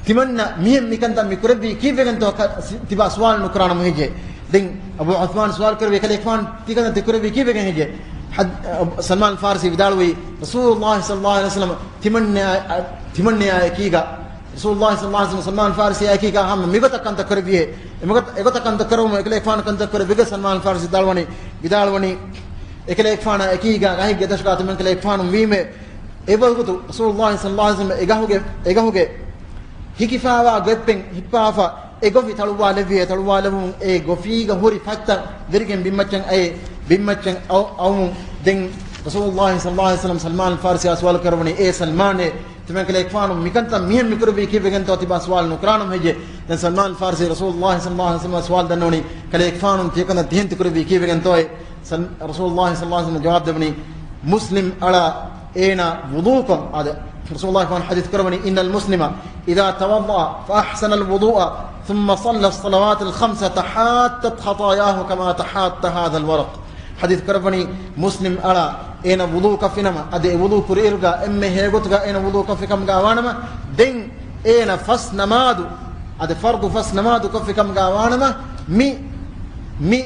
ތިމަންނަ މިހެން މިކަންތައް މި ކުރެއްވީ ކީއްވެގެންތޯ ކަ-، ސި-، ތިބާ ސުވާލު ނުކުރާނަމު ހެއްޔޭ؟ ދެން އަބޫ ޢުސްމާން ސުވާލު ކުރެއްވި އެކަލޭގެފާނު ތިކަންތައް ތި ކުރެއްވީ ކީއްވެގެން ހެއްޔޭ؟ ޙަދް-، އަ-، ސަލްމާން ފާރިސީ ވިދާޅުވީ، ރަސޫލުﷲ ޞައްލަﷲ ޢަލައިހި ވަސައްލަމަ ތިމަންނަޔާ-، އަ-، ތިމަންނަޔާ އެކީގަ، ރަސޫލުﷲ ޞައްލަﷲ ޢަލައިހި ވަސައްލަމަ ސަލްމާން ފާރިސީ އެކީގަ ހަމަ މިގޮތަށް ކަންތައް ކުރެއްވިއޭ. އެމަގޮތަ-، އެގޮތަށް ކަންތައް ކުރެއްވުމުން އެކަލޭގެފާނު ކަންތައް ކުރެއްވިގެން ސަލްމާން ފާރިސީ ވިދާޅުވަނީ، ވިދާޅުވަނީ، އެކަލޭގެފާނާ އެކީގަ ގަހެއްގެ ތަށުގަ ތިމަންކަލޭގެފާނު ވީމޭ. އެވަގުތު ރަސޫލުﷲ ޞައްލަﷲ ޢަލައިހި ވަސައްލަމަ އެ ގަހުގެ، އެ ގަހުގެ ހިކިފާވާ ގޮތްޕެން ހިއްޕާފަ، އެ ގޮފި ތަޅުވާލެއްވިއޭ، ތަޅުވާލެއްވުމުން އެ ގޮފީގަ ހުރި ފަތްތައް ވެރިގެން ބިންމައްޗަށް އައޭ، ބިންމައްޗަށް އައު-، އައުމުން ދެން ރަސޫލުﷲ ޞައްލަﷲ ޢަލައިހި ވަސައްލަމަ ސަލްމާން ފާރިސީއާ ސުވާލު ކުރައްވަނީ، އޭ ސަލްމާނޭ، ތިމަން ކަލޭގެފާނު މިކަންތައް މިހެން މިކުރެއްވީ ކީއްވެގެންތޯ ތިބާ ސުވާލު ނުކުރާނަން ހެއްޔޭ؟ ދެން ސަލްމާން ފާރިސީ ރަސޫލުﷲ ޞައްލަﷲ ޢަލައިހި ވަސައްލަމަ ސުވާލު ދަންނަވަނީ، ކަލޭގެފާނު ތިޔަކަންތައް ތިހެން ތިކުރެއްވީ ކީއްވެގެންތޯއޭ؟ ސަލް-، ރަސޫލުﷲ ޞައްލަﷲ ޢަލައިހި ވަސައްލަމަ ޖަވާބު ދެއްވަނީ، މުސްލިމް އަޅާ އޭނާ ވުޟޫކޮށް. އާދެ، ރަސޫލުﷲ ޙަދީޘް ކުރައްވަނީ، إن المسلم إذا توضأ فأحسن الوضوء ثم صلى الصلوات الخمس تحاتت خطاياه كما تحات هذا الورق. ޙަދީޘް ކުރައްވަނީ، މުސްލިމް އަޅާ އޭނަ ވުޟޫ ކޮށްފިނަމަ، އަދި އެ ވުޟޫ ކުރިއިރުގަ އެންމެ ހެޔޮގޮތުގަ އޭނަ ވުޟޫ ކޮށްފިކަމުގަ ވާނަމަ، ދެން އޭނަ ފަސް ނަމާދު، އަދި ފަރްޟު ފަސް ނަމާދު ކޮށްފިކަމުގަ ވާނަމަ، މި، މި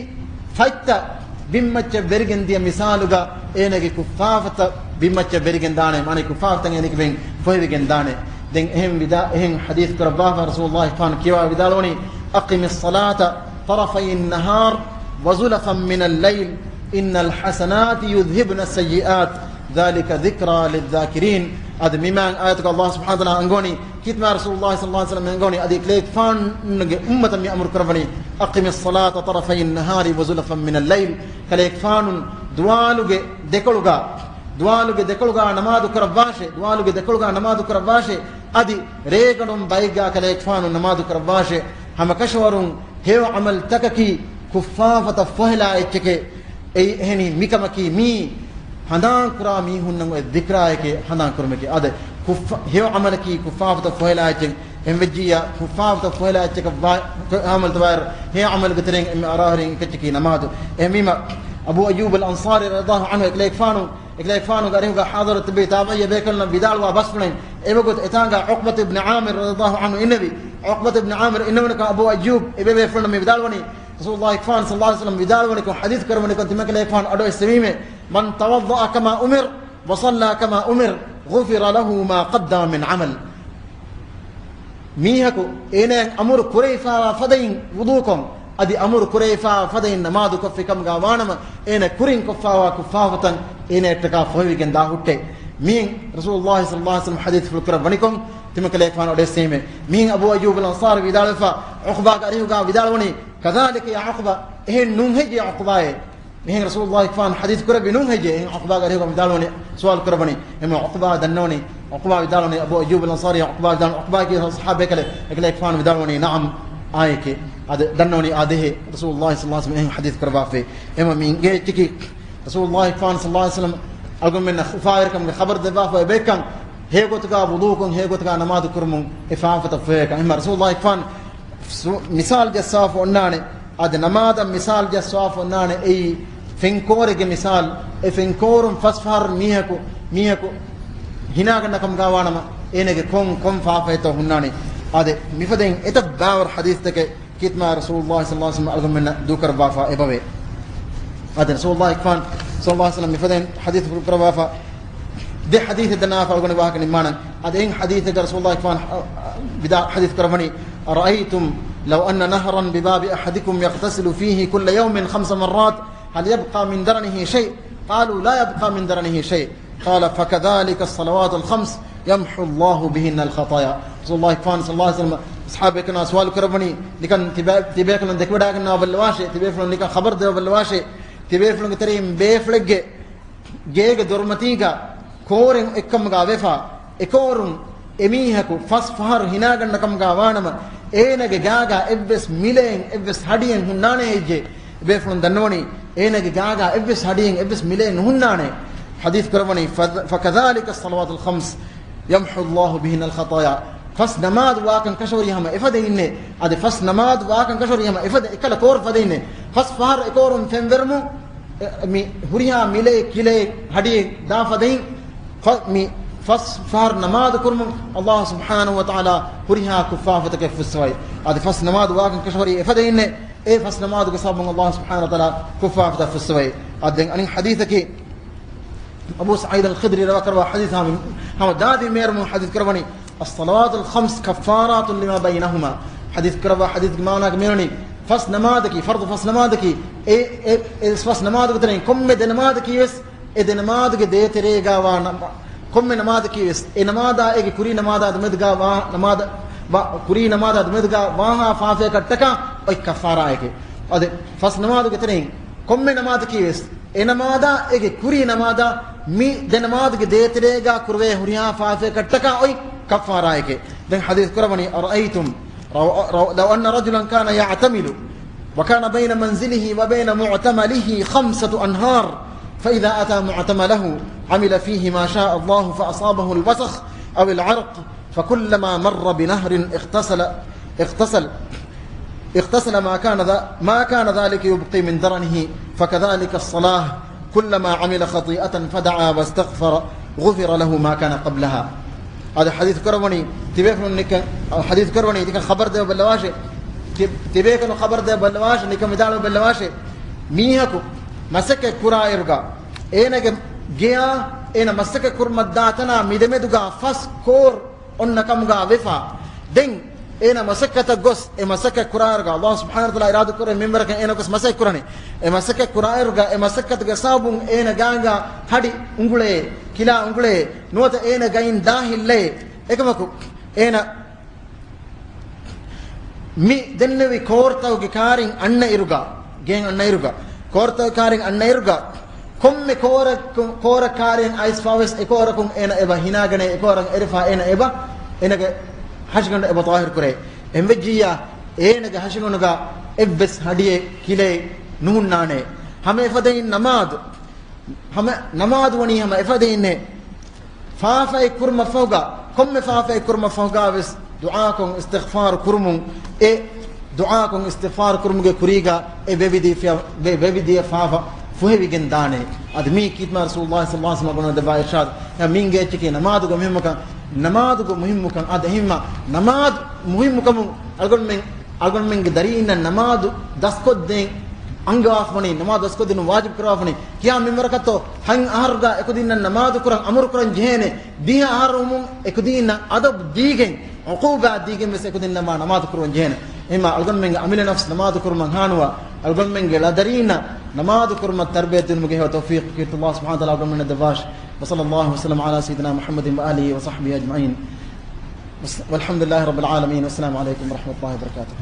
ފަތްތައް ބިންމައްޗަށް ވެރިގެން ދިޔަ މިސާލުގަ އޭނަގެ ކުށްފާފަތައް ބިންމައްޗަށް ވެރިގެން ދާނެ، މާނަ ކުށްފާފަތައް އޭނަގެ ބިން ފޮހެވިގެން ދާނެ. ދެން އެހެން ވިދާ، އެހެން ޙަދީޘް ކުރައްވާފަ ރަސޫލުﷲ ކިޔަވާ ވިދާޅުވަނީ، أقم الصلاة طرفي النهار وزلفا من الليل إن الحسنات يذهبن السيئات ذلك ذكرى للذاكرين. އަދި މިމާ އާޔަތުގަ ﷲ ސުބްޙާނަހޫ ވަތަޢާލާ އަންގަވަނީ، ކީރިތި މާތް ރަސޫލުﷲ ޞައްލަﷲ ޢަލައިހި ވަސައްލަމަ އަންގަވަނީ، އަދި ކަލޭގެފާނުގެ އުއްމަތަށް މި އަމުރު ކުރައްވަނީ، أقم الصلاة طرفي النهار وزلفا من الليل. ކަލޭގެފާނު ދުވާލުގެ ދެކޮޅުގަ، ދުވާލުގެ ދެކޮޅުގަ ނަމާދު ކުރައްވާށޭ، ދުވާލުގެ ދެކޮޅުގަ ނަމާދު ކުރައްވާށޭ، އަދި ރޭގަނޑުން ބައެއްގަ ކަލޭގެފާނު ނަމާދު ކުރައްވާށޭ. ހަމަކަށަވަރުން ހެޔޮ ޢަމަލުތަކަކީ ކުށްފާފަތައް ފޮހެލާ އެއްޗެކޭ. އެއީ އެހެނީ މިކަމަކީ މީ ހަނދާން ކުރާ މީހުންނަށް އޮތް ޛިކްރާއެކޭ، ހަނދާން ކުރުމެކޭ. އާދެ، ކުށްފަ-، ހެޔޮ ޢަމަލަކީ ކުށްފާފަތަށް ފޮހެލާ އެއްޗެއް. އެހެން ވެއްޖިއްޔާ، ކުށްފާފަތަށް ފޮހެލާ އެއްޗަކަށް ވާ-، ޢަމަލުތައް ވާއިރު، ހެޔޮ ޢަމަލުގެ ތެރެއިން އެންމެ އަރާހިރިން އެކައްޗަކީ ނަމާދު. އެހެންވީމަ، އަބޫ އައްޔޫބުލް އަންޞާރީ ރަޟިޔަﷲ ޢަންހު އެކަލޭގެފާނު، އެކަލޭގެފާނުގެ އަރިހުގަ ޙާޟިރު ތިބި ތާބިޢީ ބޭކަލުންނަށް ވިދާޅުވާ ބަސްފުޅެއް. އެވަގުތު އެތާނގަ ޢުޤްބަތު ބިން ޢާމިރު ރަޟިޔަﷲ ޢަންހު އިންނެވި. ޢުޤްބަތު ބިން ޢާމިރު އިންނެވުނުކަން އަބޫ އައްޔޫބް އެބޭބޭފުޅުންނަށް މި ވިދާޅުވަނީ، ރަސޫލުﷲ ކިފާން ޞައްލަﷲ ޢަލައިހި ވަސައްލަމަ ވިދާޅުވަނިކޮށް، ޙަދީޘް ކުރައްވަނިކޮށް، ތިމަންކަލޭގެފާނު އަޑުއެއްސެވީމޭ، من توضأ كما أمر وصلى كما أمر غفر له ما قدم من عمل. މީހަކު އޭނައަށް އަމުރު ކުރެވިފައިވާ ފަދައިން ވުޟޫކޮށް، އަދި އަމުރު ކުރެވިފައިވާ ފަދައިން ނަމާދު ކޮށްފި ކަމުގަ ވާނަމަ، އޭނަ ކުރިން ކޮށްފައިވާ ކުށްފާފަތައް އޭނައަށްޓަކާ ފޮހެވިގެން ދާ ހުއްޓޭ. މިއިން ރަސޫލުﷲ ޞައްލަﷲ ޢަލައިހި ވަސައްލަމަ ޙަދީޘްފުޅު ކުރައްވަނިކޮށް، ތިމަންކަލޭގެފާނު އަޑުއެއްސެވީމޭ. މިއިން އަބޫ އައްޔޫބުލް އަންޞާރީ ވިދާޅުވެފަ، ޢުޤްބާގެ އަރިހުގަ ވިދާޅުވަނީ، كذلك يا عقبة، އެހެން ނޫން ހެއްޔޭ ޢުޤްބާއޭ؟ އެހެން ރަސޫލުﷲ ކިފާން ޙަދީޘް ކުރެއްވި ނޫން ހެއްޔޭ؟ އެހެން ޢުޤްބާގެ އަރިހުގަ ވިދާޅުވަނީ، ސުވާލު ކުރައްވަނީ. އެމަ ޢުޤްބާ ދަންނަވަނީ، ޢުޤްބާ ވިދާޅުވަނީ، އަބޫ އައްޔޫބުލް އަންޞާރީ ޢުޤްބާ ވިދާޅު، ޢުޤްބާ ކީ ޞަޙާބީ ބޭކަލެއް، އެކަލޭގެފާނު ވިދާޅުވަނީ، نعم، އާއެކޭ. އަދި ދަންނަވަނީ އާ ދެހޭ، ރަސޫލުﷲ ޞައްލަﷲ ޢަލައިހި ވަސައްލަމަ އެހެން ޙަދީޘް ކުރައްވާފައި. އެމަ މި އިނގޭ އެއްޗަކީ، ރަސޫލުﷲ ކިފާން ޞައްލަﷲ ޢަލައިހި ވަސައްލަމަ އަޅުގަނޑުމެންނަށް އުފާވެރިކަމުގެ ޚަބަރު ދެއްވާފަ އެބައެއްކަން، ހެޔޮގޮތުގަ ވުޟޫކޮށް، ހެޔޮގޮތުގަ ނަމާދު ކުރުމުން އެ ފާފަތައް ފޮހެވޭކަން. އެހެންމަ ރަސޫލުﷲ ކިފާން ސު-، މިސާލު ޖައްސާފަ އޮންނާނެ. އަދި ނަމާދަށް މިސާލު ޖައްސާފަ އޮންނާނެ. އެއީ ފެންކޯރެއްގެ މިސާލު. އެ ފެންކޯރުން ފަސް ފަހަރު މީހަކު، މީހަކު ހިނާގަންނަ ކަމުގަ ވާނަމަ، އޭނަގެ ކޮން، ކޮން ފާފައެއްތޯ ހުންނާނީ. އާދެ، މިފަދައިން އެތައް ބާވަރު ޙަދީޘްތަކެއް ކީރިތި މާތް ރަސޫލުﷲ ޞައްލަﷲ ޢަލައިހި ވަސައްލަމަ އަޅުގަނޑުމެންނަށް ދޫކުރައްވާފަ އެބަވޭ. އާދެ، ރަސޫލުﷲ ކިފާން ޞައްލަﷲ ޢަލައިހި ވަސައްލަމަ މިފަދައިން ޙަދީޘް ކުރައްވާފަ، ދެ ޙަދީޘެއް ދަންނަވާފަ އަޅުގަނޑު ވާހަކަ ނިންމާނަން. އަދި އެއިން ޙަދީޘެއްގަ ރަސޫލުﷲ ކިފާން، އަ، ވިދާ-، ޙަދީޘް ކުރައްވަނީ، أرأيتم لو أن نهرا بباب أحدكم يغتسل فيه كل يوم خمس مرات هل يبقى من درنه شيء؟ قالوا لا يبقى من درنه شيء. قال فكذلك الصلوات الخمس يمحو الله بهن الخطايا. ރަސޫލުﷲ ކިފާން ޞައްލަﷲ ޢަލައިހި ވަސައްލަމަ ޞަޙާބީ ބޭކަލުންނާ ސުވާލު ކުރައްވަނީ، ނިކަން ތިބޭ-، ތިބޭކަލުން ދެކެވަޑައިގަންނަވާ ބައްލަވާށޭ، ތިބޭފުޅުން ނިކަން ޚަބަރު ދެވާ ބައްލަވާށޭ، ތިބޭފުޅުންގެ ތެރެއިން ބޭފުޅެއްގެ ގޭގެ ދޮރުމަތީގަ ކޯރެއް އެއްކަމުގަ ވެފަ، އެކޯރުން އެމީހަކު ފަސް ފަހަރު ހިނާގަންނަ ކަމުގަ ވާނަމަ، އޭނަގެ ގާގަ އެއްވެސް މިލައެއް، އެއްވެސް ހަޑިއެއް ހުންނާނެ އެއްޗެއް. ބޭފުޅުން ދަންނަވަނީ، އޭނަގެ ގާގަ އެއްވެސް ހަޑިއެއް، އެއްވެސް މިލައެއް ނުހުންނާނެ. ޙަދީޘް ކުރައްވަނީ، فذ-، فكذلك الصلوات الخمس يمحو الله بهن الخطايا. ފަސް ނަމާދު ވާކަން ކަށަވަރީ ހަމަ އެފަދައިންނޭ. އަދި ފަސް ނަމާދު ވާކަން ކަށަވަރީ ހަމަ އެފަދަ އެކަލަ ކޯރު ފަދައިންނޭ. ފަސް ފަހަރު އެކޯރުން ފެންވެރުމުން، އެ، މި ހުރިހާ މިލައެއް، ކިލައެއް، ހަޑިއެއް ދާ ފަދައިން، ފަ-، މި ފަސް ފަހަރު ނަމާދު ކުރުމުން ﷲ ސުބްޙާނަހޫ ވަތަޢާލާ ހުރިހާ ކުށްފާފަތަކެއް ފުއްސަވައި. އަދި ފަސް ނަމާދު ވާކަން ކަށަވަރީ އެފަދައިންނޭ. އެ ފަސް ނަމާދުގެ ސަބަބުން ﷲ ސުބްޙާނަހޫ ވަތަޢާލާ ކުށްފާފަތައް ފުއްސަވައި. އަދި ދެން އަނެއް ޙަދީޘަކީ، އަބޫ ސަޢީދު އަލް ޚުދްރީ ރަވާ ކުރައްވާ ޙަދީޘް ހަމަ، ހަމަ ދާދި މޭރުމުން ޙަދީޘް ކުރައްވަނީ، الصلوات الخمس كفارات لما بينهما. ޙަދީޘް ކުރައްވާ ޙަދީޘްގެ މާނައަކީ މިވަނީ، ފަސް ނަމާދަކީ، ފަރްޟު ފަސް ނަމާދަކީ، އެ، އެ، އެ ފަސް ނަމާދުގެ ތެރެއިން ކޮންމެ ދެ ނަމާދަކީ ވެސް، އެ ދެ ނަމާދުގެ ދޭތެރޭގަ ވާ ނަމާ-، ކޮންމެ ނަމާދަކީ ވެސް، އެ ނަމާދާ އޭގެ ކުރީ ނަމާދާ ދުމެދުގަ ވާ ނަމާދަ-، ވާ-، ކުރީ ނަމާދާ ދުމެދުގަ ވާހާ ފާފަޔަކަށްޓަކާ އޮތް ކަފާރާއެކޭ. އަދި ފަސް ނަމާދުގެ ތެރެއިން ކޮންމެ ނަމާދަކީ ވެސް، އެ ނަމާދާ، އޭގެ ކުރީ ނަމާދާ، މި ދެ ނަމާދުގެ ދޭތެރޭގާ ކުރެވޭ ހުރިހާ ފާފަޔަކަށްޓަކާ އޮތް ކައްފާރާއެކޭ. ދެން ޙަދީޘް ކުރަވަނީ، أرأيتم، رو-، رو-، لو أن رجلا كان يعتمل وكان بين منزله وبين معتمله خمسة أنهار، فإذا أتى معتمله عمل فيه ما شاء الله فأصابه الوسخ أو العرق، فكلما مر بنهر اغتسل، اغتسل، اغتسل ما كان ذا-، ما كان ذلك يبقي من درنه، فكذلك الصلاة، كلما عمل خطيئة فدعا واستغفر غفر له ما كان قبلها. އަދި ޙަދީޘް ކުރަވަނީ، ތިބޭފުޅުން ނިކަން، ޙަދީޘް ކުރަވަނީ ނިކަން ޚަބަރު ދެވި ބައްލަވާށޭ. ތި-، ތިބޭކަލުން ޚަބަރު ދެވި ބައްލަވާށޭ، ނިކަން ވިދާޅުވި ބައްލަވާށޭ. މީހަކު މަސައްކަތް ކުރާއިރުގަ، އޭނަގެ ގެޔާ އޭނަ މަސައްކަތް ކުރުމަށްދާ ތަނާ މިދެމެދުގަ ފަސް ކޯރު އޮންނަ ކަމުގަ ވެފަ. ދެން އޭނަ މަސައްކަތަށް ގޮސް، އެ މަސައްކަތް ކުރާއިރުގަ، ﷲ ސުބްޙާނަހޫ ވަތަޢާލާ އިރާދަ ކުރޭ މިންވަރަކަށް އޭނަ ގޮސް މަސައްކަތް ކުރަނީ. އެ މަސައްކަތް ކުރާއިރުގަ، އެ މަސައްކަތުގެ ސަބަބުން އޭނަ ގާގަ ހަޑި އުނގުޅޭ، ކިލާ އުނގުޅޭ، ނުވަތަ އޭނަ ގައިން ދާހިއްލޭ. އެކަމަކު، އޭނަ މި ދެންނެވި ކޯރުތަކުގެ ކާރިން އަންނައިރުގަ، ގޭން އަންނައިރުގަ، ކޯރުތަކުގެ ކާރިން އަންނައިރުގަ، ކޮންމެ ކޯރަކު-، ކޯރަ ކާރިން އައިސްފަވެސް އެކޯރަކުން އޭނަ އެބަ ހިނާގަނޭ، އެކޯރަކުން އެރިފަ އޭނަ އެބަ، އޭނަގެ ހަށިގަނޑު އެބަ ޠާހިރު ކުރޭ. އެހެންވެއްޖިއްޔާ، އޭނަގެ ހަށިގަނޑުގަ އެއްވެސް ހަޑިއެއް ކިލައެއް ނުހުންނާނެ. ހަމަ އެފަދައިން ނަމާދު، ހަމަ ނަމާދު ވަނީ ހަމަ އެފަދައިންނޭ. ފާފައެއް ކުރުމަށްފަހުގަ، ކޮންމެ ފާފައެއް ކުރުމަށްފަހުގަވެސް ދުޢާކޮށް އިސްތިޣްފާރު ކުރުމުން، އެ ދުޢާކޮށް އިސްތިޣްފާރު ކުރުމުގެ ކުރީގަ އެ ވެވިދިޔަ ފިޔަ-، ވެ-، ވެވިދިޔަ ފާފަ ފުހެވިގެން ދާނެ. އަދި މީ ކީރިތި މާތް ރަސޫލުﷲ ޞައްލަﷲ ޢަލައިހި ވަސައްލަމަ ގުނަ ދެއްވާ އިރްޝާދު. މީގެ އެއްޗަކީ ނަމާދުގެ މުހިއްމުކަން، ނަމާދުގެ މުހިއްމުކަން. އަދި އެހެންމަ ނަމާދު މުހިއްމުކަމުން އަޅުގަނޑުމެން، އަޅުގަނޑުމެންގެ ދަރީންނަށް ނަމާދު ދަސްކޮށްދޭން އަންގަވާފަ ވަނީ، ނަމާދު ދަސްކޮށްދިނުން ވާޖިބު ކުރަވާފަ ވަނީ. ކިހާ މިންވަރަކަށްތޯ ހަތް އަހަރުގަ އެކުދިންނަށް ނަމާދު ކުރަން އަމުރު ކުރަން ޖެހޭނެ. ދިހަ އަހަރު ވުމުން އެކުދީންނަށް އަދަބު ދީގެން، ޢުޤޫބާ ދީގެން ވެސް އެކުދިންނަށް މާ ނަމާދު ކުރުވަން ޖެހޭނެ. އެހެންމާ އަޅުގަނޑުމެންގެ އަމިއްލަ ނަފްސު ނަމާދު ކުރުމަށް ހާނުވާ، އަޅުގަނޑުމެންގެ ލަދަރީންނަށް ނަމާދު ކުރުމަށް ތަރުބިޔަތު ދިނުމުގެ ހެޔޮ ތައުފީޤު ކީރިތި ﷲ ސުބްޙާނަހޫ ވަތަޢާލާ އަޅުގަނޑުމެންނަށް ދެއްވާށި. وصلى الله وسلم على سيدنا محمد وآله وصحبه أجمعين. والحمد لله رب العالمين. والسلام عليكم ورحمة الله وبركاته.